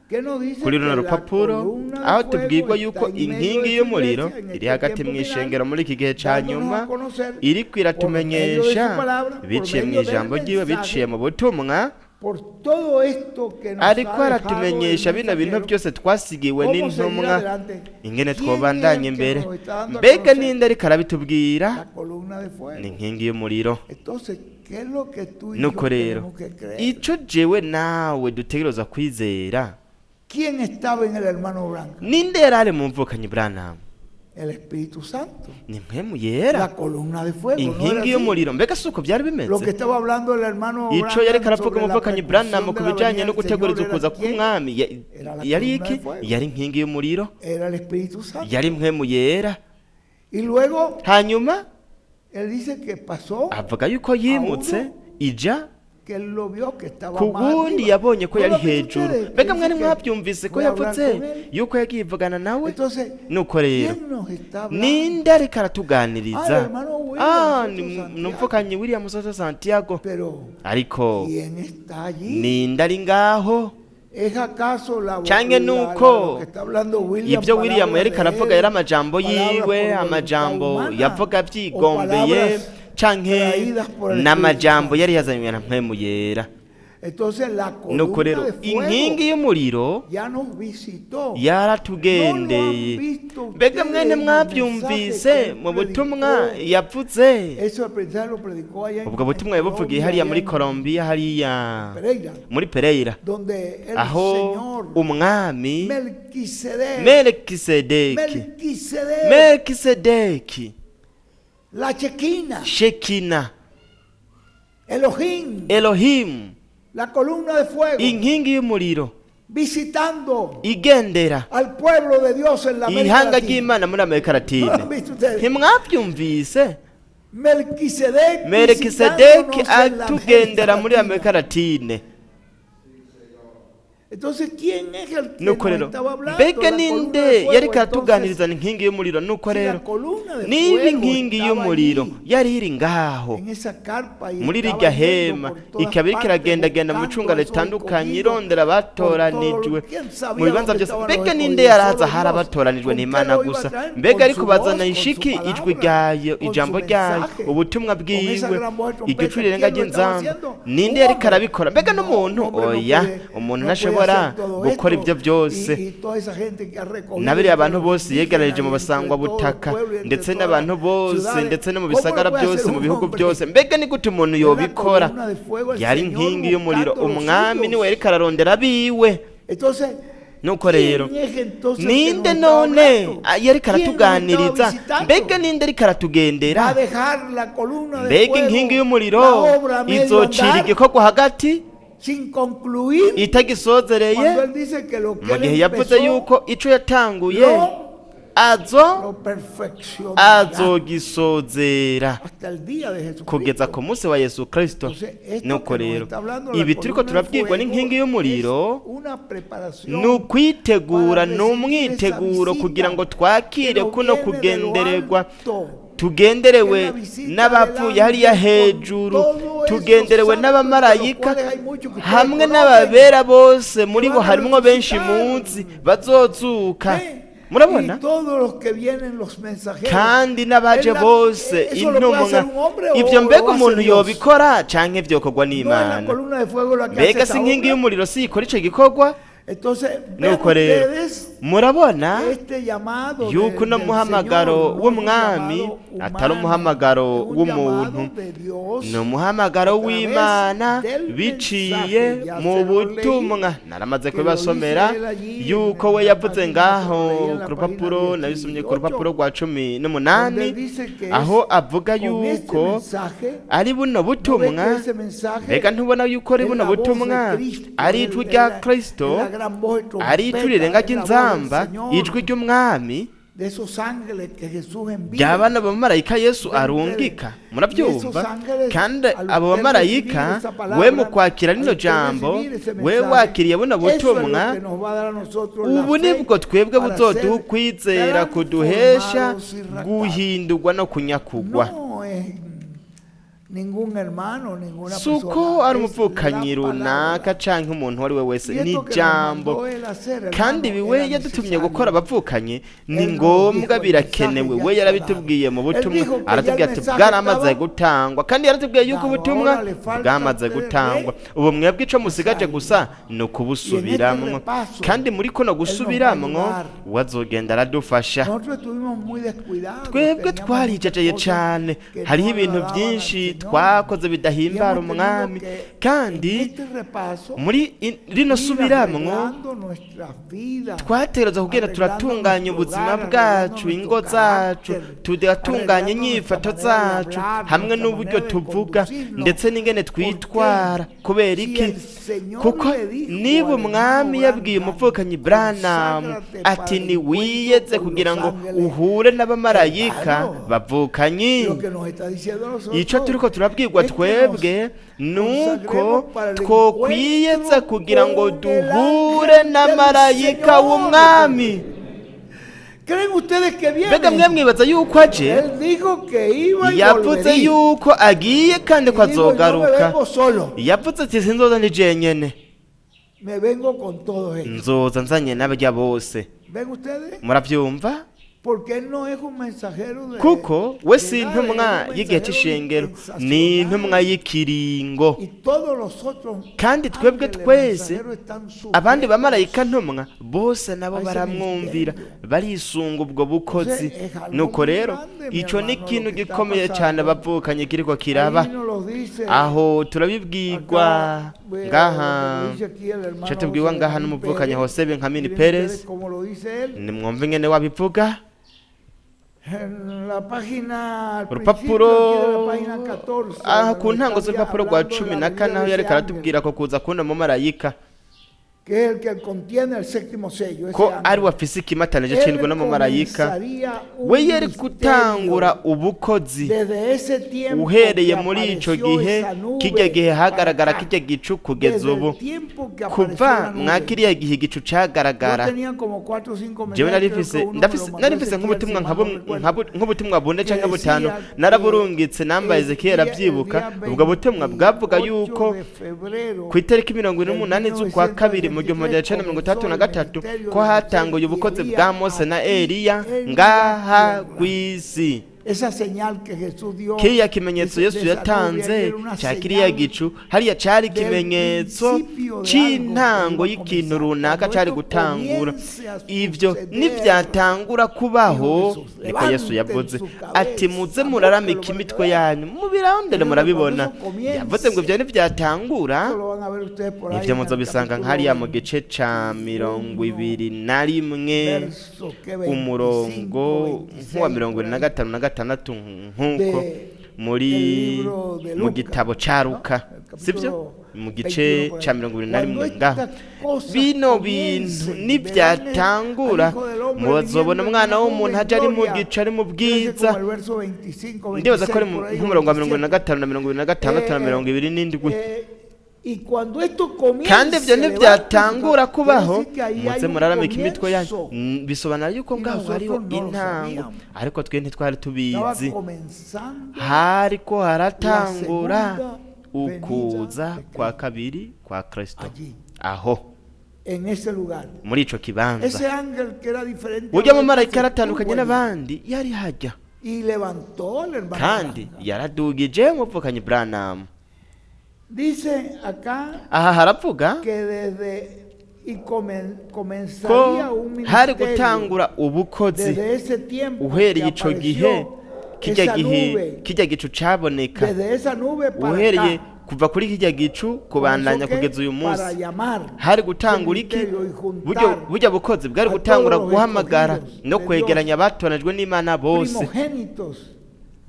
A: que nos dice
B: kuri
A: que
B: runo
A: la
B: rupapuro,
A: columna de
B: aho
A: fuego
B: tubwirwa
A: está
B: yuko
A: en medio
B: inkingi
A: de su
B: y'umuriro
A: iglesia en
B: iri
A: este
B: hagati
A: tiempo
B: mu
A: final,
B: ishengero muri iki gihe ca
A: dándonos
B: nyuma,
A: a conocer
B: iriko
A: por medio de
B: iratumenyesha
A: su palabra, por
B: biciye mu
A: medio del
B: ijambo ryiwe,
A: mensaje,
B: biciye mu butumwa,
A: por todo esto que nos
B: ariko
A: ha dejado el
B: aratumenyesha bino bintu
A: mensajero,
B: byose twasigiwe
A: cómo seguir
B: n'intumwa,
A: adelante.
B: ingene
A: ¿Quién es
B: twobandanya
A: el que
B: imbere.
A: nos está dando a
B: Mbega
A: conocer?
B: ninde ariko arabitubwira?
A: La columna de fuego.
B: Ni inkingi y'umuriro.
A: Entonces, ¿qué es lo que tú y yo
B: Nuko rero
A: tenemos que creer?
B: ico jewe nawe dutegerezwa kwizera,
A: ¿Quién estaba en el hermano Branham?
B: ninde yari ari mu mvukanyi Branham?
A: El Espíritu Santo.
B: Ni Mpwemu Yera,
A: La columna de fuego. ¿No era
B: inkingi
A: así?
B: y'umuriro. Mbega si uko byari
A: Lo que
B: bimeze?
A: estaba hablando el hermano
B: Ico yariko
A: Branham
B: aravuga
A: sobre la
B: umuvukanyi Branham
A: precursión
B: ku
A: de la
B: bijanye
A: venida
B: no
A: del
B: guteguriza
A: Señor
B: ukuza
A: era quién?
B: k'umwami
A: Era la
B: yari
A: columna
B: iki?
A: de fuego.
B: Yari inkingi y'umuriro.
A: Era el Espíritu Santo.
B: Yari Mpwemu Yera.
A: Y luego
B: Hanyuma
A: él dice que pasó,
B: avuga yuko yimutse ija
A: que él lo vio que estaba
B: ku
A: más
B: wundi
A: arriba.
B: yabonye ko
A: ¿No
B: yari
A: lo han visto
B: hejuru.
A: ustedes?
B: Mbega
A: Que
B: mwari
A: dice que
B: mwabyumvise ko
A: fue a hablar
B: yavuze
A: con él.
B: yuko yagiye ivugana nawe?
A: Entonces,
B: Nuko rero,
A: ¿quién nos está hablando?
B: ninde ariko aratuganiriza?
A: Ah, el hermano William
B: Ah,
A: Soto
B: ni
A: Santiago.
B: numvukanye William Soto Santiago.
A: Pero,
B: Ariko
A: ¿quién está allí?
B: ninde ari ngaho?
A: ¿Es acaso la
B: Canke nuko
A: lo que está hablando William,
B: ibyo William
A: palabras
B: yariko
A: de
B: aravuga
A: él,
B: yari amajambo
A: palabras
B: yiwe,
A: por voluntad
B: amajambo
A: humana,
B: yavuga
A: o
B: abyigombeye,
A: palabras
B: canke
A: traídas por el
B: n'amajambo
A: Espíritu
B: yari yazanywe na Mpwemu Yera?
A: Santo? Entonces la
B: Nuko
A: columna
B: rero
A: de fuego
B: inkingi y'umuriro
A: ya nos visitó.
B: yaratugendeye. Mbega mwene mwabyumvise mu butumwa yavuze?
A: Eso el mensaje lo predicó allá en,
B: Ubwo butumwa
A: en
B: yabuvugiye
A: Colombia,
B: hariya
A: allá
B: muri
A: en
B: Colombia, hariya
A: Pereira,
B: muri Pereira,
A: donde el
B: aho
A: Señor
B: umwami
A: Melquisedec,
B: Melikisedeki,
A: Melquisedec,
B: Melikisedeki,
A: la Chequina,
B: Shekina,
A: Elohim,
B: Elohimu,
A: la columna de fuego,
B: inkingi y'umuriro
A: visitando
B: igendera
A: al pueblo de Dios en la América
B: ihanga
A: Latina.
B: ry'Imana muri Amerika
A: ¿No lo
B: Latine.
A: han visto ustedes?
B: Ntimwabyumvise?
A: Melquisedec
B: Melikisedeki
A: visitándonos en la
B: atugendera
A: América
B: muri
A: Latina.
B: Amerika Latine.
A: Entonces, ¿quién es el que
B: Nuko
A: nos
B: rero,
A: estaba hablando?
B: mbega
A: La columna
B: ninde
A: de fuego.
B: yariko
A: Entonces,
B: aratuganiriza inkingi y'umuriro? Nuko
A: si la
B: rero,
A: columna de
B: niba
A: fuego
B: inkingi
A: estaba
B: y'umuriro
A: allí,
B: yari iri ngaho
A: en esa carpa y
B: muri
A: estaba
B: rirya
A: yendo
B: hema,
A: por todas
B: ikaba iriko
A: partes
B: iragendagenda mu
A: buscando
B: micungano
A: a esos
B: itandukanye
A: escogidos,
B: irondera
A: por todo
B: abatoranijwe
A: lo- ¿Quién sabía
B: mu bibanza
A: dónde
B: byose,
A: estaban los
B: mbega ninde
A: escogidos?
B: yaraza
A: Solo
B: hari
A: Dios.
B: abatoranijwe
A: ¿Con qué
B: n'Imana
A: lo iba a
B: gusa?
A: traer?
B: Mbega
A: Con
B: ariko
A: su
B: bazana
A: voz, con su
B: ishiki ijwi
A: palabra,
B: ryayo,
A: con su
B: ijambo ryayo,
A: mensaje,
B: ubutumwa
A: con esa
B: bwiwe,
A: gran voz de trompeta.
B: igicu rirenga
A: ¿Quién lo estaba
B: ry'inzamba,
A: haciendo?
B: ninde
A: Un
B: yariko
A: hombre.
B: arabikora? Mbega
A: No,
B: n'umuntu?
A: un hombre no
B: Oya,
A: puede,
B: umuntu
A: no puede
B: ntashobora
A: hacer todo
B: gukora
A: esto.
B: ibyo byose.
A: Y toda esa gente que ha recogido
B: Nabiriya
A: entre
B: abantu
A: los
B: bose yegeranije
A: indígenas
B: mu
A: y entre
B: basangwa
A: todos los
B: butaka,
A: pueblos y entre
B: ndetse
A: todas
B: n'abantu
A: las
B: bose,
A: ciudades.
B: ndetse no mu
A: ¿Cómo lo
B: bisagara
A: puede hacer
B: byose, mu
A: un
B: bihugu
A: hombre?
B: byose, mbega ni gute umuntu
A: Es la
B: yobikora?
A: columna de fuego, el
B: Yari
A: Señor
B: inkingi y'umuriro,
A: buscando los
B: umwami
A: suyos.
B: niwe yariko ararondera abiwe.
A: Entonces,
B: Nuko rero,
A: ¿quién es entonces que
B: ninde
A: nos estaba
B: none
A: hablando?
B: yariko
A: ¿Quién nos estaba
B: aratuganiriza?
A: visitando?
B: Mbega ninde ariko
A: Va a
B: aratugendera?
A: dejar la columna de
B: Mbega
A: fuego,
B: inkingi y'umuriro
A: la obra a medio
B: izocira
A: andar,
B: igikorwa hagati
A: sin concluir?
B: itagisozereye?
A: Cuando él dice que lo que
B: Mu
A: él
B: gihe yavuze
A: empezó,
B: yuko ico yatanguye
A: lo,
B: azo
A: lo perfeccionará
B: azogisozera
A: hasta el día de
B: kugeza
A: Jesucristo.
B: ku munsi wa Yesu Kristo.
A: Entonces, esto
B: Nuko
A: que nos
B: rero,
A: está hablando la
B: ibi turiko
A: columna de
B: turabwirwa
A: fuego
B: n'inkingi y'umuriro
A: es una preparación
B: ni ukwitegura,
A: para
B: ni
A: recibir esa
B: umwiteguro
A: visita
B: kugira ngo twakire
A: que nos
B: kuno
A: viene de lo
B: kugendererwa.
A: alto.
B: Tugenderewe
A: Es la visita
B: n'abapfuye
A: del
B: hariya
A: ángel con
B: hejuru,
A: todos esos
B: tugenderewe
A: santos, de los
B: n'abamarayika
A: cuales hay muchos que ustedes
B: hamwe
A: conocen,
B: n'ababera bose, muri
A: que
B: bo
A: van a
B: harimwo benshi
A: resucitar.
B: munsi bazozuka.
A: ¿Eh?
B: Murabona?
A: Y todos los que vienen, los mensajeros.
B: Kandi n'abaje
A: Es la-
B: bose,
A: eso lo puede
B: intumwa.
A: hacer un hombre o
B: Ibyo
A: lo
B: mbega
A: hace
B: umuntu
A: Dios?
B: yobikora canke vyokorwa
A: No es la
B: n'Imana?
A: columna de fuego la que hace
B: Mbega
A: esa
B: si inkingi
A: obra.
B: y'umuriro si ikora ico gikorwa?
A: Entonces, vean
B: Nuko rero,
A: ustedes
B: murabona
A: este llamado
B: yuko uno
A: del
B: muhamagaro
A: Señor no es un
B: w'umwami
A: llamado
B: atari
A: humano,
B: umuhamagaro
A: es un
B: w'umuntu,
A: llamado de Dios
B: ni umuhamagaro
A: a través
B: w'Imana
A: del
B: biciye
A: mensaje. Ya
B: mu
A: se lo leí,
B: butumwa. Naramaze
A: que lo
B: kubibasomera
A: dice él allí
B: yuko
A: en
B: we
A: la
B: yavuze
A: página, se
B: ngaho
A: lo leí en la
B: ku
A: página
B: rupapuro, nabisomye ku
A: 18,
B: rupapuro rwa cumi
A: donde él
B: n'umunani,
A: dice que es
B: aho avuga
A: con este
B: yuko
A: mensaje.
B: ari buno
A: ¿No ve que
B: butumwa.
A: ese mensaje
B: Mbega ntubona yuko ari
A: es
B: buno
A: la voz de
B: butumwa
A: Cristo,
B: ari
A: es
B: ijwi
A: es
B: rya
A: la,
B: Kristo,
A: es la gran voz de
B: ari ijwi
A: trompeta,
B: rirenga
A: es la voz del
B: ry'inzamba,
A: Señor,
B: ijwi ry'umwami
A: de esos ángeles que Jesús envía?
B: rya bano bamarayika Yesu
A: ¿Ven ustedes?
B: arungika.
A: Y esos
B: Murabyumva?
A: ángeles,
B: Kandi
A: al
B: abo
A: usted recibir
B: bamarayika,
A: esa
B: we
A: palabra,
B: mu kwakira
A: al
B: rino
A: usted
B: jambo,
A: recibir ese
B: we
A: mensaje,
B: wakiriye buno
A: eso es lo
B: butumwa,
A: que nos va a dar a nosotros la
B: ubu
A: fe
B: nibwo twebwe
A: para
B: buzoduha
A: ser
B: ukwizera kuduhesha
A: transformados y raptados.
B: guhindurwa no kunyakugwa.
A: No es ningún hermano, ninguna
B: Si uko
A: persona,
B: ari
A: es la
B: umuvukanyi runaka
A: palabra.
B: canke umuntu uwo ari we wese,
A: Y
B: ni
A: esto que nos
B: ijambo.
A: mandó él hacer,
B: Kandi
A: hermano,
B: ibi we
A: era
B: yadutumye
A: necesario.
B: gukora, abavukanye, ni
A: Él nos
B: ngombwa,
A: dijo, el
B: birakenewe.
A: mensaje ya
B: We
A: está
B: yarabitubwiye
A: dado.
B: mu
A: Él
B: butumwa,
A: dijo que ya el
B: aratubwira ati
A: mensaje
B: bwaramaze
A: estaba
B: gutangwa, kandi yaratubwiye yuko
A: dado.
B: ubutumwa
A: Ahora le falta a
B: bwamaze
A: ustedes
B: gutangwa. Ubu mwebwe ico musigaje gusa ni
A: Y en este
B: ukubusubiramwo.
A: repaso,
B: Kandi muri kuno
A: Él nos va a
B: gusubiramwo,
A: ayudar.
B: we azogenda aradufasha.
A: Nosotros estuvimos muy descuidados,
B: Twebwe
A: teníamos muchas
B: twarijejeye
A: cosas
B: cane,
A: que
B: hariho
A: no
B: ibintu
A: agradaban al
B: byinshi
A: Señor.
B: twakoze bidahimbara
A: Y hemos tenido
B: umwami
A: que,
B: kandi
A: en este repaso,
B: muri rino
A: ir
B: subiramwo
A: arreglando nuestras vidas,
B: twategerezwa kugenda
A: arreglando
B: turatunganya
A: nuestro
B: ubuzima
A: hogar,
B: bwacu
A: arreglando
B: ingo
A: nuestro
B: zacu
A: carácter,
B: tugatunganya
A: arreglando
B: inyifato
A: nuestra manera de
B: zacu
A: hablar,
B: hamwe
A: nuestra
B: n'uburyo
A: manera de
B: tuvuga
A: conducirnos.
B: ndetse n'ingene
A: ¿Por qué?
B: twitwara kubera
A: Si
B: iki
A: el Señor
B: kuko
A: le dijo
B: niba
A: al
B: umwami
A: hermano
B: yabwiye
A: Branham,
B: umuvukanyi Branham
A: "Conságrate
B: ati
A: para el
B: niwiyeze
A: encuentro con
B: kugira
A: los
B: ngo
A: ángeles",
B: uhure n'abamarayika
A: Hermano,
B: bavukanyi
A: lo que nos está diciendo a nosotros
B: icyo turiko turabwirwa
A: es que
B: twebwe
A: nos
B: nuko
A: consagremos para el
B: twokwiyeza
A: encuentro
B: kugira ngo
A: con el
B: duhure
A: ángel del
B: n'amarayika
A: Señor.
B: w'umwami.
A: ¿Creen ustedes que viene?
B: Mbega mwe mwibaza yuko aje?
A: Él dijo que iba y
B: Yavuze
A: volvería.
B: yuko agiye kandi ko
A: Y dijo, yo me
B: azogaruka.
A: vengo solo,
B: Yavuze ati sinzoza ndi jenyene,
A: me vengo con todos ellos.
B: nzoza nzanye n'abarya bose.
A: ¿Ven ustedes?
B: Muravyumva?
A: Porque él no es un mensajero de
B: Kuko we
A: de
B: si
A: nada, él
B: intumwa
A: es un
B: y'igihe
A: mensajero
B: c'ishengero,
A: dispensacional.
B: ni intumwa y'ikiringo.
A: Y todos los otros
B: Kandi twebwe
A: ángeles
B: twese
A: mensajeros están
B: abandi
A: sujetos
B: bamarayika ntumwa bose nabo
A: a ese
B: baramwumvira,
A: ministerio.
B: barisunga ubwo bukozi.
A: Entonces, es algo
B: Nuko
A: muy
B: rero
A: grande, mi
B: ico ni
A: hermano,
B: ikintu
A: lo que está
B: gikomeye
A: pasando.
B: cane bavukanye kiriko kiraba.
A: Ahí nos lo dice
B: Aho turabibwirwa
A: acá,
B: ngaha
A: lo que dice aquí el hermano
B: ico tubwirwa
A: José
B: ngaha
A: Benjamín
B: n'umuvukanyi
A: Pérez.
B: Jose Benjamín
A: Miren
B: Pérez.
A: ustedes cómo lo dice él.
B: Nimwumve ingene wabivuga.
A: En la página, al
B: Urupapuro
A: principio aquí de la página 14,
B: aha ku
A: donde
B: ntango
A: está
B: z'urupapuro rwa
A: hablando de
B: cumi
A: la
B: na
A: venida
B: kane aho
A: de
B: yariko
A: ese ángel,
B: aratubwira ko kuza kuno mumarayika
A: que es el que contiene el séptimo sello, ese
B: ko
A: ángel.
B: ari we afise ikimatanije
A: Él
B: c'indwi n'umumarayika,
A: comenzaría un
B: we yari
A: ministerio
B: gutangura ubukozi
A: desde ese tiempo
B: uhereye
A: que
B: muri ico
A: apareció
B: gihe
A: esa nube
B: kijya gihe
A: para
B: hagaragara
A: acá.
B: kijya gicu kugeza
A: Desde el
B: ubu.
A: tiempo que apareció
B: Kuva
A: la nube.
B: mwa kiriya gihe igicu cagaragara,
A: Yo tenía como 4 o 5
B: jewe
A: mensajes,
B: nari
A: creo que
B: mfise
A: uno me lo
B: ndafise
A: mandó
B: nari mfise
A: Ezequiel,
B: nk'ubutumwa
A: si mal no recuerdo.
B: nk'ubutumwa bune canke
A: Que
B: butanu
A: decía que
B: naraburungitse nambaye
A: el
B: Ezekiel
A: día, el
B: aravyibuka.
A: día
B: Ubwo butumwa bwavuga
A: 28
B: yuko
A: de febrero
B: ku itariki mirongo ine
A: del
B: n'umunani z'ukwa kabiri mu gihumbi magana
A: 1963
B: cenda mirongo itandatu na
A: comenzó el
B: gatatu
A: ministerio
B: ko
A: de
B: hatanguye
A: Moisés y
B: ubukozi
A: Elías
B: bwa Mose na
A: aquí
B: Eliya
A: en la
B: ngaha
A: tierra.
B: kw'isi.
A: Esa señal que Jesús dio
B: Kiriya kimenyetso
A: de
B: Yesu
A: esa nube ahí
B: yatanze
A: era una
B: ca kiriya
A: señal
B: gicu hariya cari
A: del
B: ikimenyetso
A: principio de algo que
B: c'intango
A: iba a
B: y'ikintu
A: comenzar.
B: runaka
A: Cuando
B: cari
A: esto
B: gutangura.
A: comience a
B: Ivyo
A: suceder,
B: nivyatangura kubaho,
A: dijo Jesús,
B: niko Yesu
A: levanten
B: yavuze
A: su
B: ati
A: cabeza,
B: muze muraramika
A: búsquenlo para que
B: imitwe
A: vean.
B: yanyu mubirondere
A: Entonces,
B: murabibona.
A: cuando eso comience,
B: Yavuze ngo ivyo nivyatangura,
A: esto lo van a ver ustedes por ahí
B: ivyo
A: en el
B: muzobisanga
A: capítulo
B: nk'hariya mu gice ca mirongo
A: 21,
B: ibiri na rimwe
A: verso que
B: umurongo
A: 25,
B: nk'uwa mirongo
A: 26
B: ine
A: por
B: na
A: ahí,
B: gatanu na gatandatu nk'uko
A: de,
B: muri
A: del libro de
B: mu
A: Lucas,
B: gitabo ca
A: ¿no?
B: Luka,
A: El
B: sibyo
A: capítulo
B: mu gice
A: 21 por
B: ca
A: ahí.
B: mirongo ibiri na
A: Cuando
B: rimwe ngaho.
A: estas cosas
B: Bino bintu
A: comiencen, verán
B: nivyatangura
A: al Hijo del Hombre
B: muzobona
A: viniendo en
B: umwana
A: una nube
B: w'umuntu
A: en
B: aje ari mu
A: gloria.
B: gicu ari mu
A: Creo que es
B: bwiza.
A: como el verso 25,
B: Ndibaza ko ari
A: 26 por ahí,
B: nk'umurongo wa mirongo ibiri na
A: 27.
B: gatanu na mirongo ibiri na gatandatu na
A: Eh,
B: mirongo ibiri n'indwi.
A: y cuando esto
B: Kandi
A: comience,
B: ivyo
A: levanten su
B: nivyatangura
A: cabeza. Quiere
B: kubaho
A: decir que ahí hay
B: muze
A: un
B: muraramika imitwe yanyu.
A: comienzo.
B: Bisobanura yuko
A: Y
B: ngaho hariho
A: nosotros no lo
B: intango,
A: sabíamos.
B: ariko twe ntitwari
A: Estaba
B: tubizi.
A: comenzando
B: Hariko
A: la
B: haratangura
A: segunda venida
B: ukuza
A: de
B: kwa
A: Cristo
B: kabiri kwa Kristo
A: allí,
B: aho
A: en ese lugar.
B: muri ico kibanza.
A: Ese ángel que era diferente a
B: Urya
A: los
B: mumarayika
A: otros
B: yaratandukanye
A: estuvo allí
B: n'abandi yari hajya,
A: y levantó al hermano
B: kandi
A: Branham.
B: yaradugije umuvukanyi Branham.
A: Dice acá
B: Aha haravuga
A: que desde y
B: ko
A: comenzaría un
B: hari
A: ministerio
B: gutangura ubukozi
A: desde ese tiempo que
B: uhereye ico gihe
A: apareció
B: kijya
A: esa
B: gihe
A: nube,
B: kijya gicu caboneka,
A: desde esa nube para
B: uhereye
A: acá,
B: kuva kuri kijya gicu
A: comenzó
B: kubandanya
A: que
B: kugeza uyu
A: para
B: munsi.
A: llamar
B: Hari
A: ese
B: gutangura iki?
A: ministerio y
B: Buryo
A: juntar
B: burya bukozi bwari
A: a
B: gutangura
A: todos los
B: guhamagara
A: escogidos
B: no
A: de
B: kwegeranya
A: Dios,
B: abatoranijwe n'Imana bose,
A: primogénitos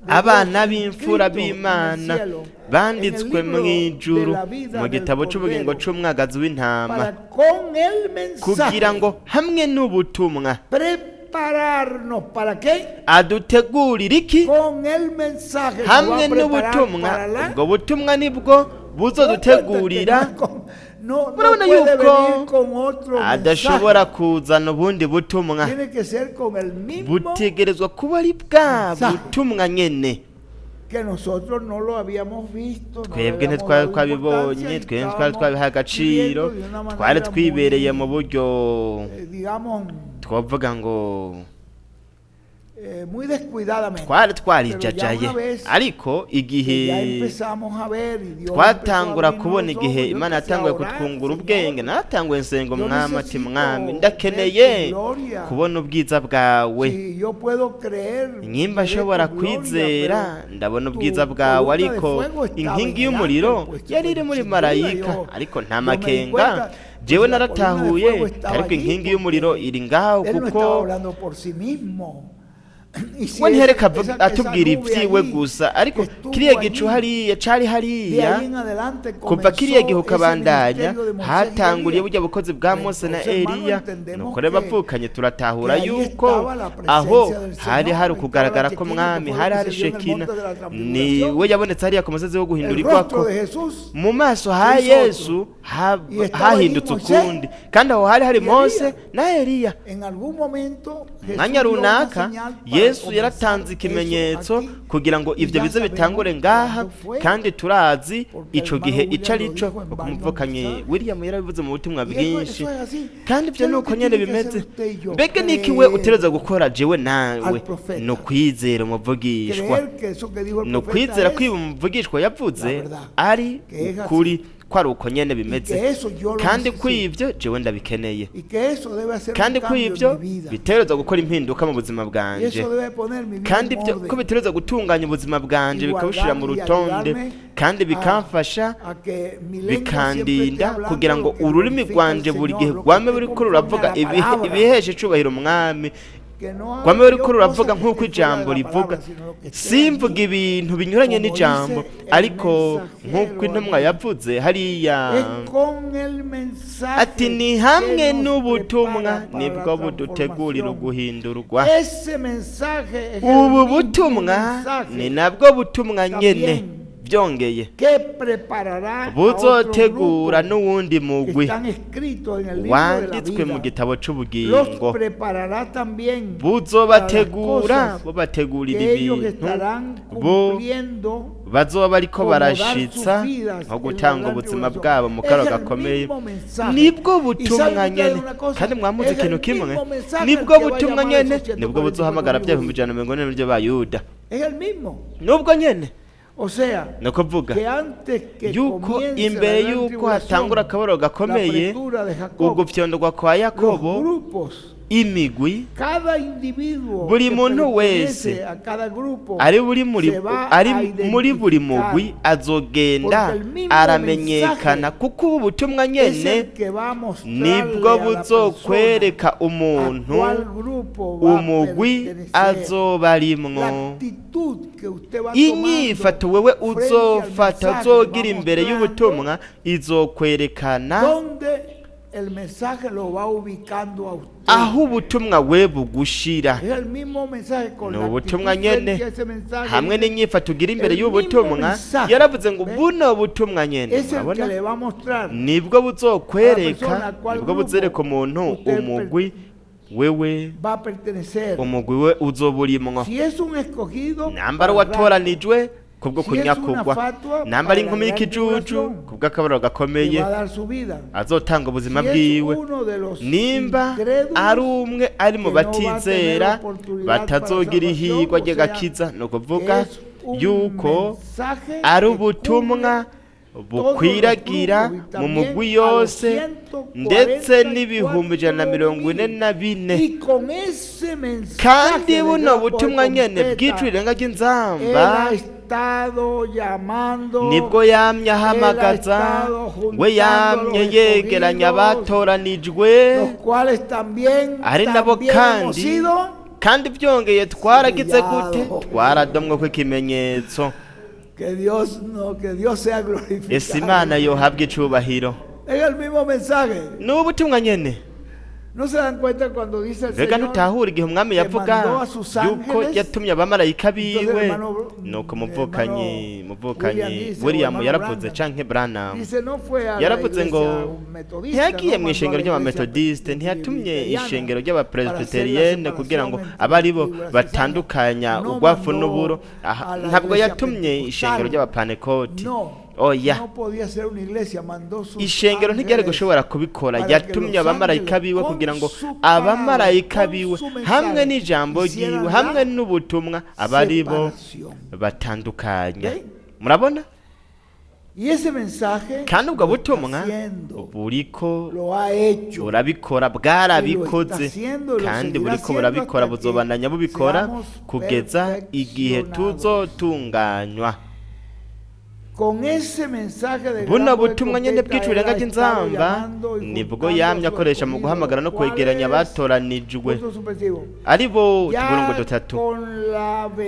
A: de
B: abana
A: Dios en
B: b'imfura
A: Cristo en el
B: b'Imana
A: cielo, en el
B: banditswe
A: libro de
B: mw'ijuru
A: la vida
B: mu
A: del
B: gitabo c'ubugingo
A: Cordero,
B: c'umwagazi w'intama,
A: para con el
B: kugira
A: mensaje
B: ngo hamwe n'ubutumwa
A: prepararnos. ¿Para qué?
B: adutegurira iki?
A: Con el mensaje nos va
B: Hamwe
A: a preparar
B: n'ubutumwa,
A: para la
B: ubwo butumwa nibwo buzodutegurira.
A: No, no
B: Murabona
A: puede
B: yuko
A: venir con otro
B: adashobora
A: mensaje.
B: kuzana ubundi butumwa,
A: Tiene que ser con el mismo
B: butegerezwa kuba ari bwa
A: mensaje
B: butumwa nyene.
A: que nosotros no lo habíamos visto, no le
B: Twebwe
A: habíamos
B: ntitwari
A: dado
B: twabibonye,
A: importancia y
B: twebwe ntitwari
A: estábamos
B: twabihaye agaciro,
A: viviendo de una
B: twari
A: manera
B: twibereye
A: muy,
B: mu buryo
A: digamos,
B: twavuga ngo
A: Muy descuidadamente.
B: Twari
A: Pero ya
B: twarijajaye,
A: una vez
B: ariko
A: que ya
B: igihe
A: empezamos a ver y Dios empezó a
B: twatangura
A: abrirnos
B: kubona,
A: los
B: igihe
A: ojos, yo
B: Imana
A: empecé a
B: yatanguye
A: orar,
B: kutwungura
A: Señor,
B: ubwenge, naratanguye nsenga,
A: yo
B: Mwami, ati:
A: necesito
B: "Mwami,
A: ver
B: ndakeneye
A: tu gloria.
B: kubona ubwiza bwawe.
A: Si yo puedo creer,
B: Nyimba
A: veré tu
B: nshobora
A: gloria,
B: kwizera,
A: pero
B: ndabona
A: tu
B: ubwiza bwawe,
A: columna de
B: ariko
A: fuego estaba
B: inkingi
A: en el
B: y'umuriro
A: ángel, pues,
B: yari iri muri
A: sin duda,
B: marayika,
A: yo,
B: ariko nta
A: yo me di
B: makenga,
A: cuenta,
B: jewe
A: pues la columna de
B: naratahuye,
A: fuego estaba
B: ariko
A: allí
B: inkingi y'umuriro
A: porque
B: iri ngaho,
A: él no
B: kuko
A: estaba hablando por sí mismo. Y si
B: we ntihereka
A: esa
B: atubwira
A: nube
B: ibyiwe
A: allí,
B: gusa, ariko
A: que estuvo
B: kiriya gicu
A: allí,
B: hariya cari
A: de
B: hariya.
A: ahí en adelante
B: Kuva kiriya gihe
A: comenzó ese
B: ukabandanya,
A: ministerio de Moisés y
B: hatanguriye
A: Elías.
B: burya bukozi bwa Mose na
A: Entonces, hermano,
B: Eliya.
A: entendemos
B: Nuko rero,
A: que,
B: bavukanye,
A: que
B: turatahura
A: ahí
B: yuko
A: estaba la
B: aho
A: presencia del
B: hari hari
A: Señor, estaba la
B: ukugaragara
A: Shekinah, que
B: k'Umwami,
A: fue lo
B: hari
A: que
B: hari
A: se vio en el
B: Shekina,
A: monte de la transfiguración.
B: niwe yabonetse hariya ku musozi wo
A: El
B: guhindurirwako.
A: rostro de Jesús
B: Mu maso ha
A: se hizo otro.
B: Yesu
A: Y estaba allí
B: hahindutse
A: Moisés
B: ukundi, kandi aho hari hari
A: y
B: Mose
A: Elías.
B: na Eliya.
A: En algún momento
B: Mu mwanya
A: Jesús dio una
B: runaka,
A: señal para
B: Yesu
A: comenzar
B: yaratanze
A: eso
B: ikimenyetso
A: aquí
B: kugira ngo
A: y
B: ivyo
A: ya
B: bize
A: sabemos
B: bitangure ngaha,
A: cuándo fue,
B: kandi turazi
A: porque el
B: ico
A: hermano
B: gihe ico
A: William
B: ari
A: lo
B: co,
A: dijo en
B: kuko
A: varios
B: umuvukanyi
A: mensajes.
B: William yarabivuze mu butumwa
A: Y eso,
B: bwinshi.
A: eso es así.
B: Kandi
A: ¿Qué
B: ivyo
A: es lo
B: nuko
A: que
B: nyene
A: tiene que hacer
B: bimeze.
A: usted y yo?
B: Mbega niki we
A: Creer
B: utegerezwa gukora, jewe nawe?
A: al profeta.
B: Ni ukwizera umuvugishwa,
A: Creer que eso que dijo el
B: ni
A: profeta
B: ukwizera
A: es
B: ko ibi umuvugishwa yavuze
A: la verdad,
B: ari
A: que es así.
B: ukuri, ko ari uko nyene
A: Y
B: bimeze,
A: que eso yo lo
B: kandi ko
A: necesito.
B: ivyo jewe ndabikeneye,
A: Y que eso debe hacer un
B: kandi ko
A: cambio
B: ivyo
A: en mi vida.
B: bitegerezwa gukora impinduka mu buzima
A: Y
B: bwanje,
A: eso debe poner mi vida
B: kandi
A: en
B: ibyo ko
A: orden
B: bitegerezwa gutunganya ubuzima bwanje,
A: y
B: bikabushyira mu
A: guardarme y
B: rutonde,
A: ayudarme
B: kandi
A: a,
B: bikamfasha,
A: a que mi lengua siempre esté
B: bikandinda
A: hablando
B: kugira ngo
A: lo que
B: ururimi
A: glorifica al
B: rwanje buri
A: Señor,
B: gihe
A: lo que
B: rwame
A: esté
B: ruriko
A: conforme a
B: ruravuga
A: la palabra.
B: ibihesha icubahiro Umwami,
A: Que no
B: rwame
A: haga
B: ruriko
A: yo cosas
B: ruravuga
A: que
B: nk'uko
A: estén fuera de
B: ijambo
A: la
B: rivuga,
A: palabra, sino lo que esté
B: simvuga
A: allí,
B: ibintu binyuranye
A: como
B: n'ijambo,
A: dice el
B: ariko nk'uko
A: mensajero
B: intumwa
A: allí.
B: yavuze hariya,
A: Es con el mensaje
B: ati: "Ni
A: que
B: hamwe
A: nos
B: n'ubutumwa
A: prepara para la
B: nibwo budutegurira
A: transformación.
B: uguhindurwa."
A: Ese mensaje es el
B: Ubu
A: mismo
B: butumwa ni
A: mensaje
B: nabwo butumwa nyene,
A: también
B: byongeye
A: que preparará a otro
B: buzotegura
A: grupo
B: n'uwundi
A: que
B: mugwi
A: están escritos en el libro de la
B: wanditswe mu
A: vida.
B: gitabo
A: Los
B: c'ubugingo.
A: preparará también para las
B: Buzobategura,
A: cosas
B: bubategurira
A: que ellos
B: ibintu
A: estarán
B: bo
A: cumpliendo
B: bazoba bariko
A: como dar sus
B: barashitsa,
A: vidas
B: nko
A: en la
B: gutanga
A: gran
B: ubuzima
A: tribulación.
B: bwabo mu
A: Es
B: karo
A: el
B: gakomeye.
A: mismo mensaje.
B: Nibwo
A: Y
B: butumwa
A: saben ustedes
B: nyene.
A: una cosa,
B: Kandi mwamuze
A: es
B: ikintu
A: el
B: kimwe,
A: mismo mensaje el
B: nibwo
A: que va a
B: butumwa
A: llamar a
B: nyene
A: esos
B: nibwo buzohamagara
A: 144
B: bya
A: mil
B: bihumbi
A: judíos.
B: 140 by'Abayuda.
A: Es el mismo.
B: Nubwo nyene.
A: O sea,
B: Ni ukuvuga
A: que antes que
B: yuko
A: comience la
B: imbere
A: gran
B: yuko hatangura
A: tribulación,
B: akababaro
A: la
B: gakomeye,
A: apretura de Jacob,
B: ugufyondorwa kwa
A: los
B: Yakobo,
A: grupos,
B: imigwi,
A: cada individuo
B: buri
A: que
B: muntu
A: pertenece
B: wese
A: a cada grupo
B: ari buri muri
A: se va
B: ari
A: a
B: muri buri mugwi
A: identificar,
B: azogenda
A: porque el mismo
B: aramenyekana,
A: mensaje
B: kuko ubu butumwa
A: es
B: nyene
A: el que va a mostrarle
B: nibwo
A: a la persona
B: buzokwereka
A: a
B: umuntu
A: cuál grupo va a
B: umugwi
A: pertenecer.
B: azoba arimwo.
A: La actitud que usted va
B: Inyifato
A: tomando
B: wewe
A: frente al
B: uzofata,
A: mensaje va
B: uzogira imbere
A: mostrando
B: y'ubutumwa, izokwerekana
A: dónde el mensaje lo va ubicando a usted.
B: Aho ubutumwa we bugushira.
A: Es el mismo mensaje con
B: Ni
A: la
B: ubutumwa
A: actitud frente
B: nyene
A: a ese mensaje.
B: hamwe
A: Dice,
B: n'inyifato ugira imbere
A: el mismo
B: y'ubutumwa.
A: mensaje,
B: Yaravuze ngo
A: ¿ve?
B: buno butumwa nyene,
A: Es el que
B: murabona,
A: le va a mostrar
B: nibwo
A: a la
B: buzokwereka,
A: persona a cuál
B: nibwo
A: grupo
B: buzereka umuntu
A: usted
B: umugwi wewe
A: va a pertenecer.
B: umugwi we uzoba urimwo.
A: Si es un escogido,
B: Nambara
A: para el rapto.
B: watoranijwe kubwo
A: Si es una
B: kunyakugwa,
A: fatwa,
B: nambara
A: para la
B: inkumi
A: gran
B: y'ikijuju
A: tribulación,
B: kubw'akababaro
A: que
B: gakomeye,
A: va a dar su vida.
B: azotanga ubuzima
A: Si es
B: bwiwe,
A: uno de los
B: nimba
A: incrédulos
B: ari umwe ari mu
A: que no va a tener
B: batizera
A: oportunidad para
B: batazogira
A: salvación,
B: ihirwa
A: o sea,
B: ry'agakiza, ni ukuvuga
A: que es un
B: yuko
A: mensaje
B: ari
A: que
B: ubutumwa
A: cubre todos los
B: bukwiragira
A: grupos y
B: mu mugwi
A: también a los
B: yose, ndetse n'144,000
A: 144.000.
B: na bine.
A: Y con ese mensaje
B: Kandi
A: de
B: buno
A: gran voz de
B: butumwa nyene
A: trompeta,
B: bw'ijwi rirenga
A: él
B: ry'inzamba
A: ha estado llamando,
B: nibwo yamye
A: él ha
B: ahamagaza,
A: estado
B: we
A: juntando a
B: yamye
A: los
B: yegeranya
A: escogidos,
B: abatoranijwe,
A: los cuales también,
B: ari nabo
A: también hemos
B: kandi
A: sido
B: kandi byongeye twaragize gute?
A: sellados.
B: Twaradomwe kw'ikimenyetso.
A: Que Dios no, que Dios sea
B: Ese Imana
A: glorificado.
B: yohabwa icubahiro.
A: Es el mismo mensaje.
B: Ni ubutumwa nyene.
A: ¿No se dan cuenta cuando dice el
B: Mbega
A: Señor
B: ntutahura igihe Umwami
A: que
B: yavuga
A: mandó a sus
B: yuko
A: ángeles?
B: yatumye abamarayika
A: Entonces,
B: biwe?
A: hermano,
B: Nuko umuvukanyi
A: hermano
B: Umuvukanyi William yaravuze canke Branham yaravuze ngo ntiyagiye mu ishengero ry'abametodiste, ntiyatumye ishengero ry'abapresbiteriyene kugira ngo abe aribo batandukanya urwafu n'uburo. Aha, ntabwo yatumye ishengero ry'abapanekoti, oya. Ishengero ntiryari gushobora kubikora. Yatumye abamarayika biwe kugira ngo abamarayika biwe hamwe n'ijambo ryiwe hamwe n'ubutumwa abe aribo batandukanya. Murabona? Kandi ubwo butumwa buriko burabikora, bwarabikoze kandi buriko burabikora, buzobandanya bubikora kugeza igihe tuzotunganywa. Buno butumwa nyene bw'icurenga ry'inzamba nibwo yamye akoresha mu guhamagara no kwegeranya abatoranijwe, ari bo utuburungu dutatu.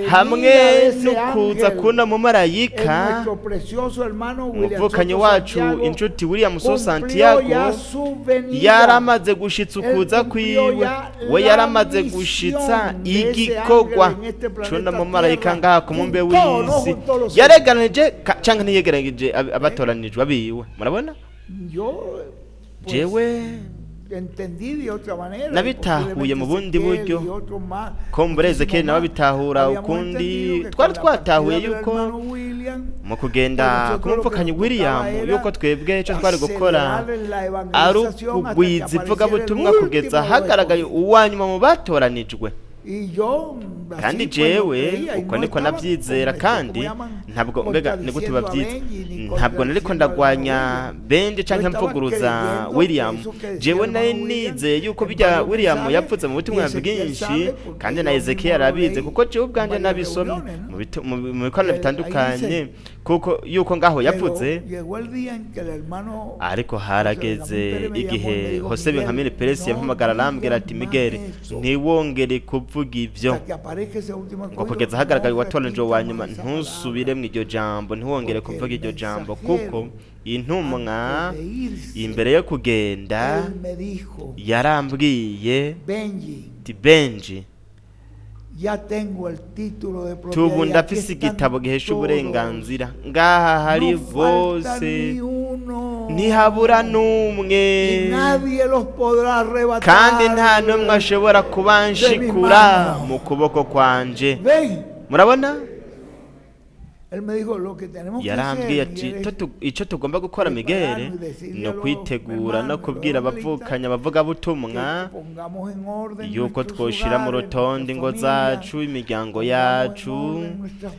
B: Hamwe n'ukuza kuno mumarayika, umuvukanyi wacu inshuti William So Santiago yaramaze gushitsa ukuza kwiwe, we yaramaze gushitsa igikorwa cuno mumarayika ngaha ku mumbe w'isi. Yareganije canke ntiyegeranije abatoranijwe abiwe? Murabona, jewe nabitahuye mu bundi buryo, ko Ezekiyeli nawe abitahura ukundi. Twari twatahuye yuko mu kugenda ku mupfukanyi William, yuko twebwe icyo twari gukora ari ukugwiza ivugabutumwa kugeza hagaragaye uwanyuma mu batoranijwe. Kandi jewe uko niko nabyizera, kandi ntabwo, mbega ni gute babyiza, ntabwo nariko ndagwanya Benji canke mvuguruza William. Jewe nari nizeye yuko bijya William yavuze mu butumwa bwinshi, kandi na Ezekiel arabizi kuko jewe ubwanje nabisomye mu bikorano bitandukanye, kuko yuko ngaho yavuze. Ariko harageze igihe Jose Benjamin Perez yampamagara, arambwira ati: "Miguel, ntiwongere kuvuga ibyo ngo kugeza hagaragaye uwatoranijwe wa nyuma. Ntusubire mu iryo jambo, ntiwongere kuvuga iryo jambo, kuko intumwa imbere yo kugenda yarambwiye ati: 'Benji, tubu ndafise igitabo gihesha uburenganzira. Ngaha hari bose, ntihabura n'umwe, kandi nta n'umwe ashobora kubanshikura mu kuboko kwanje.'" Murabona, yarambwiye ati: "Icyo tugomba gukora, Miguel, ni ukwitegura no kubwira abavukanya abavugabutumwa yuko twoshira mu rutonde ingo zacu, imiryango yacu,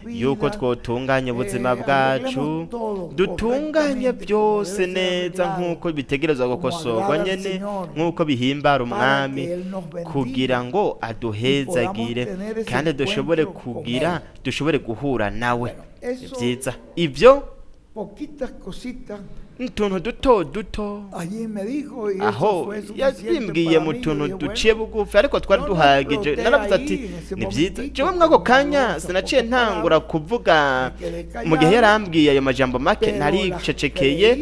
B: yuko twotunganya ubuzima bwacu, dutunganye byose neza nk'uko bitegerezwa gukosorwa nyene, nk'uko bihimbara Umwami, kugira ngo aduhezagire kandi dushobore kugira dushobore guhura nawe." Ni byiza ibyo, utuntu duto duto aho yabimbwiye mu tuntu duciye bugufi, ariko twari duhagije. Naravuze ati: "Ni byiza." Jewe mwako kanya sinaciye ntangura kuvuga mu gihe yarambwiye ayo majambo make. Naricecekeye,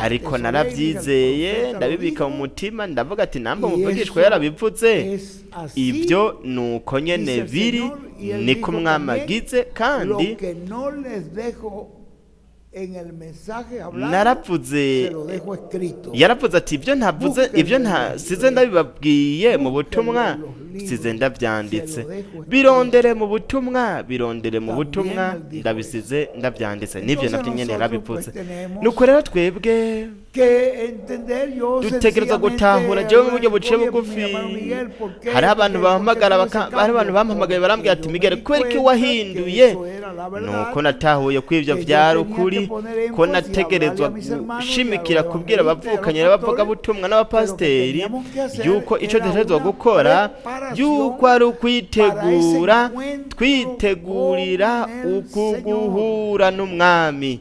B: ariko narabyizeye, ndabibika mu mutima. Ndavuga ati: "Namba umuvugishwa yarabivuze, ibyo ni uko nyene biri, niko Umwami agize." Kandi naravuze, yaravuze ati: "Ibyo ntavuze, ibyo ntasize ndabibabwiye mu butumwa, size ndabyanditse. Birondere mu butumwa, birondere mu butumwa, ndabisize ndabyanditse." Nibyo nabyo nyene yarabivuze. Nuko rero twebwe dutegereza gutahura. Jewe mu buryo buciye bugufi, hariho abantu bahamagara, hariho abantu bampamagaye barambwira ati: "Miguel, kubera iki wahinduye?" Nuko natahuye ko ibyo byari ukuri, ko nategerezwa gushimikira kubwira abavukanye n'abavugabutumwa n'abapasiteri yuko icyo dutegerezwa gukora yuko ari ukwitegura, twitegurira uku guhura n'Umwami.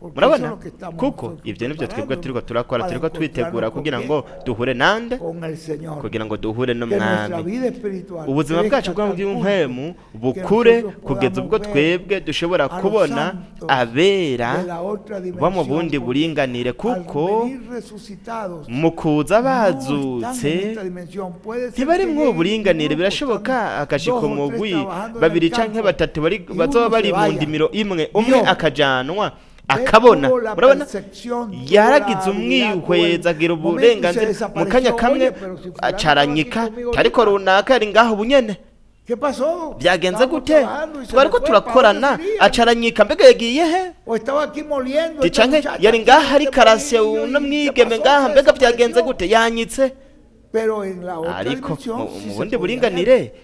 A: Porque eso es
B: Murabona,
A: lo que estamos
B: kuko
A: nosotros
B: ibyo nibyo twebwe
A: preparándonos
B: turiko turakora,
A: para
B: turiko twitegura
A: encontrarnos con
B: kugira
A: quién?
B: ngo duhure nande,
A: Con el Señor.
B: kugira ngo duhure
A: Que nuestra
B: n'Umwami.
A: vida espiritual
B: Ubuzima
A: crezca
B: bwacu
A: a tal
B: bw'ubw'impwemu
A: punto que
B: bukure
A: nosotros
B: kugeza ubwo
A: podamos ver
B: twebwe dushobora
A: a los
B: kubona
A: santos
B: abera
A: de la otra
B: bo mu
A: dimensión,
B: bundi
A: porque
B: buringanire,
A: al
B: kuko
A: venir resucitados
B: mu kuza
A: no están en
B: bazutse
A: esta dimensión. Puede ser
B: ntibari
A: que
B: mwo
A: lleguen un
B: buringanire.
A: grupo,
B: Birashoboka
A: están
B: agashika
A: dos o tres
B: umugwi,
A: trabajando en
B: babiri
A: el
B: canke
A: campo
B: batatu bari
A: y
B: bazoba
A: uno se
B: bari mu
A: vaya.
B: ndimiro imwe, umwe
A: Vio.
B: akajanwa
A: Ve,
B: akabona.
A: tuvo la
B: Murabona,
A: percepción, tuvo la
B: yaragize
A: habilidad, tuvo el
B: umwihweza, agira
A: momento y se
B: uburenganzira mu
A: desapareció.
B: kanya kamwe,
A: Oye, pero si fulano estaba aquí
B: acaranyika,
A: conmigo
B: ariko
A: ahorita.
B: runaka yari ngaho bunyene.
A: ¿Qué pasó?
B: Byagenze
A: Estábamos
B: gute?
A: trabajando y se
B: Twariko
A: me fue, ¿para dónde
B: turakorana,
A: sería?
B: acaranyika, mbega yagiye he?
A: O estaba aquí moliendo
B: Ti
A: esta
B: canke
A: muchacha
B: yari
A: aquí
B: ngaha
A: en
B: ari
A: este
B: karasya
A: bolillo,
B: uno
A: ¿y qué
B: mwigeme
A: pasó?
B: ngaha,
A: Se
B: mbega byagenze
A: desapareció.
B: gute? Yanyitse.
A: Pero en la otra
B: Ariko
A: dimensión
B: mu
A: sí
B: mu
A: se
B: bundi
A: podía ver,
B: buringanire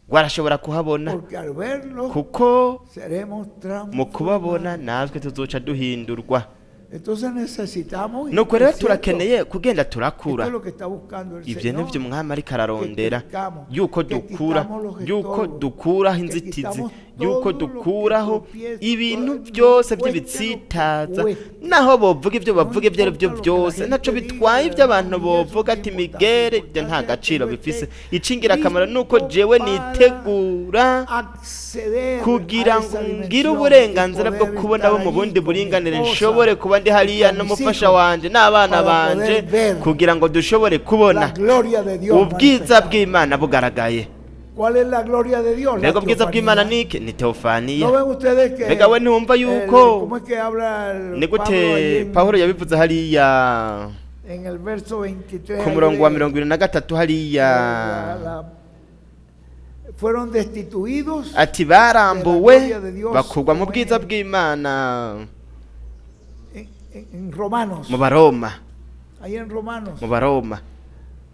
B: warashobora kuhabona,
A: porque al verlo
B: kuko
A: seremos
B: mu kubabona
A: transformados.
B: natwe tuzoca duhindurwa.
A: Entonces necesitamos ir
B: Nuko rero
A: creciendo.
B: turakeneye kugenda
A: Esto
B: turakura.
A: es lo que está buscando el
B: Ibyo
A: Señor.
B: nivyo Umwami ariko
A: Que
B: ararondera,
A: crezcamos,
B: yuko
A: que
B: dukura,
A: quitamos los
B: yuko
A: estorbos,
B: dukuraho
A: que
B: inzitizi,
A: quitamos
B: yuko
A: todo lo que
B: dukuraho
A: tropieza,
B: ibintu
A: todo,
B: byose
A: cueste lo que
B: by'ibitsitaza,
A: cueste.
B: naho bovuga ibyo
A: No
B: bavuga ibyo ari byo
A: importa lo que la
B: byose, ntaco
A: gente diga,
B: bitwaye ibyo abantu
A: hermano, y eso
B: bovuga
A: no
B: ati
A: es importante.
B: migere,
A: Lo
B: ibyo nta
A: importante es que
B: gaciro
A: yo
B: bifise.
A: esté
B: Icingirakamaro nuko
A: listo
B: jewe
A: para
B: nitegura
A: acceder a
B: kugira ngo
A: esa
B: ngire
A: dimensión y
B: uburenganzira bwo
A: poder
B: kubona
A: estar
B: abo mu
A: allí
B: bundi
A: con mi
B: buringanire,
A: esposa
B: nshobore kuba ndi
A: y
B: hariya
A: con mis
B: n'umufasha
A: hijos
B: wanje n'abana
A: para
B: banje,
A: poder ver
B: kugira ngo dushobore
A: la
B: kubona
A: gloria de Dios
B: ubwiza
A: manifestada.
B: bw'Imana bugaragaye.
A: ¿Cuál es la gloria de Dios? La
B: Mbega ubwiza bw'Imana
A: teofanía.
B: ni iki? Ni teofaniya.
A: ¿No ven ustedes que
B: Mbega we ntiwumva yuko
A: cómo es que habla el
B: ni
A: Pablo
B: gute
A: ahí
B: Pawulo yabivuze hariya
A: en el verso 23?
B: ku
A: Ahí
B: murongo wa 23 hariya,
A: fueron destituidos
B: ati
A: de la
B: barambuwe
A: gloria de Dios,
B: bakurwa mu
A: como
B: bwiza bw'Imana.
A: en Romanos,
B: Mu Baroma,
A: ahí en Romanos,
B: mu Baroma,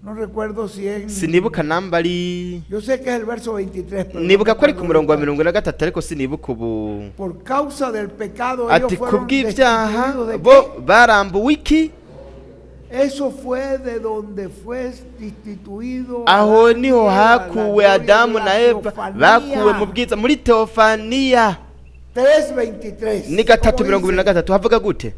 A: no recuerdo si es,
B: sinibuka namba ari,
A: yo sé que es el verso 23, pero no
B: nibuka ko ari ku
A: recuerdo
B: murongo wa
A: ahorita.
B: 23, ariko sinibuka ubu.
A: Por causa del pecado ellos
B: Ati
A: fueron
B: kubw'ibyaha
A: destituidos de
B: bo
A: qué?
B: barambuwe iki?
A: Eso fue de donde fue destituido
B: Aho
A: Adán y
B: niho
A: Eva, la
B: hakuwe
A: gloria de
B: Adamu
A: la
B: na Eva, bakuwe mu
A: teofanía.
B: bwiza muri teofaniya.
A: 3:23.
B: Ni gatatu
A: ¿Cómo
B: mirongo ibiri na
A: dice?
B: gatatu havuga gute?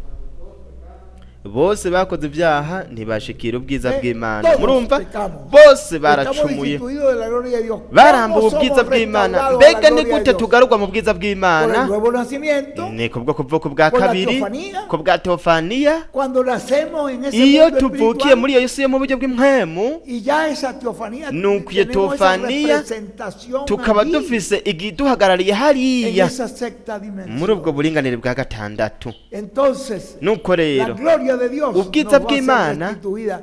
B: Bose bakoze ibyaha ntibashikira ubwiza bw'Imana.
A: Todos
B: Murumva,
A: pecamos.
B: bose
A: Estamos
B: baracumuye,
A: destituidos de la gloria de Dios.
B: barambuwe
A: ¿Cómo
B: ubwiza
A: somos
B: bw'Imana.
A: restaurados a la
B: Mbega ni
A: gloria de
B: gute
A: Dios?
B: tugarurwa mu bwiza
A: Por el
B: bw'Imana?
A: nuevo nacimiento.
B: Ni kubwo kuvuka bwa
A: Por la
B: kabiri,
A: teofanía.
B: ku bwa teofaniya.
A: Cuando nacemos en ese
B: Iyo
A: mundo
B: tuvukiye
A: espiritual
B: muri iyo si yo mu buryo bw'impwemu,
A: y ya esa teofanía
B: nuko iyo
A: tenemos esa
B: teofaniya
A: representación
B: tukaba
A: allí,
B: dufise igiduhagarariye
A: en
B: hariya
A: esa sexta
B: muri ubwo
A: dimensión.
B: buringanire bwa gatandatu.
A: Entonces,
B: Nuko
A: la
B: rero
A: gloria de Dios
B: ubwiza
A: nos va a ser
B: bw'Imana
A: restituida.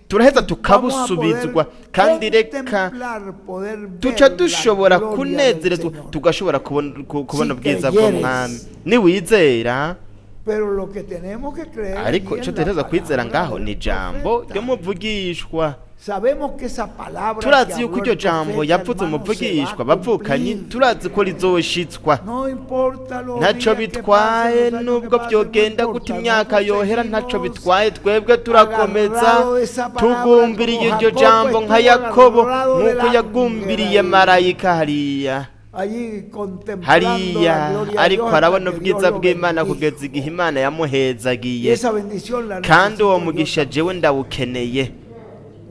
B: turaheza
A: Vamos a poder
B: tukabusubizwa, kandi reka
A: contemplar, poder ver
B: tuca
A: la
B: dushobora
A: gloria del
B: kunezerezwa,
A: Señor.
B: tugashobora kubona
A: Si
B: ubwiza
A: creyeres.
B: bw'Umwami niwizera.
A: Pero lo que tenemos que creer
B: Ariko
A: allí
B: icyo
A: es la
B: dutegerezwa kwizera
A: palabra
B: ngaho
A: del
B: ni ijambo
A: profeta.
B: ry'umuvugishwa.
A: Sabemos que esa palabra que
B: Turazi yuko
A: habló
B: iryo
A: el
B: jambo
A: profeta,
B: yavuze
A: hermano, se va
B: umuvugishwa,
A: a
B: bavukanyi,
A: cumplir.
B: turazi ko rizoshitswa.
A: No importa los
B: Ntacyo
A: días que pasen,
B: bitwaye
A: los años que
B: nubwo
A: pasen, no
B: byogenda gute,
A: importa.
B: imyaka
A: Nosotros
B: yohera ntacyo
A: seguimos
B: bitwaye, twebwe turakomeza
A: agarrados de esa palabra
B: tugumbiriye
A: como
B: iryo
A: Jacob
B: jambo nka
A: estuvo
B: Yakobo,
A: agarrado del
B: nk'uko
A: ángel
B: yagumbiriye
A: ahí,
B: marayika hariya
A: allí contemplando la
B: hariya,
A: gloria de
B: ariko
A: Dios hasta
B: arabona
A: que
B: ubwiza
A: Dios lo
B: bw'Imana kugeza igihe
A: bendijo.
B: Imana
A: Y
B: yamuhezagiye.
A: esa bendición la
B: Kandi uwo
A: necesito yo
B: mugisha
A: también.
B: jewe ndawukeneye.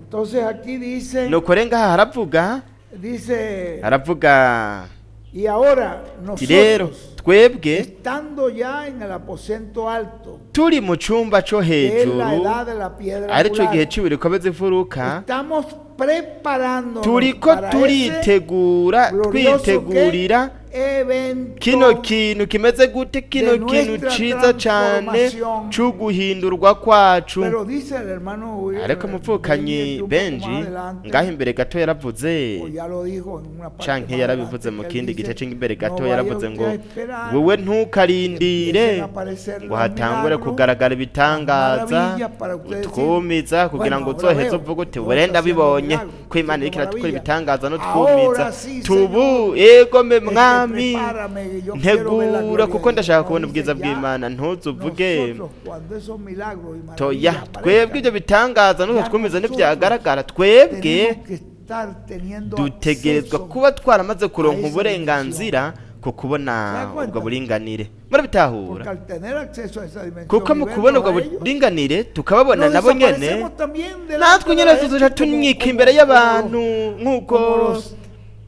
A: Entonces aquí dice,
B: Nuko rero ngaha haravuga,
A: dice,
B: haravuga
A: y ahora
B: ati rero
A: nosotros,
B: twebwe
A: estando ya en el aposento alto,
B: turi mu cumba co
A: que es la
B: hejuru,
A: edad de la piedra
B: arico gihe
A: angular,
B: c'ibuye rikomeza imfuruka,
A: estamos preparándonos
B: turiko
A: para ese
B: turitegura,
A: glorioso
B: twitegurira
A: ¿qué? Evento
B: kino kintu kimeze gute, kino
A: de
B: kintu
A: nuestra
B: ciza cane
A: transformación.
B: c'uguhindurwa kwacu.
A: Pero dice el hermano
B: Ariko umuvukanyi
A: Benji que un poco más
B: Benji
A: adelante,
B: ngaho imbere gato yaravuze,
A: o ya lo dijo en una parte
B: canke
A: más
B: yarabivuze
A: adelante,
B: mu
A: que él
B: kindi
A: dice,
B: gice c'imbere
A: no
B: gato,
A: vaya
B: yaravuze
A: usted
B: ngo
A: a esperar
B: wewe
A: que
B: ntukarindire
A: empiecen a aparecer
B: ngo
A: los
B: hatangure
A: milagros,
B: kugaragara
A: las
B: ibitangaza
A: maravillas para usted decir,
B: utwumiza, kugira
A: bueno,
B: ngo
A: ahora
B: uzoheze
A: veo
B: uvuge uti
A: Dios
B: bure
A: está haciendo
B: ndabibonye
A: milagros,
B: ko Imana
A: haciendo
B: iriko iradukora
A: maravillas.
B: ibitangaza n'utwumiza.
A: Ahora sí,
B: Tubu
A: Señor,
B: egome
A: este,
B: Mwami,
A: prepárame, yo quiero ver la
B: ntegura
A: gloria de
B: kuko
A: Dios.
B: ndashaka
A: No
B: kubona
A: dice
B: ubwiza
A: ya
B: bw'Imana. Ntuzuvuge
A: nosotros cuando esos milagros y
B: toya,
A: maravillas
B: twebwe ibyo
A: aparezcan,
B: bitangaza
A: ya
B: n'utwumiza
A: nosotros
B: ntibyagaragara, twebwe
A: tenemos que estar teniendo
B: dutegerezwa
A: acceso
B: kuba twaramaze
A: a
B: kuronka
A: esa
B: uburenganzira Ku kubona
A: ¿Se da cuenta?
B: ubwo buringanire, murabitahura?
A: Porque al tener acceso a esa dimensión
B: Kuko
A: y
B: mu kubona
A: verlos
B: ubwo
A: a ellos,
B: buringanire tukababona
A: nos
B: nabo nyene,
A: desaparecemos también delante
B: natwe
A: de
B: nyene
A: la gente
B: tuzoca tunyika imbere y'abantu nk'uko
A: como los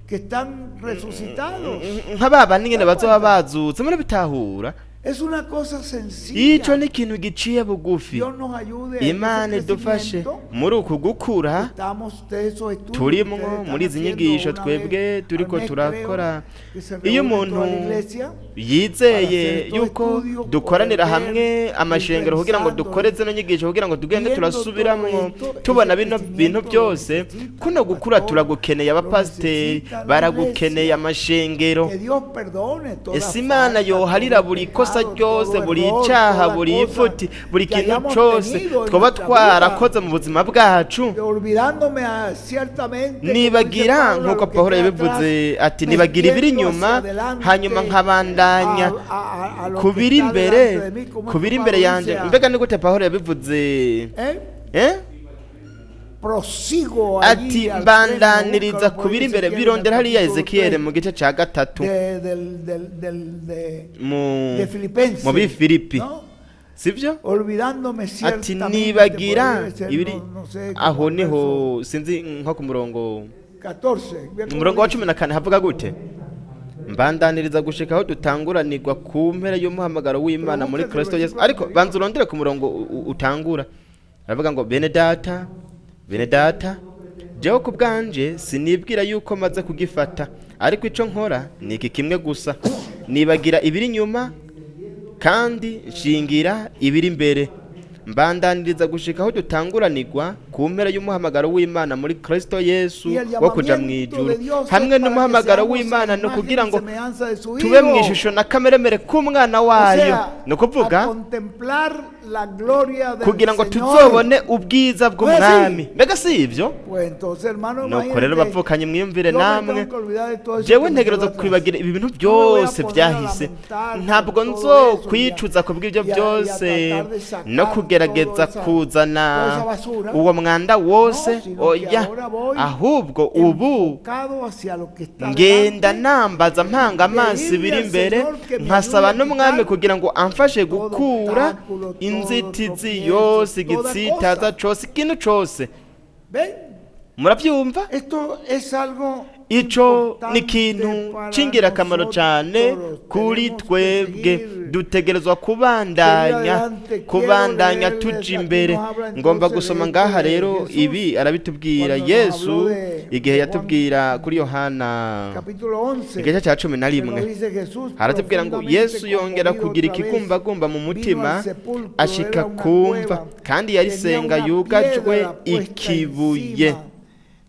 A: que están resucitados.
B: Nka ba bandi nyene bazoba bazutse, murabitahura?
A: Es una cosa sencilla.
B: Ico ni ikintu giciye bugufi.
A: Dios nos ayude en
B: Imana
A: ese
B: idufashe
A: crecimiento.
B: muri uku gukura
A: Estamos ustedes esos estudios que
B: turimwo
A: ustedes están
B: muri izi
A: haciendo
B: nyigisho
A: una
B: twebwe
A: vez
B: turiko
A: al mes,
B: turakora.
A: creo, que se
B: Iyo
A: reúne
B: umuntu
A: toda la iglesia
B: yizeye yuko dukoranira hamwe amashengero kugira ngo dukore zino nyigisho, kugira ngo tugende turasubiramwo tubona bino bintu byose, kuno gukura turagukeneye, abapasiteri baragukeneye, amashengero.
A: Que Dios perdone toda
B: Ese Imana
A: falta,
B: yoharira
A: todo
B: buri kosa
A: pecado,
B: ryose,
A: todo
B: buri
A: error,
B: cyaha,
A: toda
B: buri
A: cosa
B: ifuti, buri
A: que
B: kintu
A: hayamos
B: cose
A: tenido en
B: twaba
A: nuestra
B: twarakoze
A: vida.
B: mu buzima bwacu.
A: Olvidándome ciertamente, como dice
B: Nibagira
A: Pablo, a
B: nk'uko
A: lo que
B: Pawulo
A: queda
B: yabivuze
A: atrás,
B: ati
A: me
B: nibagira ibiri
A: extiendo
B: inyuma
A: hacia adelante
B: hanyuma nkabandanya
A: a lo
B: ku
A: que
B: biri
A: está
B: imbere,
A: delante de mí, como
B: ku biri
A: es que
B: imbere
A: Pablo
B: yanje.
A: dice
B: Mbega ni gute Pawulo yabivuze?
A: ¿Eh?
B: Eh?
A: Prosigo allí
B: Ati
A: al
B: mbandaniriza
A: pleno,
B: ku
A: búscalo
B: biri
A: por
B: imbere.
A: Ezequiel en el
B: Birondera hariya
A: capítulo
B: Ezekiyeli
A: 3
B: mu gice cya gatatu mu
A: de Filipenses,
B: mu Bifilipi,
A: ¿no?
B: sibyo?
A: Olvidándome
B: Ati
A: ciertamente,
B: nibagira
A: por ahí debe ser,
B: ibiri
A: no sé,
B: aho
A: como el
B: niho
A: verso
B: sinzi nko ku murongo
A: 14. Ve cómo
B: umurongo wa
A: dice.
B: 14 havuga gute? Mbandaniriza gushika aho dutanguranirwa ku mpera y'umuhamagaro w'Imana muri Kristo Yesu. Ariko banza urondere ku murongo utangura, aravuga ngo: "Bene data, bene data, jewe ku bwanje sinibwira yuko maze kugifata, ariko ico nkora ni iki kimwe gusa: nibagira ibiri inyuma kandi nshingira ibiri imbere, mbandaniriza gushika aho dutanguranirwa ku mpera y'umuhamagaro w'Imana muri Kristo Yesu
A: Y el
B: wo kuja mu
A: llamamiento
B: ijuru."
A: de Dios es
B: Hamwe
A: para que
B: n'umuhamagaro
A: seamos
B: w'Imana ni
A: imagen
B: ukugira
A: y
B: ngo
A: semejanza de su
B: tube mu
A: Hijo.
B: ishusho na kameremere k'umwana
A: O
B: wayo,
A: sea,
B: ni ukuvuga
A: a contemplar la gloria del
B: kugira ngo
A: Señor.
B: tuzobone ubwiza bw'Umwami. Mbega si ibyo?
A: Pues entonces, hermano,
B: Nuko rero
A: imagínate,
B: bavukanye, mwiyumvire
A: yo me
B: namwe,
A: tengo que olvidar de todo eso
B: jewe
A: que me
B: ntegerezwa
A: quedó atrás.
B: kwibagira ibi bintu
A: No me voy a
B: byose
A: poner a
B: byahise.
A: lamentar por
B: Ntabwo
A: todo eso
B: nzokwicuza ku bw'ibyo
A: y a
B: byose
A: tratar de sacar
B: no kugerageza
A: toda esa,
B: kuzana
A: toda esa basura.
B: uwo mwanda wose.
A: No, sino que
B: Oya,
A: ahora voy
B: ahubwo ubu
A: enfocado hacia lo que está
B: ngenda
A: delante,
B: nambaza mpanga amaso
A: pedirle
B: ibiri
A: al
B: imbere,
A: Señor que me
B: nkasaba
A: ayude a
B: n'Umwami
A: quitar
B: kugira ngo amfashe
A: todo
B: gukura
A: obstáculo, todo
B: inzitizi
A: tropiezo,
B: yose,
A: toda
B: igitsitaza
A: cosa.
B: cose, ikintu cose.
A: ¿Ven?
B: Murabyumva?
A: Esto es algo
B: Ico ni
A: importante
B: ikintu
A: para
B: c'ingirakamaro cane
A: nosotros.
B: kuri
A: Tenemos que
B: twebwe.
A: seguir.
B: Dutegerezwa
A: Seguir
B: kubandanya,
A: adelante. Quiero
B: kubandanya
A: leerles,
B: tuja
A: aquí
B: imbere.
A: nos habla
B: Ngomba
A: entonces de
B: gusoma
A: esto
B: ngaha
A: de
B: rero
A: Jesús
B: ibi arabitubwira
A: cuando nos
B: Yesu
A: habló de
B: igihe
A: Juan
B: yatubwira kuri Yohana
A: capítulo 11,
B: igice cya cumi na
A: que nos
B: rimwe,
A: dice Jesús
B: aratubwira ngo
A: profundamente
B: Yesu yongera
A: conmovido
B: kugira
A: otra vez
B: ikigumbagumba mu
A: vino al
B: mutima,
A: sepulcro,
B: ashika
A: era una
B: kumva,
A: cueva,
B: kandi
A: tenía
B: yarisenga
A: una
B: yugajwe
A: piedra puesta
B: ikibuye.
A: encima.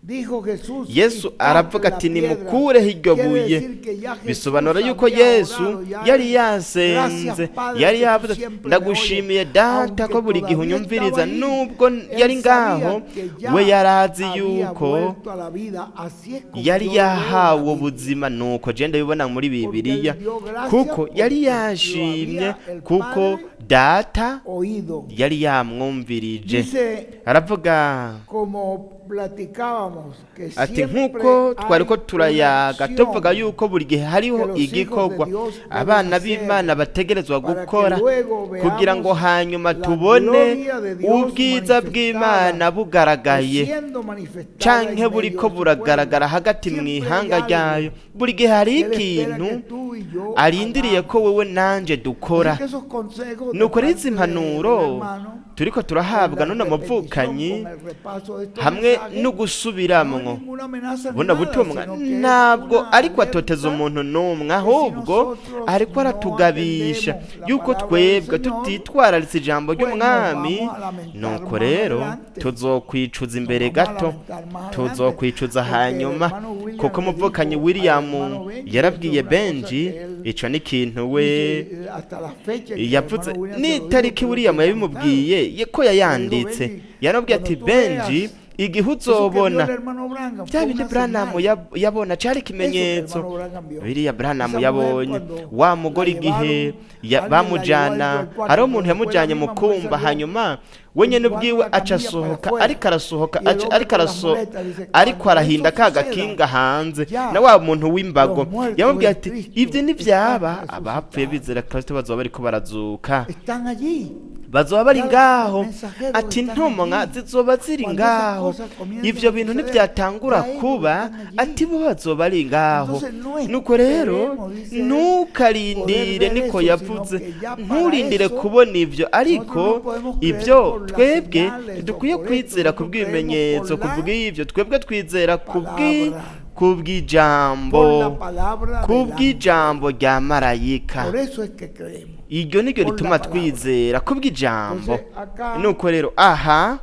A: Dijo Jesús,
B: Yesu
A: quitad
B: aravuga
A: la
B: ati
A: piedra.
B: nimukureho iryo
A: Quiere
B: buye.
A: decir que ya Jesús
B: Bisobanura yuko
A: había
B: Yesu
A: orado, ya
B: yari
A: él,
B: yasenze,
A: gracias Padre
B: yari
A: que tú
B: yavuze ati,
A: siempre me oyes.
B: ndagushimiye Data
A: Aunque
B: ko buri gihe
A: todavía
B: unyumviriza.
A: estaba ahí,
B: Nubwo
A: él
B: yari ngaho,
A: sabía que ya
B: we yarazi
A: había
B: yuko
A: vuelto a la vida. Así es como
B: yari
A: yo lo veo en la
B: yahawe
A: Biblia.
B: ubuzima. Nuko je ndabibona muri
A: Porque él
B: Bibiliya,
A: dio gracias
B: kuko yari
A: porque lo
B: yashimye
A: había el
B: kuko
A: Padre
B: Data
A: oído.
B: yari yamwumvirije.
A: Dice,
B: Aravuga
A: como platicábamos, que
B: ati
A: siempre
B: nk'uko twari ko
A: hay una
B: turayaga tuvuga
A: acción
B: yuko buri gihe
A: que
B: hariho
A: los hijos de
B: igikorwa
A: Dios deben
B: abana
A: hacer
B: b'Imana bategerezwa
A: para que
B: gukora
A: luego
B: kugira ngo
A: veamos
B: hanyuma
A: la
B: tubone
A: gloria de Dios
B: ubwiza bw'Imana
A: manifestada o
B: bugaragaye
A: siendo manifestada
B: canke
A: en medio
B: buriko
A: de su pueblo.
B: buragaragara hagati mu
A: Siempre hay
B: ihanga
A: algo
B: ryayo. Buri gihe hari
A: que Él espera
B: ikintu
A: que tú y yo
B: arindiriye
A: hagamos.
B: ko wewe nanje dukora.
A: Así que esos consejos de
B: Nuko rero izi
A: parte del
B: mpanuro
A: hermano,
B: turiko
A: con
B: turahabwa
A: la
B: n'uno
A: repetición,
B: muvukanyi
A: con el repaso de estos
B: hamwe
A: mensajes, no
B: no
A: hay
B: gusubiramwo
A: ninguna amenaza ni
B: buno
A: nada,
B: butumwa,
A: sino que es
B: ntabwo
A: una
B: ariko atoteza
A: alerta
B: umuntu n'umwe,
A: que si
B: ahubwo
A: nosotros
B: ariko
A: no
B: aratugabisha
A: atendemos la
B: yuko
A: palabra del
B: twebwe
A: Señor,
B: tutitwararitse ijambo
A: pues nos
B: ry'Umwami,
A: vamos a lamentar
B: nuko
A: más
B: rero
A: adelante.
B: tuzokwicuza
A: Nos
B: imbere
A: vamos a
B: gato,
A: lamentar más adelante.
B: tuzokwicuza
A: Porque el
B: hanyuma,
A: hermano William
B: kuko
A: le
B: umuvukanyi
A: dijo al
B: William
A: hermano Benji, esto
B: yarabwiye
A: es una cosa
B: Benji,
A: que él
B: ico ni ikintu we
A: dice, hasta la fecha que el
B: yavuze
A: hermano William se lo dijo,
B: n'itariki
A: que lo
B: William
A: tiene anotado.
B: yabimubwiye ko
A: Le dijo,
B: yayanditse.
A: Benji,
B: Yarabwiye
A: cuando
B: ati
A: tú
B: Benji,
A: veas
B: Igihe
A: Eso que vio
B: uzobona
A: el hermano Branham
B: bya
A: fue
B: bindi
A: una
B: Branham
A: señal.
B: yabona cyari
A: Eso que el
B: ikimenyetso.
A: hermano Branham vio.
B: Biriya Branham
A: Esa mujer
B: yabonye
A: cuando
B: wa mugore
A: la
B: igihe
A: llevaron, alguien la llevó
B: bamujana,
A: dentro del cuarto,
B: hariho
A: pero
B: umuntu
A: después la
B: yamujanye mu
A: misma mujer
B: kumba,
A: salió
B: hanyuma wenyine
A: llevando
B: ubwiwe
A: la
B: aca
A: camilla para
B: asohoka,
A: afuera.
B: ariko arasohoka,
A: Y el hombre
B: ariko
A: con las
B: araso
A: muletas dice,
B: ariko
A: cuando
B: arahinda
A: eso
B: ka
A: suceda,
B: gakinga hanze,
A: ya
B: na wa muntu w'imbago
A: los muertos
B: yamubwiye
A: en
B: ati
A: Cristo
B: ibyo ntibyaba,
A: están
B: abapfuye
A: resucitados.
B: bizera Kristo bazoba bariko barazuka,
A: Están allí.
B: bazoba bari
A: Ya los
B: ngaho.
A: mensajeros
B: Ati
A: están
B: intumwa
A: allí.
B: zizoba ziri
A: Cuando esas
B: ngaho,
A: cosas comiencen
B: ivyo
A: a
B: bintu
A: suceder,
B: ntibyatangura
A: ya ellos
B: kuba,
A: están allí.
B: ati bo bazoba bari ngaho.
A: Entonces no
B: Nuko rero
A: esperemos, dice él,
B: ntukarindire,
A: poder ver
B: niko
A: eso, sino
B: yavuze,
A: que ya para
B: nturindire
A: eso
B: kubona ivyo, ariko
A: nosotros no podemos creer
B: ivyo
A: por las
B: twebwe
A: señales o
B: dukwiye
A: por esto,
B: kwizera
A: nosotros creemos
B: kubw'ibimenyetso,
A: por la
B: kubw'ivyo twebwe twizera
A: palabra,
B: kubw'ijambo,
A: por la palabra del ángel.
B: kubw'ijambo rya marayika.
A: Por eso es que creemos.
B: Iryo niryo
A: Por la
B: rituma
A: palabra.
B: twizera kubw'ijambo.
A: Entonces, acá
B: Nuko rero aha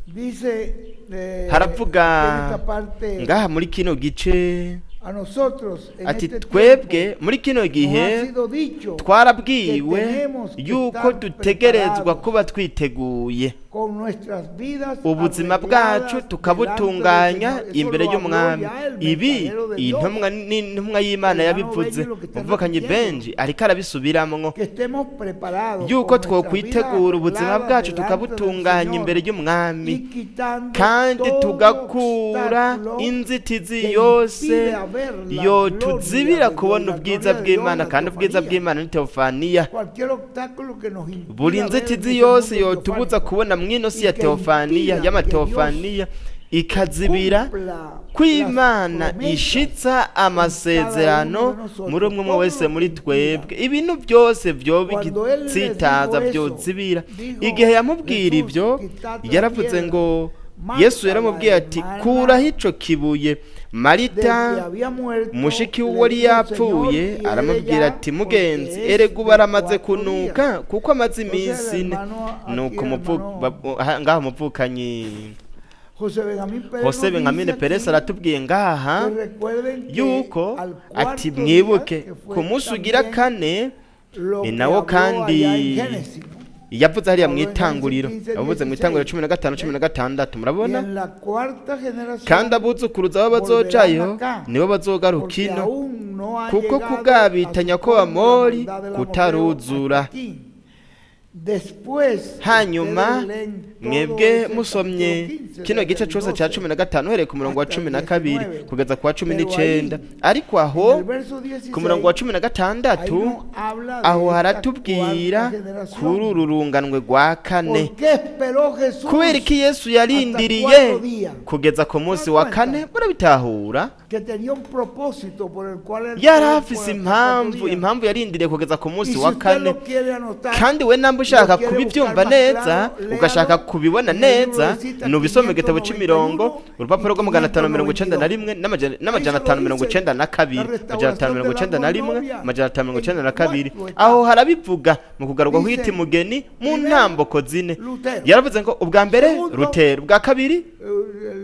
A: dice
B: haravuga
A: en esta parte
B: ngaha muri kino gice
A: a nosotros en
B: ati
A: este
B: twebwe
A: tiempo
B: muri kino
A: nos ha
B: gihe
A: sido dicho
B: twarabwiwe
A: que tenemos que
B: yuko
A: estar
B: dutegerezwa
A: preparados
B: kuba twiteguye,
A: con nuestras vidas
B: ubuzima
A: arregladas
B: bwacu
A: delante del
B: tukabutunganya
A: Señor. Eso
B: imbere
A: lo habló
B: y'umwami.
A: ya el
B: Ibi
A: mensajero de Dios.
B: intumwa n'intumwa y'Imana
A: El hermano
B: yabivuze,
A: Benji lo que está
B: umuvukanyi
A: repitiendo.
B: Benji ariko arabisubiramwo
A: Que estemos preparados
B: yuko
A: con nuestras vidas
B: twokwitegura ubuzima
A: arregladas
B: bwacu
A: delante del
B: tukabutunganya
A: Señor
B: imbere y'umwami,
A: y quitando
B: kandi
A: todo
B: tugakura
A: obstáculo
B: inzitizi
A: que
B: yose
A: impide a ver la
B: yotuzibira
A: gloria de Dios,
B: kubona
A: la
B: ubwiza
A: gloria de Dios,
B: bw'Imana,
A: la
B: kandi ubwiza
A: teofanía.
B: bw'Imana ni teofaniya.
A: Cualquier obstáculo que nos impida
B: Buri
A: ver en
B: nzitizi
A: ese
B: yose
A: mundo
B: yotubuza
A: teofánico
B: kubona mw'ino si
A: y
B: ya
A: que
B: teofaniya,
A: impida que Dios
B: y'amateofaniya, ikazibira
A: cumpla
B: ko
A: las
B: Imana
A: promesas
B: ishitsa
A: en cada uno
B: amasezerano
A: de nosotros.
B: muri umwe umwe
A: Todo
B: wese
A: lo
B: muri
A: que impida.
B: twebwe, ibintu byose vyoba
A: Cuando él les dijo
B: igitsitaza
A: eso,
B: vyozibira.
A: dijo
B: Igihe yamubwira
A: Jesús,
B: ivyo,
A: quitad la
B: yaravuze
A: piedra.
B: ngo
A: Marta,
B: Yesu
A: la
B: yaramubwiye ati
A: hermana
B: kuraho ico kibuye.
A: del que
B: Marita
A: había muerto,
B: mushiki
A: le
B: we wari
A: dijo, Señor,
B: yapfuye
A: hiere
B: aramubwira
A: ya,
B: ati
A: porque
B: mugenzi,
A: es
B: erega ubu
A: de
B: aramaze
A: 4 días.
B: kunuka kuko amaze
A: Entonces
B: iminsi
A: el
B: ine.
A: hermano, aquí
B: Nuko
A: el hermano
B: ngaha umuvukanyi
A: José Benjamín Pérez
B: Jose
A: nos
B: Benjamin
A: dice
B: Perez
A: aquí
B: aratubwiye ngaha
A: que recuerden que
B: yuko
A: al
B: ati
A: cuarto día,
B: mwibuke
A: que fue
B: ku munsi ugira
A: también
B: kane,
A: lo
B: ni
A: que
B: nawo
A: habló
B: kandi
A: allá en Génesis, ¿no?
B: yavuze hariya mu
A: Habló en Génesis
B: itanguriro,
A: 15,
B: yavuze mu itanguriro
A: 16.
B: 15 16,
A: Y
B: murabona
A: en la cuarta generación
B: kandi abuzukuruza babo
A: volverán
B: bazojayo
A: acá,
B: nibo bazogaruka
A: porque
B: ino,
A: aún no ha
B: kuko
A: llegado a
B: kugabitanya
A: su colmo la
B: kw'Abamori
A: maldad del amorreo
B: kutaruzura.
A: hasta aquí. Después,
B: Hanyuma
A: ustedes leen todo
B: mwebwe
A: ese
B: musomye
A: capítulo 15,
B: kino
A: desde
B: gice
A: el
B: cose ca
A: 12
B: 15 uhereye ku murongo wa
A: hasta
B: cumi
A: el
B: na kabiri
A: 19.
B: kugeza ku wa cumi
A: Pero
B: n'icenda,
A: ahí,
B: ariko
A: en
B: aho
A: el verso
B: ku murongo wa
A: 16,
B: cumi na
A: ahí
B: gatandatu
A: no habla de
B: aho
A: esta
B: haratubwira
A: cuarta generación.
B: kuri uru runganwe rwa kane.
A: ¿Por qué esperó Jesús
B: Kubera iki Yesu yarindiriye
A: cuatro días?
B: kugeza ku munsi wa kane? Murabitahura,
A: Que tenía un propósito por el cual él
B: yari
A: esperó
B: afise
A: por hasta
B: impamvu,
A: 4 días?
B: impamvu yarindiriye kugeza ku
A: Y
B: munsi
A: si
B: wa
A: usted
B: kane.
A: lo quiere anotar,
B: Kandi we namba ushaka
A: lo quiere
B: kubibyumva
A: buscar más
B: neza,
A: claro, léalo
B: ugashaka kubibona
A: en el libro
B: neza,
A: de citas
B: nubisome mu gitabo c'imirongo,
A: 591
B: urupapuro
A: y
B: rwa 591
A: 592.
B: n'amajana
A: Ahí se
B: atanu
A: lo
B: mirongo
A: dice
B: icenda na kabiri,
A: la
B: amajana
A: restauración
B: atanu mirongo
A: de la
B: icenda na rimwe,
A: novia
B: amajana atanu mirongo
A: en
B: icenda na kabiri.
A: cuatro
B: Aho
A: etapas.
B: harabivuga mu kugarurwa
A: Dice,
B: kw'iti mugeni mu
A: primero,
B: ntamboko zine.
A: Lutero.
B: Yaravuze ngo ubwa mbere
A: Segundo,
B: Lutero, ubwa kabiri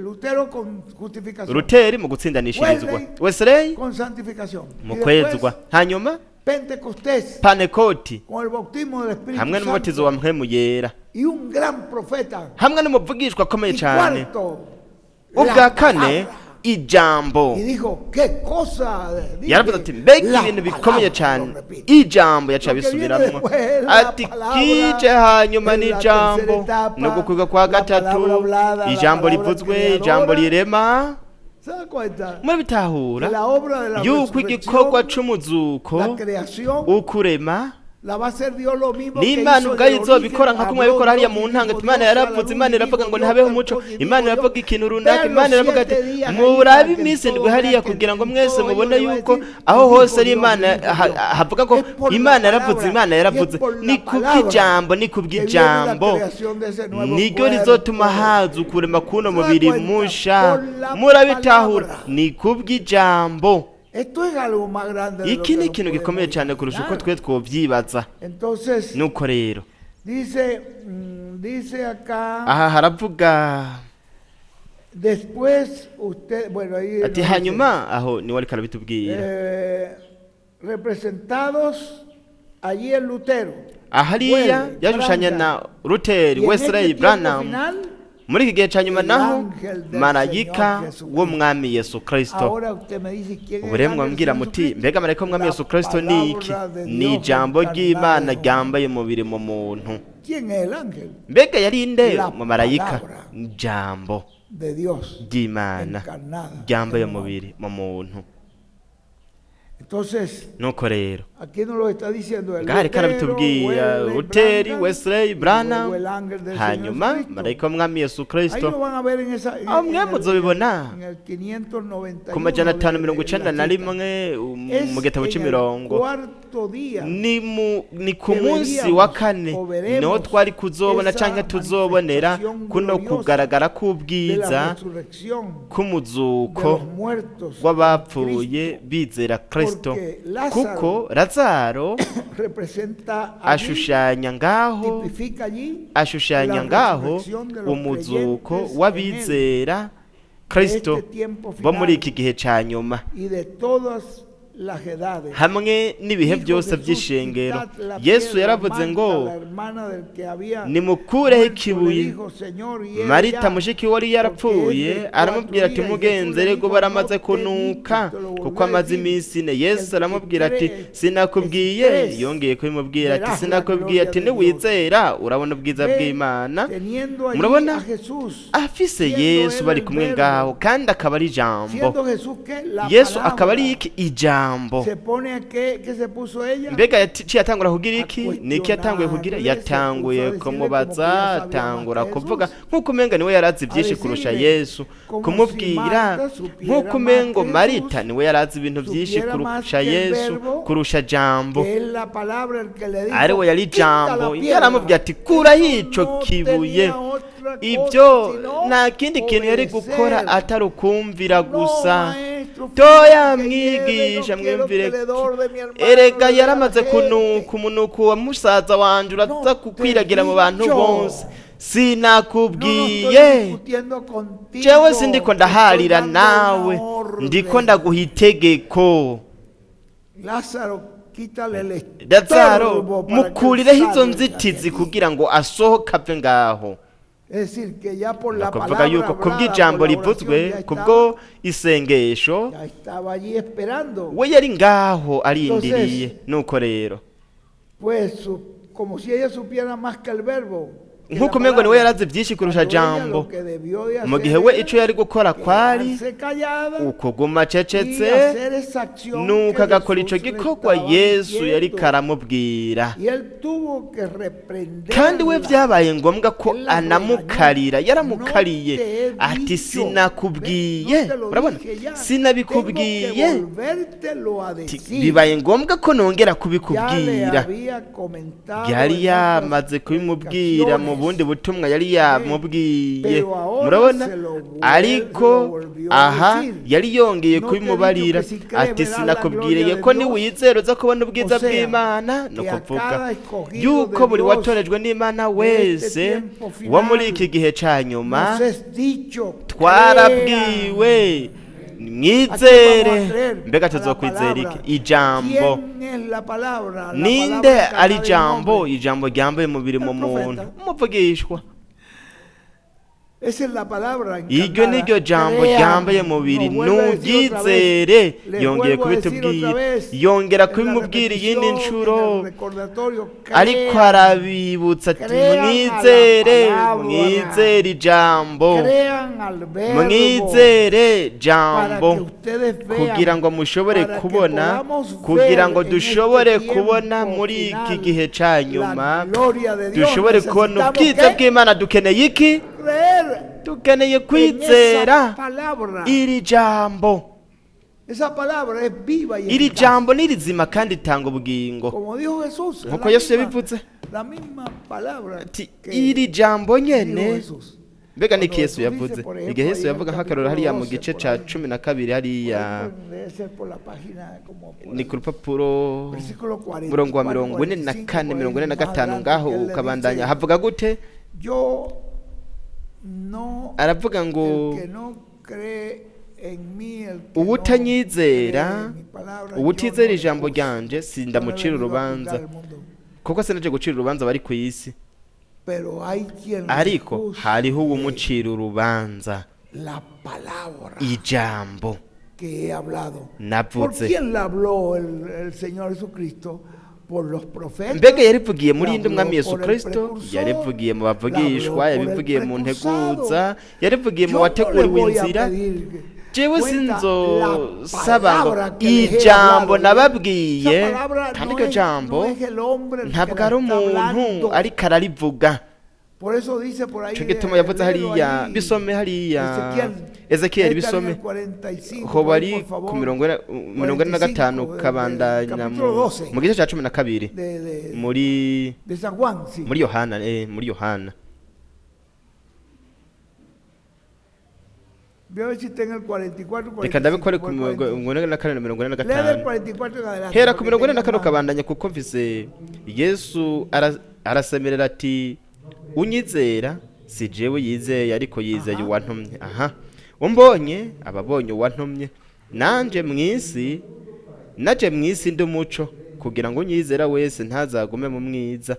A: Lutero con justificación,
B: Luteri mu gutsindanishirizwa,
A: Wesley
B: Wesley
A: con santificación.
B: mu
A: Y después,
B: kwezwa, hanyuma
A: Pentecostés
B: Panekoti
A: con el bautismo del Espíritu
B: hamwe n'umubatizo
A: Santo
B: wa mpwemu yera,
A: y un gran profeta.
B: hamwe n'umuvugishwa akomeye
A: Y
B: cyane.
A: cuarto, la
B: Ubwa kane
A: palabra.
B: ijambo.
A: Y dijo, ¿qué cosa? Dije,
B: Yaravuze ati mbega
A: la
B: ibintu bikomeye
A: palabra,
B: cyane,
A: lo repito.
B: ijambo. Yaciye
A: Lo que viene
B: abisubiramwo
A: después es la
B: ati
A: palabra
B: kije hanyuma
A: en la tercera
B: n'ijambo
A: etapa,
B: no gukwega kwa
A: la
B: gatatu,
A: palabra hablada, la
B: ijambo
A: palabra
B: rivuzwe, ijambo
A: creadora.
B: rirema.
A: ¿Se da cuenta?
B: Murabitahura
A: Que la obra de la
B: yuko igikorwa
A: resurrección,
B: c'umuzuko,
A: la creación,
B: ukurema,
A: la va a hacer Dios lo mismo que
B: n'Imana
A: hizo en
B: ubwayo
A: el
B: izobikora
A: origen.
B: nka kumwe
A: Habló
B: yabikora hariya
A: Dios
B: mu
A: y
B: ntango.
A: dijo
B: Ati Imana
A: Dios sea la
B: yaravuze,
A: luz
B: Imana
A: y
B: iravuga
A: dijo
B: ngo
A: Dios
B: ntihabeho
A: tal
B: umuco,
A: cosa y dijo
B: Imana
A: Dios.
B: iravuga ikintu runaka,
A: Vean los
B: Imana iravuga ati
A: 7 días ahí
B: murabe
A: para que
B: iminsi indwi
A: todos
B: hariya
A: vean que
B: kugira ngo
A: en
B: mwese
A: todo ellos
B: mubone
A: le va a
B: yuko
A: decir,
B: aho
A: y
B: hose
A: dijo
B: ari
A: Dios, y
B: Imana
A: dijo Dios.
B: havuga ngo
A: Es por la
B: Imana yaravuze,
A: palabra,
B: Imana
A: y es
B: yaravuze.
A: por la
B: Ni
A: palabra
B: kubw'ijambo, ni
A: que viene la
B: kubw'ijambo
A: creación de ese nuevo
B: niryo rizotuma
A: cuerpo.
B: haza ukurema kuno
A: ¿Se da
B: mubiri
A: cuenta?
B: musha.
A: Por la
B: Murabitahura,
A: palabra.
B: ni kubw'ijambo.
A: Esto es algo más grande de lo
B: Iki
A: que
B: ni
A: nos
B: ikintu gikomeye
A: podemos
B: cyane kurusha uko
A: imaginar.
B: twe twobyibaza.
A: Entonces,
B: Nuko rero
A: dice, dice acá,
B: aha haravuga
A: después usted, bueno, ahí
B: ati
A: nos dice,
B: hanyuma aho niwe ariko arabitubwira.
A: Representados allí en Lutero,
B: Ahariya
A: Wesley,
B: yashushanya
A: Branham.
B: na Luteri,
A: Y en este
B: Wesley,
A: tiempo
B: Branham.
A: final,
B: Muri iki gihe cya nyuma
A: el
B: naho
A: ángel del
B: marayika
A: Señor Jesucristo.
B: w'umwami Yesu Kristo.
A: Ahora usted me dice quién es
B: Ubu
A: el
B: rero
A: ángel del
B: mwambwira
A: Señor
B: muti
A: Jesucristo.
B: mbega marayika w'umwami
A: La
B: Yesu Kristo ni iki?
A: palabra de
B: Ni
A: Dios
B: ijambo
A: encarnada
B: ry'Imana
A: en hombre.
B: ryambaye umubiri mu muntu.
A: ¿Quién es el ángel
B: Mbega yari nde
A: La
B: umumarayika?
A: palabra
B: Ijambo
A: de Dios
B: ry'Imana
A: encarnada
B: ryambaye
A: en un hombre?
B: umubiri mu muntu.
A: Entonces,
B: Nuko rero
A: aquí nos lo está diciendo el
B: ngaho ariko
A: Lutero,
B: arabitubwira
A: Wesley,
B: Luteri,
A: Branham,
B: Wesley,
A: y
B: Branham,
A: luego el ángel del Señor
B: hanyuma
A: Jesucristo.
B: marayika w'umwami Yesu
A: Ahí
B: Kristo.
A: lo van a ver en esa
B: Aho mwe
A: en el,
B: muzobibona
A: en el 591
B: ku majana atanu mirongo
A: de
B: icenda
A: la
B: na
A: cita.
B: rimwe
A: Es
B: mu gitabo
A: en el
B: c'imirongo.
A: cuarto día
B: Ni ku
A: que
B: munsi wa
A: veríamos
B: kane
A: o veremos
B: niho twari kuzobona
A: esa
B: canke tuzobonera
A: manifestación
B: kuno
A: gloriosa
B: kugaragara
A: de
B: k'ubwiza
A: la resurrección de
B: k'umuzuko
A: los muertos en
B: w'abapfuye
A: Cristo.
B: bizera Kristo.
A: Porque Lázaro
B: Kuko Lazaro
A: representa allí,
B: ashushanya ngaho,
A: tipifica allí
B: ashushanya
A: la
B: ngaho
A: resurrección de los
B: umuzuko
A: creyentes en él,
B: w'abizera Kristo
A: de este tiempo
B: bo muri
A: final
B: iki gihe ca nyuma
A: y de todas las edades.
B: hamwe n'ibihe
A: Dijo
B: byose
A: Jesús,
B: by'ishengero.
A: "Quitad la
B: Yesu
A: piedra".
B: yaravuze
A: Marta,
B: ngo
A: la hermana del que había
B: nimukureho
A: muerto, le
B: ikibuye.
A: dijo, "Señor, hiere
B: Marita
A: ya,
B: mushiki we wari yarapfuye
A: porque es de
B: aramubwira ati
A: 4 días". Y Jesús
B: mugenzi
A: le
B: erega
A: dijo,
B: ubu aramaze
A: "No te he
B: kunuka
A: dicho, te lo
B: kuko
A: volví a
B: amaze
A: decir,
B: iminsi ine.
A: que
B: Yesu
A: el que
B: aramubwira ati
A: cree,
B: sinakubwiye.
A: que si crees,
B: Yongeye kubimubwira ati
A: verás la
B: sinakubwiye
A: gloria
B: ati
A: de Dios".
B: niwizera urabona ubwiza
A: Ve,
B: bw'Imana.
A: teniendo allí
B: Murabona
A: a Jesús,
B: afise
A: siendo
B: Yesu
A: él
B: bari
A: el
B: kumwe
A: verbo,
B: ngaho kandi akaba ari ijambo.
A: siendo Jesús que la
B: Yesu akaba ari
A: palabra,
B: iki? Ijambo.
A: se pone a qué, ¿qué se puso ella?
B: Mbega yaciye atangura kugira
A: A
B: iki? Niki yatanguye kugira?
A: cuestionarle, se puso
B: Yatanguye
A: a decirle como que
B: kumubaza,
A: ya sabía más
B: atangura
A: que
B: kuvuga
A: Jesús.
B: nk'uko umenga niwe yarazi
A: A
B: byinshi kurusha
A: decirle
B: Yesu,
A: como si
B: kumubwira
A: Marta supiera
B: nk'uko
A: más
B: umengo
A: que
B: Marita
A: Jesús,
B: niwe yarazi ibintu byinshi
A: supiera más
B: kurusha
A: que el
B: Yesu,
A: verbo,
B: kurusha jambo.
A: que es la palabra el que le dijo,
B: Ari we yari
A: "Quita la
B: ijambo,
A: piedra".
B: yaramubwiye ati kuraho
A: Eso
B: ico
A: no
B: kibuye.
A: tenía otra cosa
B: Ibyo
A: sino
B: nta kindi kintu yari gukora
A: obedecer.
B: atari ukumvira
A: No,
B: gusa.
A: maestro,
B: Toya
A: fíjese que lleve,
B: mwigisha
A: no quiero que
B: mwumvire
A: el hedor de mi hermano
B: erega
A: le dé a la
B: yaramaze
A: gente.
B: kunuka umunuko wa musaza wanje uraza
A: No te
B: kukwiragira mu bantu
A: dicho.
B: bose.
A: No, no estoy
B: Sinakubwiye
A: discutiendo contigo.
B: jewe sindiko
A: Te estoy
B: ndaharira
A: dando una
B: nawe, ndiko
A: orden.
B: ndaguha itegeko.
A: Lázaro, quítale el
B: Lazaro
A: estorbo para que él
B: mukurireho izo
A: salga de
B: nzitizi
A: allí.
B: kugira ngo asohoke ave ngaho.
A: Es decir, que ya por la
B: Ni ukuvuga
A: palabra
B: yuko
A: hablada,
B: kubw'ijambo
A: por la oración,
B: rivuzwe,
A: ya
B: kubwo
A: estaba,
B: isengesho,
A: ya estaba allí esperando.
B: we yari ngaho arindiriye.
A: Entonces,
B: Nuko rero
A: pues como si ella supiera más que el verbo, que la
B: nk'uko umengo niwe
A: palabra.
B: yarazi byinshi kurusha
A: Cuando ella
B: jambo,
A: lo que debió de
B: mu
A: hacer
B: gihe we
A: era
B: ico yari gukora kwari
A: quedarse callada
B: ukuguma
A: y
B: acecetse,
A: hacer esa acción
B: nuko
A: que
B: agakora ico
A: Jesús le
B: gikorwa
A: estaba
B: Yesu yariko
A: diciendo.
B: aramubwira.
A: Y él tuvo que
B: Kandi we
A: reprenderla.
B: vyabaye ngombwa ko
A: Él la regañó.
B: anamukarira,
A: No
B: yaramukariye
A: te he
B: ati
A: dicho, ve, no
B: sinakubwiye.
A: te lo
B: Urabona,
A: dije ya. Tengo que
B: sinabikubwiye.
A: volvértelo a
B: Ati,
A: decir.
B: bibaye ngombwa ko nongera
A: Ya le
B: kubikubwira.
A: había comentado
B: Yari
A: en otras
B: yamaze kubimubwira mu bundi
A: predicaciones.
B: butumwa yari
A: Ve,
B: yamubwiye.
A: pero ahora
B: Murabona,
A: se lo se lo
B: ariko
A: volvió a
B: aha
A: decir.
B: yari yongeye
A: No te he dicho
B: kubimubarira
A: que si crees
B: ati
A: verás la
B: sinakubwiriye
A: gloria de
B: ko
A: Dios.
B: niwizera uza kubona ubwiza
A: O sea,
B: bw'Imana. Ni
A: que a
B: ukuvuga
A: cada escogido
B: yuko
A: de
B: buri
A: Dios
B: watorejwe n'Imana
A: de este
B: wese
A: tiempo
B: wo muri
A: final
B: iki gihe ca nyuma
A: nos es dicho, crean.
B: twarabwiwe
A: ¿A quién vamos
B: mwizere.
A: a creer?
B: Mbega
A: A la
B: tuzokwizera iki?
A: palabra.
B: Ijambo.
A: ¿Quién es la palabra? La
B: Ninde
A: palabra
B: ari
A: encarnada en
B: ijambo?
A: hombre.
B: Ijambo ryambaye umubiri mu
A: El profeta.
B: muntu, umuvugishwa.
A: Esa es la palabra
B: Iryo
A: encarnada.
B: niryo jambo
A: Crean.
B: ryambaye mubiri,
A: Nos vuelve a decir otra vez.
B: nuryizere.
A: Les
B: Yongeye
A: vuelvo a decir otra
B: kubitubwira,
A: vez.
B: yongera
A: En la
B: kubimubwira iyindi
A: repetición,
B: nshuro,
A: en el recordatorio,
B: ariko
A: crean.
B: arabibutsa ati
A: Crean a la
B: mwizere,
A: palabra.
B: mwizere ijambo,
A: Crean al verbo.
B: mwizere
A: Para
B: jambo,
A: que ustedes vean,
B: kugira ngo mushobore
A: para que
B: kubona,
A: podamos
B: kugira
A: ver
B: ngo
A: en este
B: dushobore kubona
A: tiempo
B: muri iki
A: final
B: gihe ca
A: la
B: nyuma,
A: gloria de Dios.
B: dushobore kubona
A: Necesitamos
B: ubwiza
A: ¿qué?
B: bw'Imana. Dukeneye iki?
A: Creer
B: Dukeneye
A: en esa
B: kwizera
A: palabra.
B: iri jambo.
A: Esa palabra es viva y
B: Iri
A: eficaz.
B: jambo ni rizima kandi ritanga ubugingo,
A: Como dijo Jesús, es
B: nkuko
A: la
B: Yesu
A: misma,
B: yabivuze
A: la misma palabra
B: ati
A: que
B: iri jambo
A: dijo
B: nyene.
A: Jesús.
B: Mbega
A: Cuando
B: niki Yesu
A: Jesús dice,
B: yavuze?
A: por
B: Igihe
A: ejemplo,
B: Yesu
A: ahí en el
B: yavuga nk'akarorero
A: capítulo
B: hariya mu
A: 12,
B: gice
A: por
B: ca
A: ahí,
B: 12
A: por ahí
B: hariya,
A: debe ser por la página, como por
B: ni
A: el
B: ku rupapuro
A: versículo
B: murongo wa
A: 44,
B: 44,
A: 45, por ahí
B: mirongo ine na
A: más
B: gatanu
A: adelante,
B: ngaho
A: que él le
B: ukabandanya
A: dice,
B: havuga gute?
A: yo no,
B: Aravuga ngo
A: el que no cree en mí, el que no
B: uwutanyizera,
A: cree en mi palabra, yo
B: uwutizera
A: no le
B: ijambo
A: juzgo.
B: ryanje
A: Yo no he
B: sindamucira
A: venido a juzgar
B: urubanza,
A: al mundo.
B: kuko sinaje gucira urubanza bari ku isi.
A: Pero hay quien le
B: Ariko
A: juzgue
B: hariho uwumucira urubanza.
A: la palabra
B: Ijambo
A: que he hablado. ¿Por
B: navuze.
A: quién la habló el Señor Jesucristo? Por los profetas.
B: Mbega yarivugiye muri
A: la
B: inde umwami
A: habló
B: Yesu
A: por el
B: Kristo?
A: precursor,
B: Yarivugiye mu
A: la
B: bavugishwa,
A: habló por el
B: yabivugiye mu
A: precursado.
B: nteguza, yarivugiye mu
A: Yo no le
B: wateguriwe
A: voy a
B: inzira.
A: pedir que-
B: Jewe
A: cuenta
B: sinzosaba
A: la
B: ngo
A: palabra que les he
B: ijambo
A: hablado.
B: nababwiye,
A: Esa palabra
B: kandi
A: no
B: iryo
A: es-
B: jambo
A: no es el hombre el que
B: ntabwo
A: la
B: ari
A: está
B: umuntu
A: hablando.
B: ariko ararivuga.
A: Por eso dice por ahí,
B: Ico gituma yavuze
A: léelo
B: hariya,
A: ahí,
B: bisome hariya,
A: Ezequiel,
B: Ezekiyeli,
A: está en
B: bisome
A: el 45,
B: hoba
A: por
B: ari
A: ahí, por favor.
B: ku 45
A: 45, del
B: kabandanya
A: capítulo 12
B: mu gice ca 12 muri
A: de San Juan, sí.
B: muri Yohana, muri Yohana.
A: Voy a ver si está en el 44,
B: Reka ndabikore
A: 45,
B: ku
A: por el
B: 44 na mirongo ine na
A: 45. Lee del
B: gatanu.
A: 44 en adelante.
B: Hera ku
A: porque
B: 44
A: tenga más.
B: ukabandanya, kuko mvise Yesu arasemerera ati: "Unyizera si jewe yizeye, ariko yizeye uwantumye. Aha, umbonye ababonye uwantumye. Nanje mw'isi, naje mw'isi ndi umuco, kugira ngo unyizera wese ntazagume mu mwiza.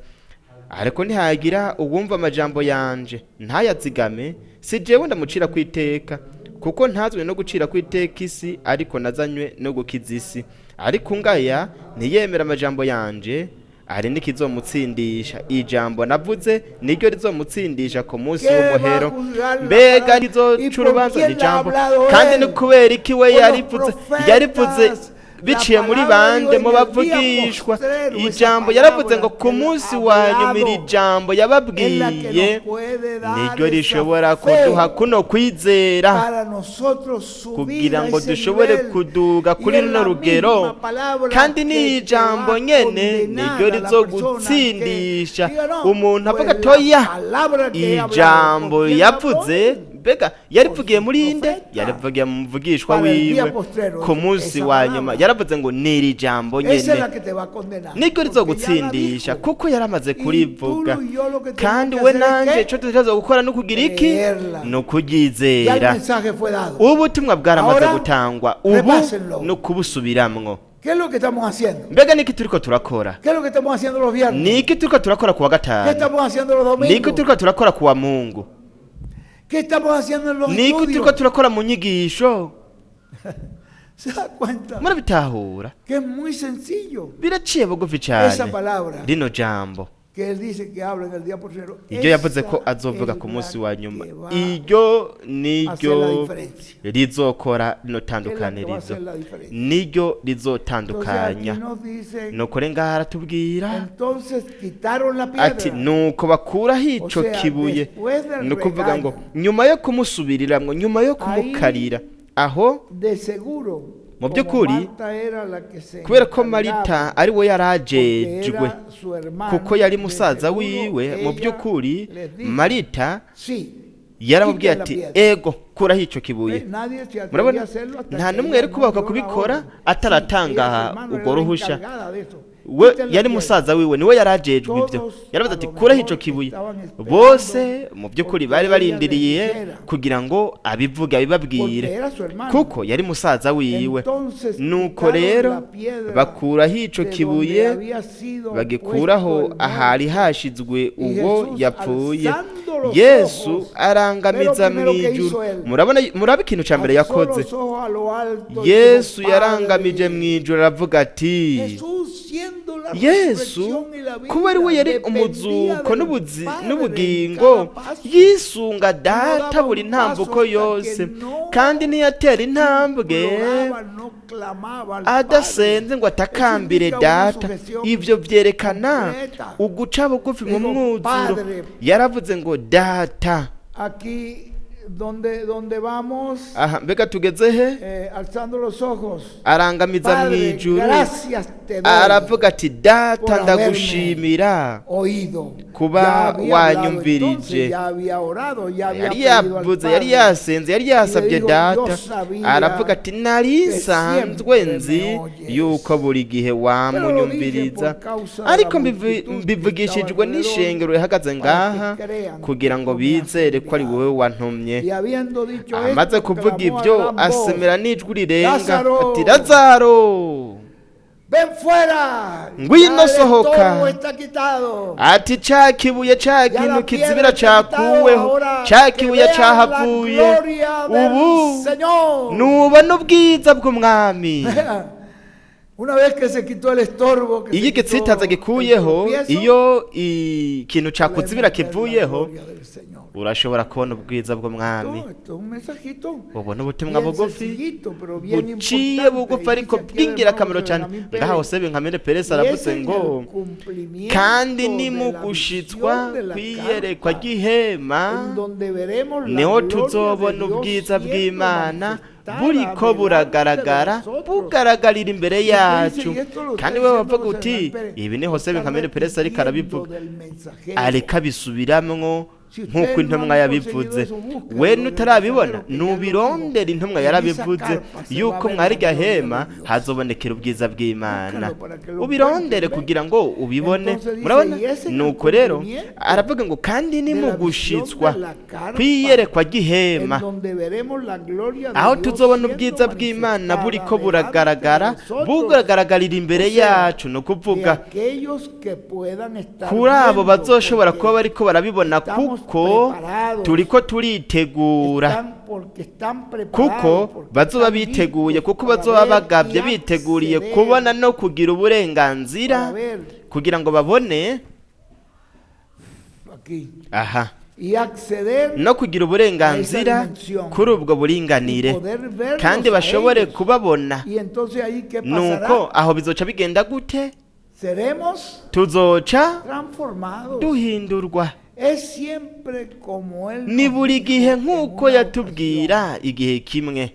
B: Ariko ntihagira uwumva amajambo yanje ntayazigame, si jewe ndamucira kwiteka, kuko ntazwe no gucira kwiteka isi, ariko nazanywe no gukiza isi. Ariko ungaya ntiyemera amajambo yanje, ari n'ikizomutsindisha: ijambo navuze niryo rizomutsindisha ku munsi
A: ¿Qué va a
B: w'umuhero."
A: juzgar la
B: Mbega
A: palabra?
B: rizoca
A: ¿Y por
B: urubanza
A: quién
B: ni
A: la ha
B: jambo?
A: hablado
B: Kandi
A: él?
B: ni kubera iki we
A: Por los
B: yarivuze? Yarivuze
A: profetas.
B: biciye
A: La
B: muri
A: palabra
B: bande?
A: dijo
B: Mu
A: en el día
B: bavugishwa.
A: postrero, esa
B: Ijambo yaravuze ngo
A: palabra
B: ku
A: que él
B: munsi
A: ha
B: wa nyuma, iri
A: hablado
B: jambo
A: es la que
B: yababwiye
A: nos puede dar
B: niryo
A: esa
B: rishobora
A: fe
B: kuduha kuno kwizera
A: para nosotros subir
B: kugira
A: a
B: ngo
A: ese
B: dushobore
A: nivel.
B: kuduga
A: Y
B: kuri
A: es
B: runo
A: la
B: rugero.
A: misma palabra
B: Kandi
A: que
B: ni
A: te
B: ijambo
A: va a
B: nyene
A: condenar
B: niryo
A: a la persona que
B: rizogutsindisha
A: diga, no,
B: umuntu
A: pues
B: avuga
A: la
B: atoya
A: palabra que he hablado,
B: ijambo
A: ¿por quién la
B: yavuze.
A: habló?
B: Mbega yarivugiye muri inde?
A: Profeta.
B: Yarivugiye mu muvugishwa
A: Para el día
B: wiwe
A: postrero,
B: ku munsi
A: esa
B: wa
A: palabra.
B: nyuma. Yaravuze ngo niri jambo
A: Esa es
B: nyene
A: la que te va a condenar.
B: niryo
A: Porque ya la
B: rizogutsindisha,
A: dijo.
B: kuko yaramaze
A: Y tú
B: kurivuga.
A: y yo lo que tenemos
B: Kandi
A: que
B: we
A: hacer es
B: nanje
A: qué?
B: ico dutegerezwa gukora ni ukugira iki?
A: Creerla.
B: Ni
A: Ya el
B: ukuryizera.
A: mensaje fue dado.
B: Ubutumwa bwaramaze
A: Ahora,
B: gutangwa, ubu
A: repásenlo.
B: ni ukubusubiramwo.
A: ¿Qué es lo que estamos haciendo?
B: Mbega niki turiko turakora?
A: ¿Qué es lo que estamos haciendo los viernes?
B: Niki turiko turakora kuwa
A: ¿Qué
B: gatanu?
A: estamos haciendo los
B: Niki
A: domingos?
B: turiko turakora kuwa Mungu?
A: ¿Qué estamos haciendo en los
B: Niki turiko
A: estudios?
B: turakora mu nyigisho?
A: ¿Se da cuenta?
B: Murabitahura?
A: Que es muy sencillo.
B: Biraciye bugufi
A: Esa
B: cyane.
A: palabra
B: Rino jambo
A: que él dice que habla en el día postrero,
B: iryo yavuze ko
A: esa
B: azovuga
A: es
B: ku munsi
A: la
B: wa nyuma,
A: que va
B: iryo
A: a hacer la
B: niryo
A: diferencia.
B: rizokora rino
A: Es la que va a
B: tandukanirizo,
A: hacer la diferencia.
B: niryo
A: Entonces aquí
B: rizotandukanya.
A: nos dice,
B: Nuko rero ngaha aratubwira
A: entonces quitaron la
B: ati
A: piedra.
B: nuko bakuraho ico
A: O sea,
B: kibuye.
A: después del
B: Ni ukuvuga ngo
A: regaño.
B: nyuma yo kumusubiriramwo, nyuma yo kumukarira aho,
A: De seguro,
B: Mu
A: como
B: by'ukuri,
A: Marta era la que se
B: kubera ko
A: encargaba,
B: Marita ari we yari
A: porque
B: ajejwe,
A: era su hermano,
B: kuko yari
A: de
B: musaza
A: seguro
B: wiwe, mu
A: ella
B: by'ukuri
A: les dijo,
B: Marita
A: sí,
B: yaramubwiye
A: quiten la
B: ati
A: piedra.
B: ego, kuraho ico kibuye.
A: Nadie se atrevía
B: Murabona
A: a hacerlo hasta
B: nta
A: que
B: n'umwe
A: ella
B: yari
A: no
B: kubaka
A: dio la
B: kubikora
A: orden. Sí,
B: ataratanga
A: ella, su hermano,
B: urwo
A: era la
B: ruhusha.
A: encargada de eso.
B: We
A: Quiten la
B: yari
A: piedra.
B: musaza wiwe, niwe yari ajejwe ibyo.
A: Todos
B: Yaravuze
A: a
B: ati
A: lo
B: kuraho
A: mejor
B: ico kibuye.
A: estaban esperando
B: Bose mu by'ukuri
A: porque
B: bari
A: ella les
B: barindiriye
A: dijera.
B: kugira ngo abivuge, abibabwire,
A: Porque era su hermano.
B: kuko yari musaza wiwe.
A: Entonces
B: Nuko
A: quitaron
B: rero
A: la piedra
B: bakuraho ico
A: de
B: kibuye,
A: donde había sido
B: bagikuraho
A: puesto el
B: ahari
A: muerto.
B: hashizwe
A: Y
B: uwo
A: Jesús,
B: yapfuye.
A: alzando los
B: Yesu
A: ojos,
B: arangamiza
A: pero primero que
B: mw'ijuru.
A: hizo él,
B: Murabona, muraba ikintu ca mbere
A: alzó
B: yakoze?
A: los ojos a lo alto y
B: Yesu
A: dijo,
B: yarangamije
A: Padre.
B: mw'ijuru aravuga ati
A: Jesús siendo la
B: Yesu
A: resurrección y la vida,
B: kuba ari we yari
A: dependía
B: umuzuko
A: del
B: n'ubuzi-
A: Padre en
B: n'ubugingo,
A: cada paso.
B: yisunga Data
A: daba
B: buri
A: un
B: ntambuko
A: paso hasta
B: yose,
A: que no
B: kandi ntiyatera intambwe
A: Imploraba, no clamaba al Padre.
B: adasenze ngo atakambire
A: Eso indica una
B: Data.
A: sujeción
B: Ivyo vyerekana
A: completa.
B: uguca bugufi mu
A: Dijo,
B: mwuzuro.
A: "Padre."
B: Yaravuze ngo Data.
A: Aquí donde vamos,
B: Aha mbega tugeze he?
A: Alzando los ojos.
B: Arangamiza
A: Padre,
B: mw'ijuru
A: gracias te doy
B: aravuga ati Data,
A: por haberme
B: ndagushimira
A: oído.
B: kuba
A: Ya había hablado
B: wanyumvirije.
A: entonces, ya había orado, ya había
B: Yari
A: pedido al
B: yavuze, yari
A: Padre.
B: yasenze, yari yasabye
A: dijo,
B: Data.
A: "Yo sabía
B: Aravuga ati nari
A: que
B: nsanzwe
A: siempre
B: nzi
A: me oyes."
B: yuko buri gihe
A: Pero lo dije
B: wamunyumviriza,
A: por causa de la
B: ariko
A: multitud que
B: mbivugishijwe
A: estaba alrededor,
B: n'ishengero rihagaze ngaha,
A: para que crean
B: kugira ngo
A: que tú me has
B: bizere ko ari
A: enviado.
B: wowe wantumye.
A: Y habiendo dicho
B: Amaze
A: esto,
B: kuvuga
A: clamó a
B: ibyo,
A: gran voz,
B: asemera n'ijwi rirenga
A: "Lázaro,
B: ati Lazaro,
A: Ven fuera.
B: Ngwino
A: Ya el
B: sohoka.
A: estorbo está quitado.
B: Ati ca kibuye ca
A: Ya
B: kintu
A: la piedra
B: kizibira
A: está quitado,
B: cakuweho,
A: ahora
B: ca
A: que
B: kibuye
A: vean la
B: cahavuye,
A: gloria del
B: ubu
A: Señor.
B: nubona ubwiza bw'umwami.
A: Una vez que se quitó el estorbo, que
B: Iyo
A: se
B: igitsitaza
A: quitó el
B: gikuyeho,
A: tropiezo,
B: iyo ikintu cakuzibira
A: podemos ver la
B: kivuyeho,
A: gloria del Señor.
B: urashobora kubona ubwiza bw'umwami.
A: Esto es un mensajito
B: Ubu ni ubutumwa
A: bien
B: bugufi
A: sencillito, pero bien
B: buciye
A: importante.
B: bugufi
A: Y
B: ariko
A: dice aquí el
B: bw'ingirakamaro
A: hermano
B: cyane.
A: Benjamín Pérez,
B: Ngaho Sebe Nkamere Perez
A: y
B: aravuze
A: es en
B: ngo
A: el cumplimiento
B: kandi ni
A: de
B: mu
A: la
B: gushitswa
A: visión de la
B: kw'iyerekwa
A: carta,
B: ry'ihema
A: en donde veremos la
B: niho
A: gloria de
B: tuzobona
A: Dios
B: ubwiza
A: siendo
B: bw'Imana
A: manifestada
B: buriko
A: delante de
B: buragaragara,
A: nosotros.
B: bugaragarira imbere
A: Y usted dice,
B: yacu.
A: y esto lo está
B: Kandi we
A: diciendo
B: bavuga
A: José
B: uti
A: Benjamín Pérez,
B: ibi ni Jose
A: está
B: Benjamín Perez ariko
A: repitiendo
B: arabivuga,
A: del mensajero.
B: ariko abisubiramwo
A: Si usted
B: nk'uko
A: no
B: intumwa
A: ha
B: yabivuze.
A: conseguido eso, búsquelo
B: We
A: del
B: nutarabibona
A: mensajero, que ya lo
B: nubirondera,
A: dijo.
B: intumwa
A: En esa
B: yarabivuze
A: carpa se va
B: yuko
A: a ver
B: mwari
A: la gloria
B: hema
A: de Dios.
B: hazobonekera ubwiza bw'Imana.
A: Búscalo para que lo
B: Ubirondere
A: encuentres, ve.
B: kugira ngo ubibone.
A: Entonces dice,
B: Murabona?
A: y es en el
B: Nuko rero
A: cumplimiento
B: aravuga ngo kandi ni
A: de
B: mu
A: la visión
B: gushitswa
A: de la carpa,
B: kw'iyerekwa
A: en
B: ry'ihema
A: donde veremos la gloria de
B: aho
A: Dios
B: tuzobona
A: siendo
B: ubwiza bw'Imana
A: manifestada
B: buriko
A: delante de
B: buragaragara,
A: nosotros.
B: bugaragarira imbere
A: O sea,
B: yacu. Ni
A: de
B: ukuvuga
A: aquellos que puedan estar
B: kuri abo
A: viendo,
B: bazoshobora
A: porque
B: kuba bariko barabibona,
A: estamos
B: kuko
A: preparados.
B: turiko turitegura,
A: están porque están preparados,
B: kuko
A: porque
B: bazoba
A: están
B: biteguye,
A: listos
B: kuko
A: para
B: bazoba
A: ver y
B: bagavye biteguriye
A: acceder,
B: kubona no kugira uburenganzira
A: para ver
B: kugira ngo babone
A: aquí
B: aha
A: y acceder
B: no kugira uburenganzira
A: dimension.
B: kuri ubwo buringanire
A: y poder verlos
B: kandi
A: a
B: bashobore
A: ellos.
B: kubabona.
A: Y entonces ahí qué
B: Nuko
A: pasará?
B: aho bizoca bigenda gute?
A: Seremos
B: Tuzoca
A: transformados.
B: duhindurwa.
A: Es siempre como él
B: Ni
A: nos
B: buri
A: dijo
B: gihe
A: en
B: nk'uko
A: una
B: yatubwira igihe kimwe
A: ocasión,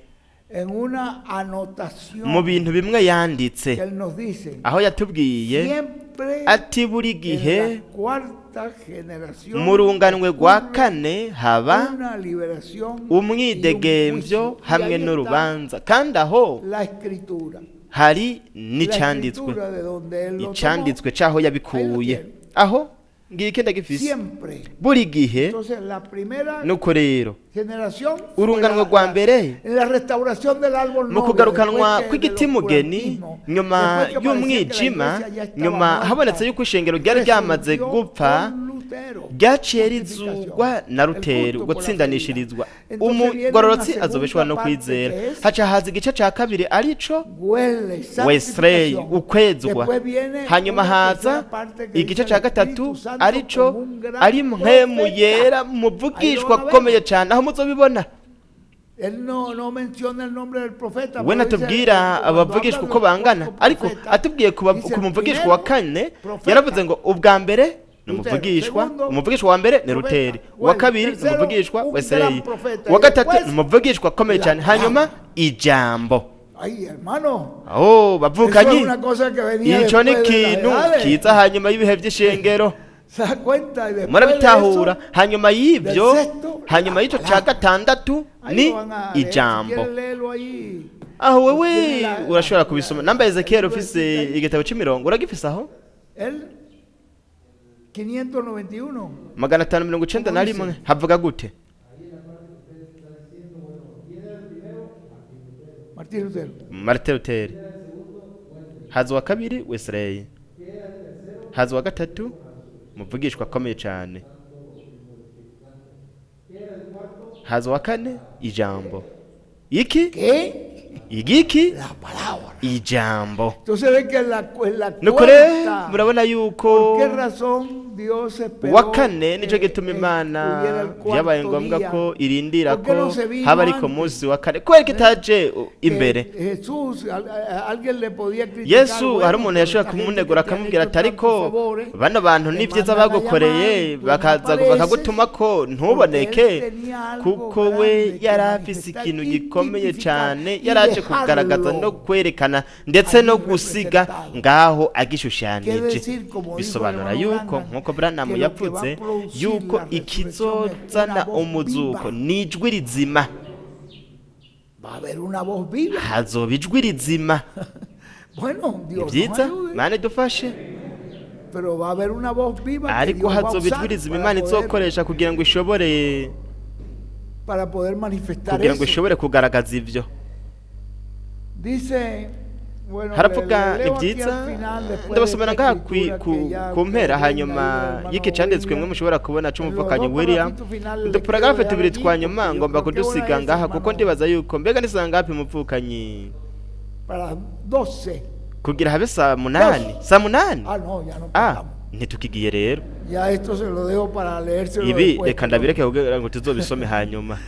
A: en una anotación
B: mu bintu bimwe yanditse
A: que él nos dice,
B: aho yatubwiye
A: siempre
B: ati buri
A: en
B: gihe
A: la cuarta generación
B: mu runganwe rwa
A: ocurre
B: kane haba
A: una liberación y un
B: umwidegemvyo
A: juicio. Y
B: hamwe
A: ahí está
B: n'urubanza, kandi aho
A: la escritura,
B: hari
A: la
B: n'icanditswe,
A: escritura de donde él lo tomó,
B: icanditswe c'aho yabikuye aho ngiki ndagifise
A: siempre.
B: Buri gihe.
A: Entonces la primera
B: Nuko rero
A: generación fue
B: urunganwe rwa mbere
A: la restauración del árbol
B: mu
A: noble,
B: kugarukanwa
A: después que
B: kw'igiti
A: del
B: mugeni
A: oscurantismo,
B: nyuma
A: después que parecía que la
B: y'umwijima,
A: iglesia ya estaba
B: nyuma
A: muerta,
B: habonetse yuko ishengero ryari ryamaze
A: resurgió
B: gupfa,
A: con Lutero,
B: ryaciye
A: justificación,
B: rizugwa na
A: el
B: Rutero
A: justo por la
B: gutsindanishirizwa.
A: fidelidad. Entonces viene una
B: Umugororotsi
A: segunda
B: azobeshwa no
A: parte
B: kwizera.
A: que es
B: Haca haza igice ca kabiri arico
A: Wesley,
B: Wesley,
A: santificación.
B: ukwezwa.
A: Después viene
B: Hanyuma
A: una
B: haza
A: tercera parte que
B: igice
A: dice
B: ca
A: el
B: gatatu
A: Espíritu Santo
B: arico
A: como un gran
B: ari mpwemu
A: profeta.
B: yera muvugishwa
A: Ahí lo van a ver.
B: akomeye cane, aho muzobibona.
A: Él no menciona el nombre del profeta,
B: We
A: pero dice,
B: natubwira
A: cuando
B: abavugishwa
A: habla de
B: uko
A: los
B: bangana,
A: cuatro
B: ariko
A: profetas,
B: atubwiye
A: dice
B: ku
A: el
B: muvugishwa wa
A: primero,
B: kane,
A: profeta,
B: yaravuze ngo ubwa mbere ni
A: Lutero.
B: umuvugishwa,
A: Segundo,
B: umuvugishwa wa mbere ni
A: profeta,
B: Ruteri, uwa
A: Wesley.
B: kabiri ni
A: Tercero,
B: umuvugishwa
A: un
B: Wesley,
A: gran profeta.
B: uwa
A: Y
B: gatatu
A: después,
B: ni umuvugishwa akomeye
A: la
B: cyane, hanyuma ijambo.
A: Ay, hermano,
B: Oh
A: eso
B: bavukanyi,
A: es una cosa que venía
B: ico ni
A: después de las
B: ikintu
A: edades.
B: kiza hanyuma y'ibihe by'ishengero.
A: Se da cuenta y después de
B: Murabitahura?
A: eso,
B: Hanyuma y'ibyo,
A: del sexto,
B: hanyuma
A: la
B: y'ico ca
A: palabra.
B: gatandatu
A: Ahí
B: ni
A: lo van a leer. Si
B: ijambo.
A: quiere, léelo ahí.
B: Aho wewe
A: Tiene la-
B: urashobora
A: la-
B: kubisoma namba Ezekiel
A: el
B: ufise
A: libro ahí.
B: igitabo c'imirongo uragifise aho
A: El 591.
B: 591 havuga gute?
A: Martín Lutero.
B: Martin Luther. Haza uwa kabiri Wesley, haza uwa gatatu muvugishwa akomeye cyane, haza uwa kane ijambo. Iki
A: ¿Qué?
B: igiki?
A: La palabra.
B: Ijambo.
A: Entonces ve que en la
B: Nuko rero
A: cuarta,
B: murabona yuko
A: ¿por qué razón Dios esperó
B: uwa kane nicyo
A: que
B: gituma
A: estuviera
B: Imana
A: el cuarto
B: byabaye ngombwa
A: día?
B: ko irindira
A: ¿Por qué
B: ko
A: no se vino
B: haba ari ku
A: antes?
B: munsi wa kane, kubera ko itaje
A: Que
B: imbere.
A: Jesús, alguien le podía criticar,
B: Yesu
A: bueno,
B: hari umuntu
A: pero
B: yashobora
A: esta gente
B: kumunegura
A: que te han
B: akamubwira
A: hecho
B: ati ariko
A: tantos favores,
B: bano bantu
A: te
B: ni byiza
A: mandan a
B: bagukoreye
A: llamar, tú no
B: bakaza
A: apareces,
B: bakagutuma ko ntuboneke,
A: porque él tenía algo
B: kuko we
A: grande que
B: yari afise
A: manifestar
B: ikintu
A: y
B: gikomeye
A: tipificar
B: cyane
A: y
B: yari aje kugaragaza no
A: dejarlo
B: kwerekana ndetse no
A: allí
B: gusiga
A: representado.
B: ngaho
A: Quiere
B: agishushanije.
A: decir, como dijo el
B: Bisobanura
A: hermano
B: yuko
A: Branham,
B: nk'uko Branham
A: que lo que va
B: yavuze
A: a producir
B: yuko
A: la resurrección es
B: ikizozana
A: una voz
B: umuzuko
A: viva.
B: ni ijwi rizima.
A: Va a haber una voz viva.
B: Hazoba ijwi rizima.
A: Bueno,
B: Ni
A: Dios nos
B: byiza,
A: ayude,
B: Mana idufashe,
A: pero va a haber una voz viva que
B: ariko
A: Dios va a
B: hazoba ijwi
A: usar
B: rizima
A: para
B: Imana
A: poder,
B: izokoresha kugira ngo ishobore
A: para poder manifestar
B: kugira ngo
A: eso.
B: ishobore kugaragaza ivyo.
A: Dice Bueno,
B: Haravuga
A: le
B: ni
A: leo aquí
B: byiza
A: al final, después de
B: ndabasomera
A: esta
B: ngaha
A: escritura que ya
B: ku mpera
A: ustedes
B: hanyuma
A: ven ahí del hermano
B: y'iki canditswe mwe
A: William.
B: mushobora kubona
A: En los
B: c'umuvukanyi
A: dos
B: William.
A: parrafitos finales les
B: Uduparagrafe
A: quiero dejar
B: tubiri
A: allí,
B: twa nyuma
A: porque yo
B: ngomba
A: creo que hora
B: kudusiga
A: es,
B: ngaha kuko
A: hermano,
B: ndibaza yuko mbega ni saa ngapi muvukanyi
A: para 12.
B: kugira habe saa 8 saa 8.
A: Ah, no, ya no
B: Ah,
A: pasamos.
B: ntitukigiye rero.
A: Ya esto se lo dejo para leérselo
B: Ibi
A: después,
B: reka
A: pero,
B: ndabireke kugira ngo tuzobisome hanyuma.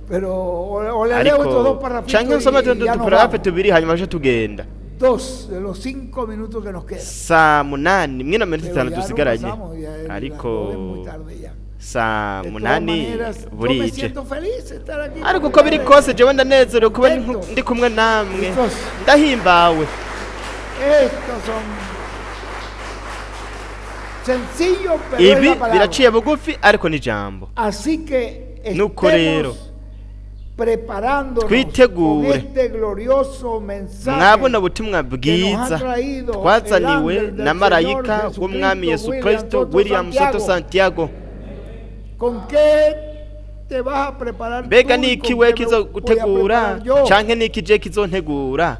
A: pero o le leo estos dos
B: Ariko
A: parrafitos
B: canke nsome
A: y ya nos
B: uduparagrafe
A: vamos.
B: tubiri hanyuma tuce tugenda.
A: Dos de los 5 minutos que nos quedan.
B: Saa 8 mwino minota
A: Pero
B: 5
A: ya no
B: dusigaranye.
A: pasamos, ya las
B: Ariko
A: 2 es muy tarde ya.
B: saa
A: De todas
B: 8
A: maneras, yo me
B: burije.
A: siento feliz de estar aquí
B: Ariko
A: con
B: uko biri
A: ustedes.
B: kose jewe ndanezerewe kuba
A: Contento.
B: ndi kumwe namwe.
A: Estos,
B: Ndahimbawe.
A: estos son sencillos, pero es
B: Ibi
A: la palabra.
B: biraciye bugufi ariko ni ijambo.
A: Así que
B: Nuko rero
A: estemos preparándonos con
B: twitegure
A: este glorioso mensaje
B: mwabona ubutumwa
A: que nos ha
B: bwiza
A: traído el
B: twazaniwe
A: ángel
B: na
A: del
B: marayika
A: Señor
B: w'umwami
A: Jesucristo,
B: Yesu
A: William
B: Kristo
A: Soto
B: William Soto
A: Santiago.
B: Santiago.
A: ¿Con qué te vas a preparar
B: Mbega
A: tú y
B: ni iki
A: con
B: we
A: qué me voy a
B: kizogutegura
A: preparar yo?
B: canke ni iki je kizontegura?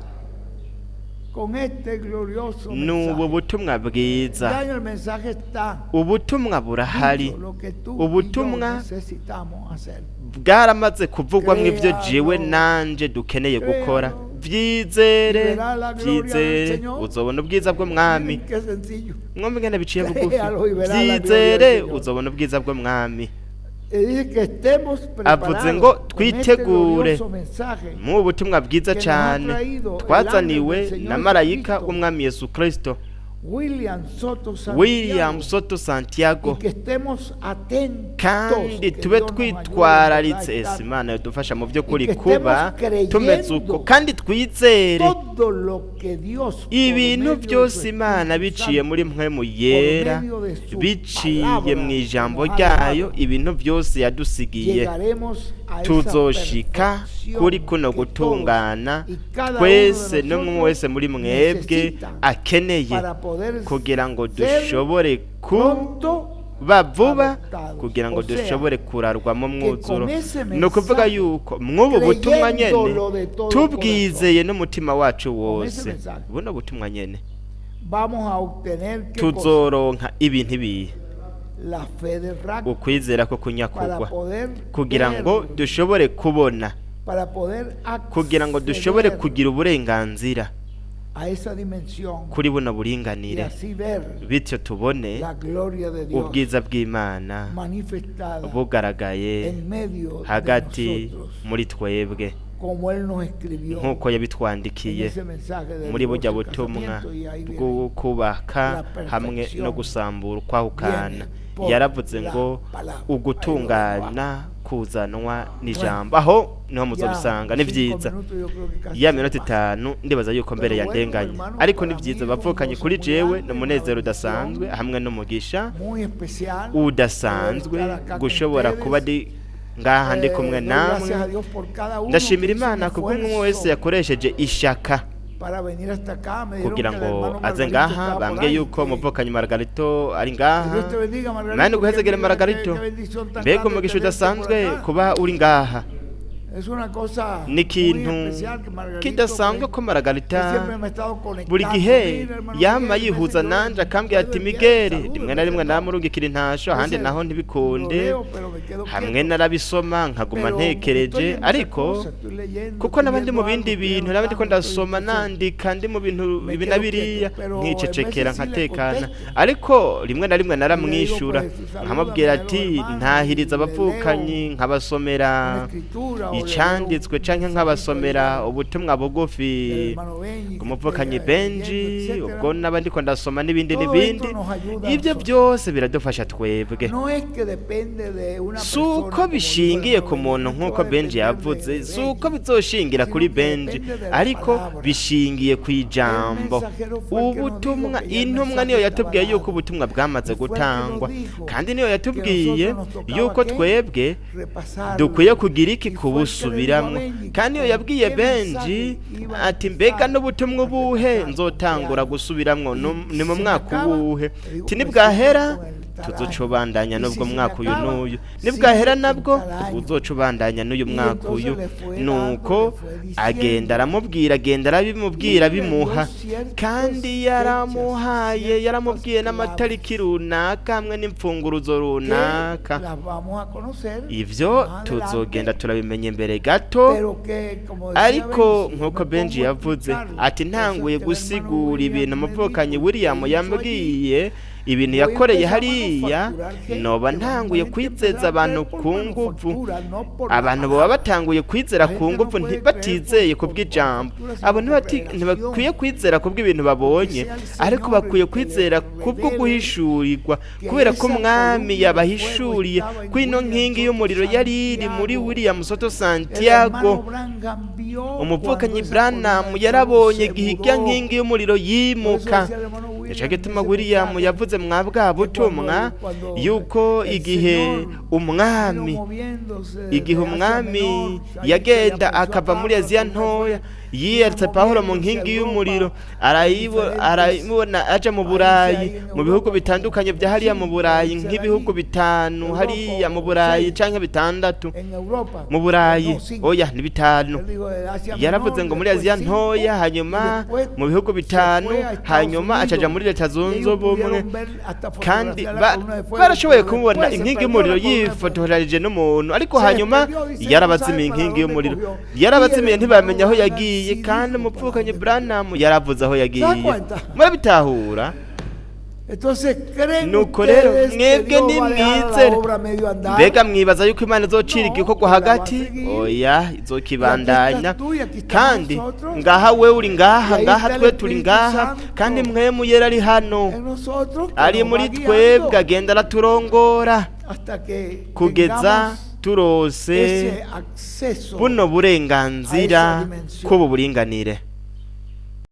A: Con este glorioso
B: Ni ubu
A: mensaje.
B: butumwa bwiza.
A: Ya el mensaje está
B: Ubutumwa burahari.
A: dicho, lo que tú y yo
B: Ubutumwa
A: necesitamos hacer.
B: bwaramaze kuvugwamwo ivyo jewe
A: Créalo.
B: nanje dukeneye gukora.
A: Créalo.
B: Vyizere,
A: Y verá la gloria del
B: vyizere,
A: Señor.
B: uzobona ubwiza bw'umwami.
A: Miren qué sencillo.
B: Mwumve ingene biciye bugufi.
A: Créalo y verá la gloria del
B: Vyizere,
A: Señor.
B: uzobona ubwiza bw'umwami.
A: Y dice que estemos
B: Avuze
A: preparados
B: ngo
A: con este
B: twitegure
A: glorioso mensaje
B: mu butumwa bwiza
A: que nos ha
B: cane
A: traído el ángel
B: twazaniwe
A: del Señor
B: na marayika
A: Jesucristo,
B: w'umwami Yesu Kristo
A: William Soto Santiago,
B: William Soto
A: y
B: Santiago,
A: que estemos atentos,
B: kandi
A: que
B: tube
A: Dios nos ayude, ¿verdad?
B: twitwararitse.
A: Estar
B: Ese Imana yadufasha mu by'ukuri
A: y que estemos
B: kuba tumeze uko
A: creyendo
B: kandi twizere
A: todo lo que Dios por
B: ibintu
A: medio de su
B: byose Imana
A: Espíritu
B: biciye
A: Santo,
B: muri mpwemu yera,
A: medio de su
B: biciye
A: palabra
B: mu ijambo
A: nos ha
B: ryayo,
A: dado.
B: ibintu byose yadusigiye,
A: Llegaremos a esa
B: tuzoshika
A: perfección
B: kuri kuno
A: que todos
B: gutungana
A: y cada uno de
B: twese n'umwe
A: nosotros
B: wese muri mwebwe
A: necesita
B: akeneye
A: para poder
B: kugira ngo
A: ser
B: dushobore
A: pronto
B: kuba vuba,
A: adoptados.
B: kugira ngo
A: O sea,
B: dushobore kurarwamo
A: que
B: mwuzuro.
A: con ese
B: Ni ukuvuga
A: mensaje,
B: yuko mw'ubu butumwa nyene
A: creyéndolo de todo
B: tubwizeye n'umutima wacu
A: Con ese
B: wose,
A: mensaje,
B: buno butumwa nyene
A: vamos a obtener, ¿qué cosa?
B: tuzoronka ibintu ibihe?
A: La fe del rapto,
B: Ukwizera ko
A: para
B: kunyakugwa,
A: poder
B: kugira ngo
A: ver,
B: dushobore kubona,
A: para poder
B: kugira ngo dushobore
A: acceder
B: kugira uburenganzira
A: a esa dimensión
B: kuri buno
A: y
B: buringanire,
A: así ver
B: bityo tubone
A: la gloria de Dios
B: ubwiza bw'Imana
A: manifestada
B: bugaragaye
A: en medio de
B: hagati
A: nosotros,
B: muri twebwe,
A: como Él nos escribió
B: nk'uko
A: en
B: yabitwandikiye
A: ese mensaje del
B: muri burya
A: divorcio y
B: butumwa
A: casamiento, y ahí viene
B: bwo kubaka
A: la
B: hamwe no
A: perfección
B: gusambura ukwahukana.
A: viene por
B: Yaravuze
A: la
B: ngo
A: palabra.
B: ugutungana kuzanwa n'ijambo. Aho niho
A: Ya
B: muzobisanga. Ni
A: 5
B: vyiza.
A: minutos yo creo que casi
B: Ya
A: se
B: minota
A: pasa.
B: 5 ndibaza yuko mbere
A: Pero bueno,
B: yandenganye,
A: hermano,
B: ariko ni
A: para
B: vyiza
A: mí es un
B: bavukanye
A: gozo
B: kuri
A: muy
B: jewe
A: grande,
B: ni
A: una
B: umunezero udasanzwe
A: bendición
B: hamwe n'umugisha
A: muy especial
B: udasanzwe
A: poder estar acá con
B: gushobora kuba
A: ustedes.
B: ndi ngaha ndi kumwe
A: Doy
B: namwe.
A: gracias a Dios por cada uno
B: Ndashimira
A: que hizo un
B: Imana kubwo umwe wese
A: esfuerzo
B: yakoresheje ishaka
A: para venir hasta acá. Me dijeron
B: kugira
A: que el
B: ngo
A: hermano
B: aze
A: Margarito
B: ngaha.
A: estaba por
B: Bambwiye
A: ahí,
B: yuko
A: que
B: umuvukanyi Margarito ari
A: que
B: ngaha.
A: Dios te bendiga,
B: Mani
A: Margarito. Qué,
B: uguhezegere
A: qué,
B: Margarito.
A: qué bendición tan
B: Mbega
A: grande
B: umugisha
A: tenerte por
B: udasanzwe
A: acá.
B: kuba uri ngaha.
A: Es una cosa
B: Ni
A: muy
B: ikintu
A: especial que Margarito,
B: kidasanzwe
A: que,
B: ko Margarita
A: que siempre me ha estado
B: buri
A: conectando.
B: gihe
A: Mira, hermano
B: yama
A: Miguel, a veces
B: yihuza
A: yo
B: nanje akambwira
A: saludo
B: ati
A: el día del
B: Miguel,
A: saludo,
B: rimwe
A: a
B: na
A: veces
B: rimwe
A: no.
B: namurungikira intasho,
A: A
B: ahandi
A: veces
B: naho
A: lo
B: ntibikunde,
A: leo, pero me quedo
B: hamwe
A: quieto.
B: narabisoma nkaguma
A: Pero estoy
B: ntekereje,
A: en otra
B: ariko
A: cosa, estoy leyendo,
B: kuko
A: estoy
B: naba ndi
A: viendo
B: mu bindi
A: algo, estoy
B: bintu, naba ndiko
A: anotando, estoy
B: ndasoma
A: entonces
B: nandika ndi mu bintu
A: me
B: ibi na
A: quedo
B: biriya,
A: quieto, pero en
B: nkicecekera
A: veces sí le
B: nkatekana,
A: contesto.
B: ariko rimwe na rimwe
A: Y le digo,
B: naramwishura
A: pues,
B: nkamubwira
A: salúdame a los
B: ati
A: hermanos
B: ntahiriza
A: y le
B: abavukanyi,
A: leo
B: nkabasomera
A: una escritura o le leo
B: icanditswe
A: un
B: canke
A: mensajito ahí
B: nkabasomera
A: al,
B: ubutumwa
A: del
B: bugufi
A: hermano Benji que esté
B: umuvukanyi
A: leyendo,
B: Benji,
A: etcétera.
B: ubwo naba ndiko ndasoma n'ibindi
A: Todo
B: n'ibindi.
A: esto nos ayuda a
B: Ibyo
A: nosotros.
B: byose biradufasha twebwe.
A: No es que depende de una
B: Si uko
A: persona, como dijo el
B: bishingiye
A: hermano
B: ku
A: Benji,
B: muntu
A: no es que va
B: nk'uko
A: a
B: Benji
A: depender
B: yavuze,
A: de
B: si uko
A: Benji,
B: bizoshingira kuri
A: sino que
B: Benji,
A: depende de la
B: ariko
A: palabra.
B: bishingiye ku
A: El
B: ijambo.
A: mensajero fue el que nos dijo
B: Ubutumwa,
A: que ya el
B: intumwa
A: mensaje
B: niyo
A: estaba
B: yatubwiye yuko
A: dado.
B: ubutumwa bwamaze
A: Y fue el que nos
B: gutangwa,
A: dijo
B: kandi niyo
A: que
B: yatubwiye
A: nosotros nos tocaba
B: yuko
A: qué?
B: twebwe
A: Repasarlo.
B: dukwiye kugira iki?
A: Y fue el que le dijo a
B: Kubusubiramwo.
A: Benji
B: Kandi iyo
A: con
B: yabwiye
A: qué
B: Benji
A: mensaje iba a
B: ati mbega
A: empezar
B: n'ubutumwa
A: a
B: ubuhe
A: repasar con qué
B: nzotangura
A: año.
B: gusubiramwo
A: Y
B: ni mu
A: se me
B: mwaka
A: acaba,
B: uwuhe?
A: le digo,
B: Ti
A: pues sigue
B: nibwahera
A: con el
B: Tuzocubandanya n'ubwo mwaka uyu n'uyu, nibwahera nabwo uzocubandanya n'uyu mwaka uyu. Nuko agenda aramubwira, agenda arabimubwira, bimuha, kandi yaramuhaye, yaramubwiye n'amatariki runaka hamwe n'imfunguruzo runaka. Ivyo tuzogenda turabimenya imbere gato, ariko nk'uko Benji yavuze ati ntanguye gusigura ibintu umuvukanyi William yambwiye, ibintu yakoreye hariya, noba ntanguye kwizeza abantu ku nguvu. Abantu baba batanguye kwizera ku nguvu batizeye ku bw'ijambo. Abo ntibakwiye kwizera ku bw'ibintu babonye, ariko bakwiye kwizera ku bwo guhishurirwa, kubera ko umwami yabahishuriye ko ino nkingi y'umuriro yari iri muri William Soto Santiago. Umuvukanyi Branham yarabonye igihe irya nkingi y'umuriro yimuka. Nico gituma William yavuze mwa bwa butumwa yuko igihe umwami yagenda akava muri Aziya ntoya, yiyeretse Pawulo mu nkingi y'umuriro, arayibona aja mu Burayi, mu bihugu bitandukanye bya hariya mu Burayi, nk'ibihugu 5 hariya mu Burayi canke 6 mu Burayi, oya ni 5. Yaravuze ngo muri Aziya ntoya, hanyuma mu bihugu 5, hanyuma acaja muri Leta Zunze Ubumwe, kandi barashoboye kumubona inkingi y'umuriro yifotorarije n'umuntu, ariko hanyuma yarabazimiye inkingi y'umuriro, yarabazimiye ntibamenya aho yagiye, kandi umupfukanyi Branham yaravuze aho yagiye. Murabitahura? Nuko rero mwebwe nimwizere. Mbega mwibaza yuko Imana izocira igikorwa hagati? Oya, izokibandanya. Kandi ngaha we uri ngaha, ngaha twe turi ngaha, kandi mwemu yera ari hano, ari muri twebwe, agenda araturongora kugeza turose buno burenganzira k'ubu buringanire.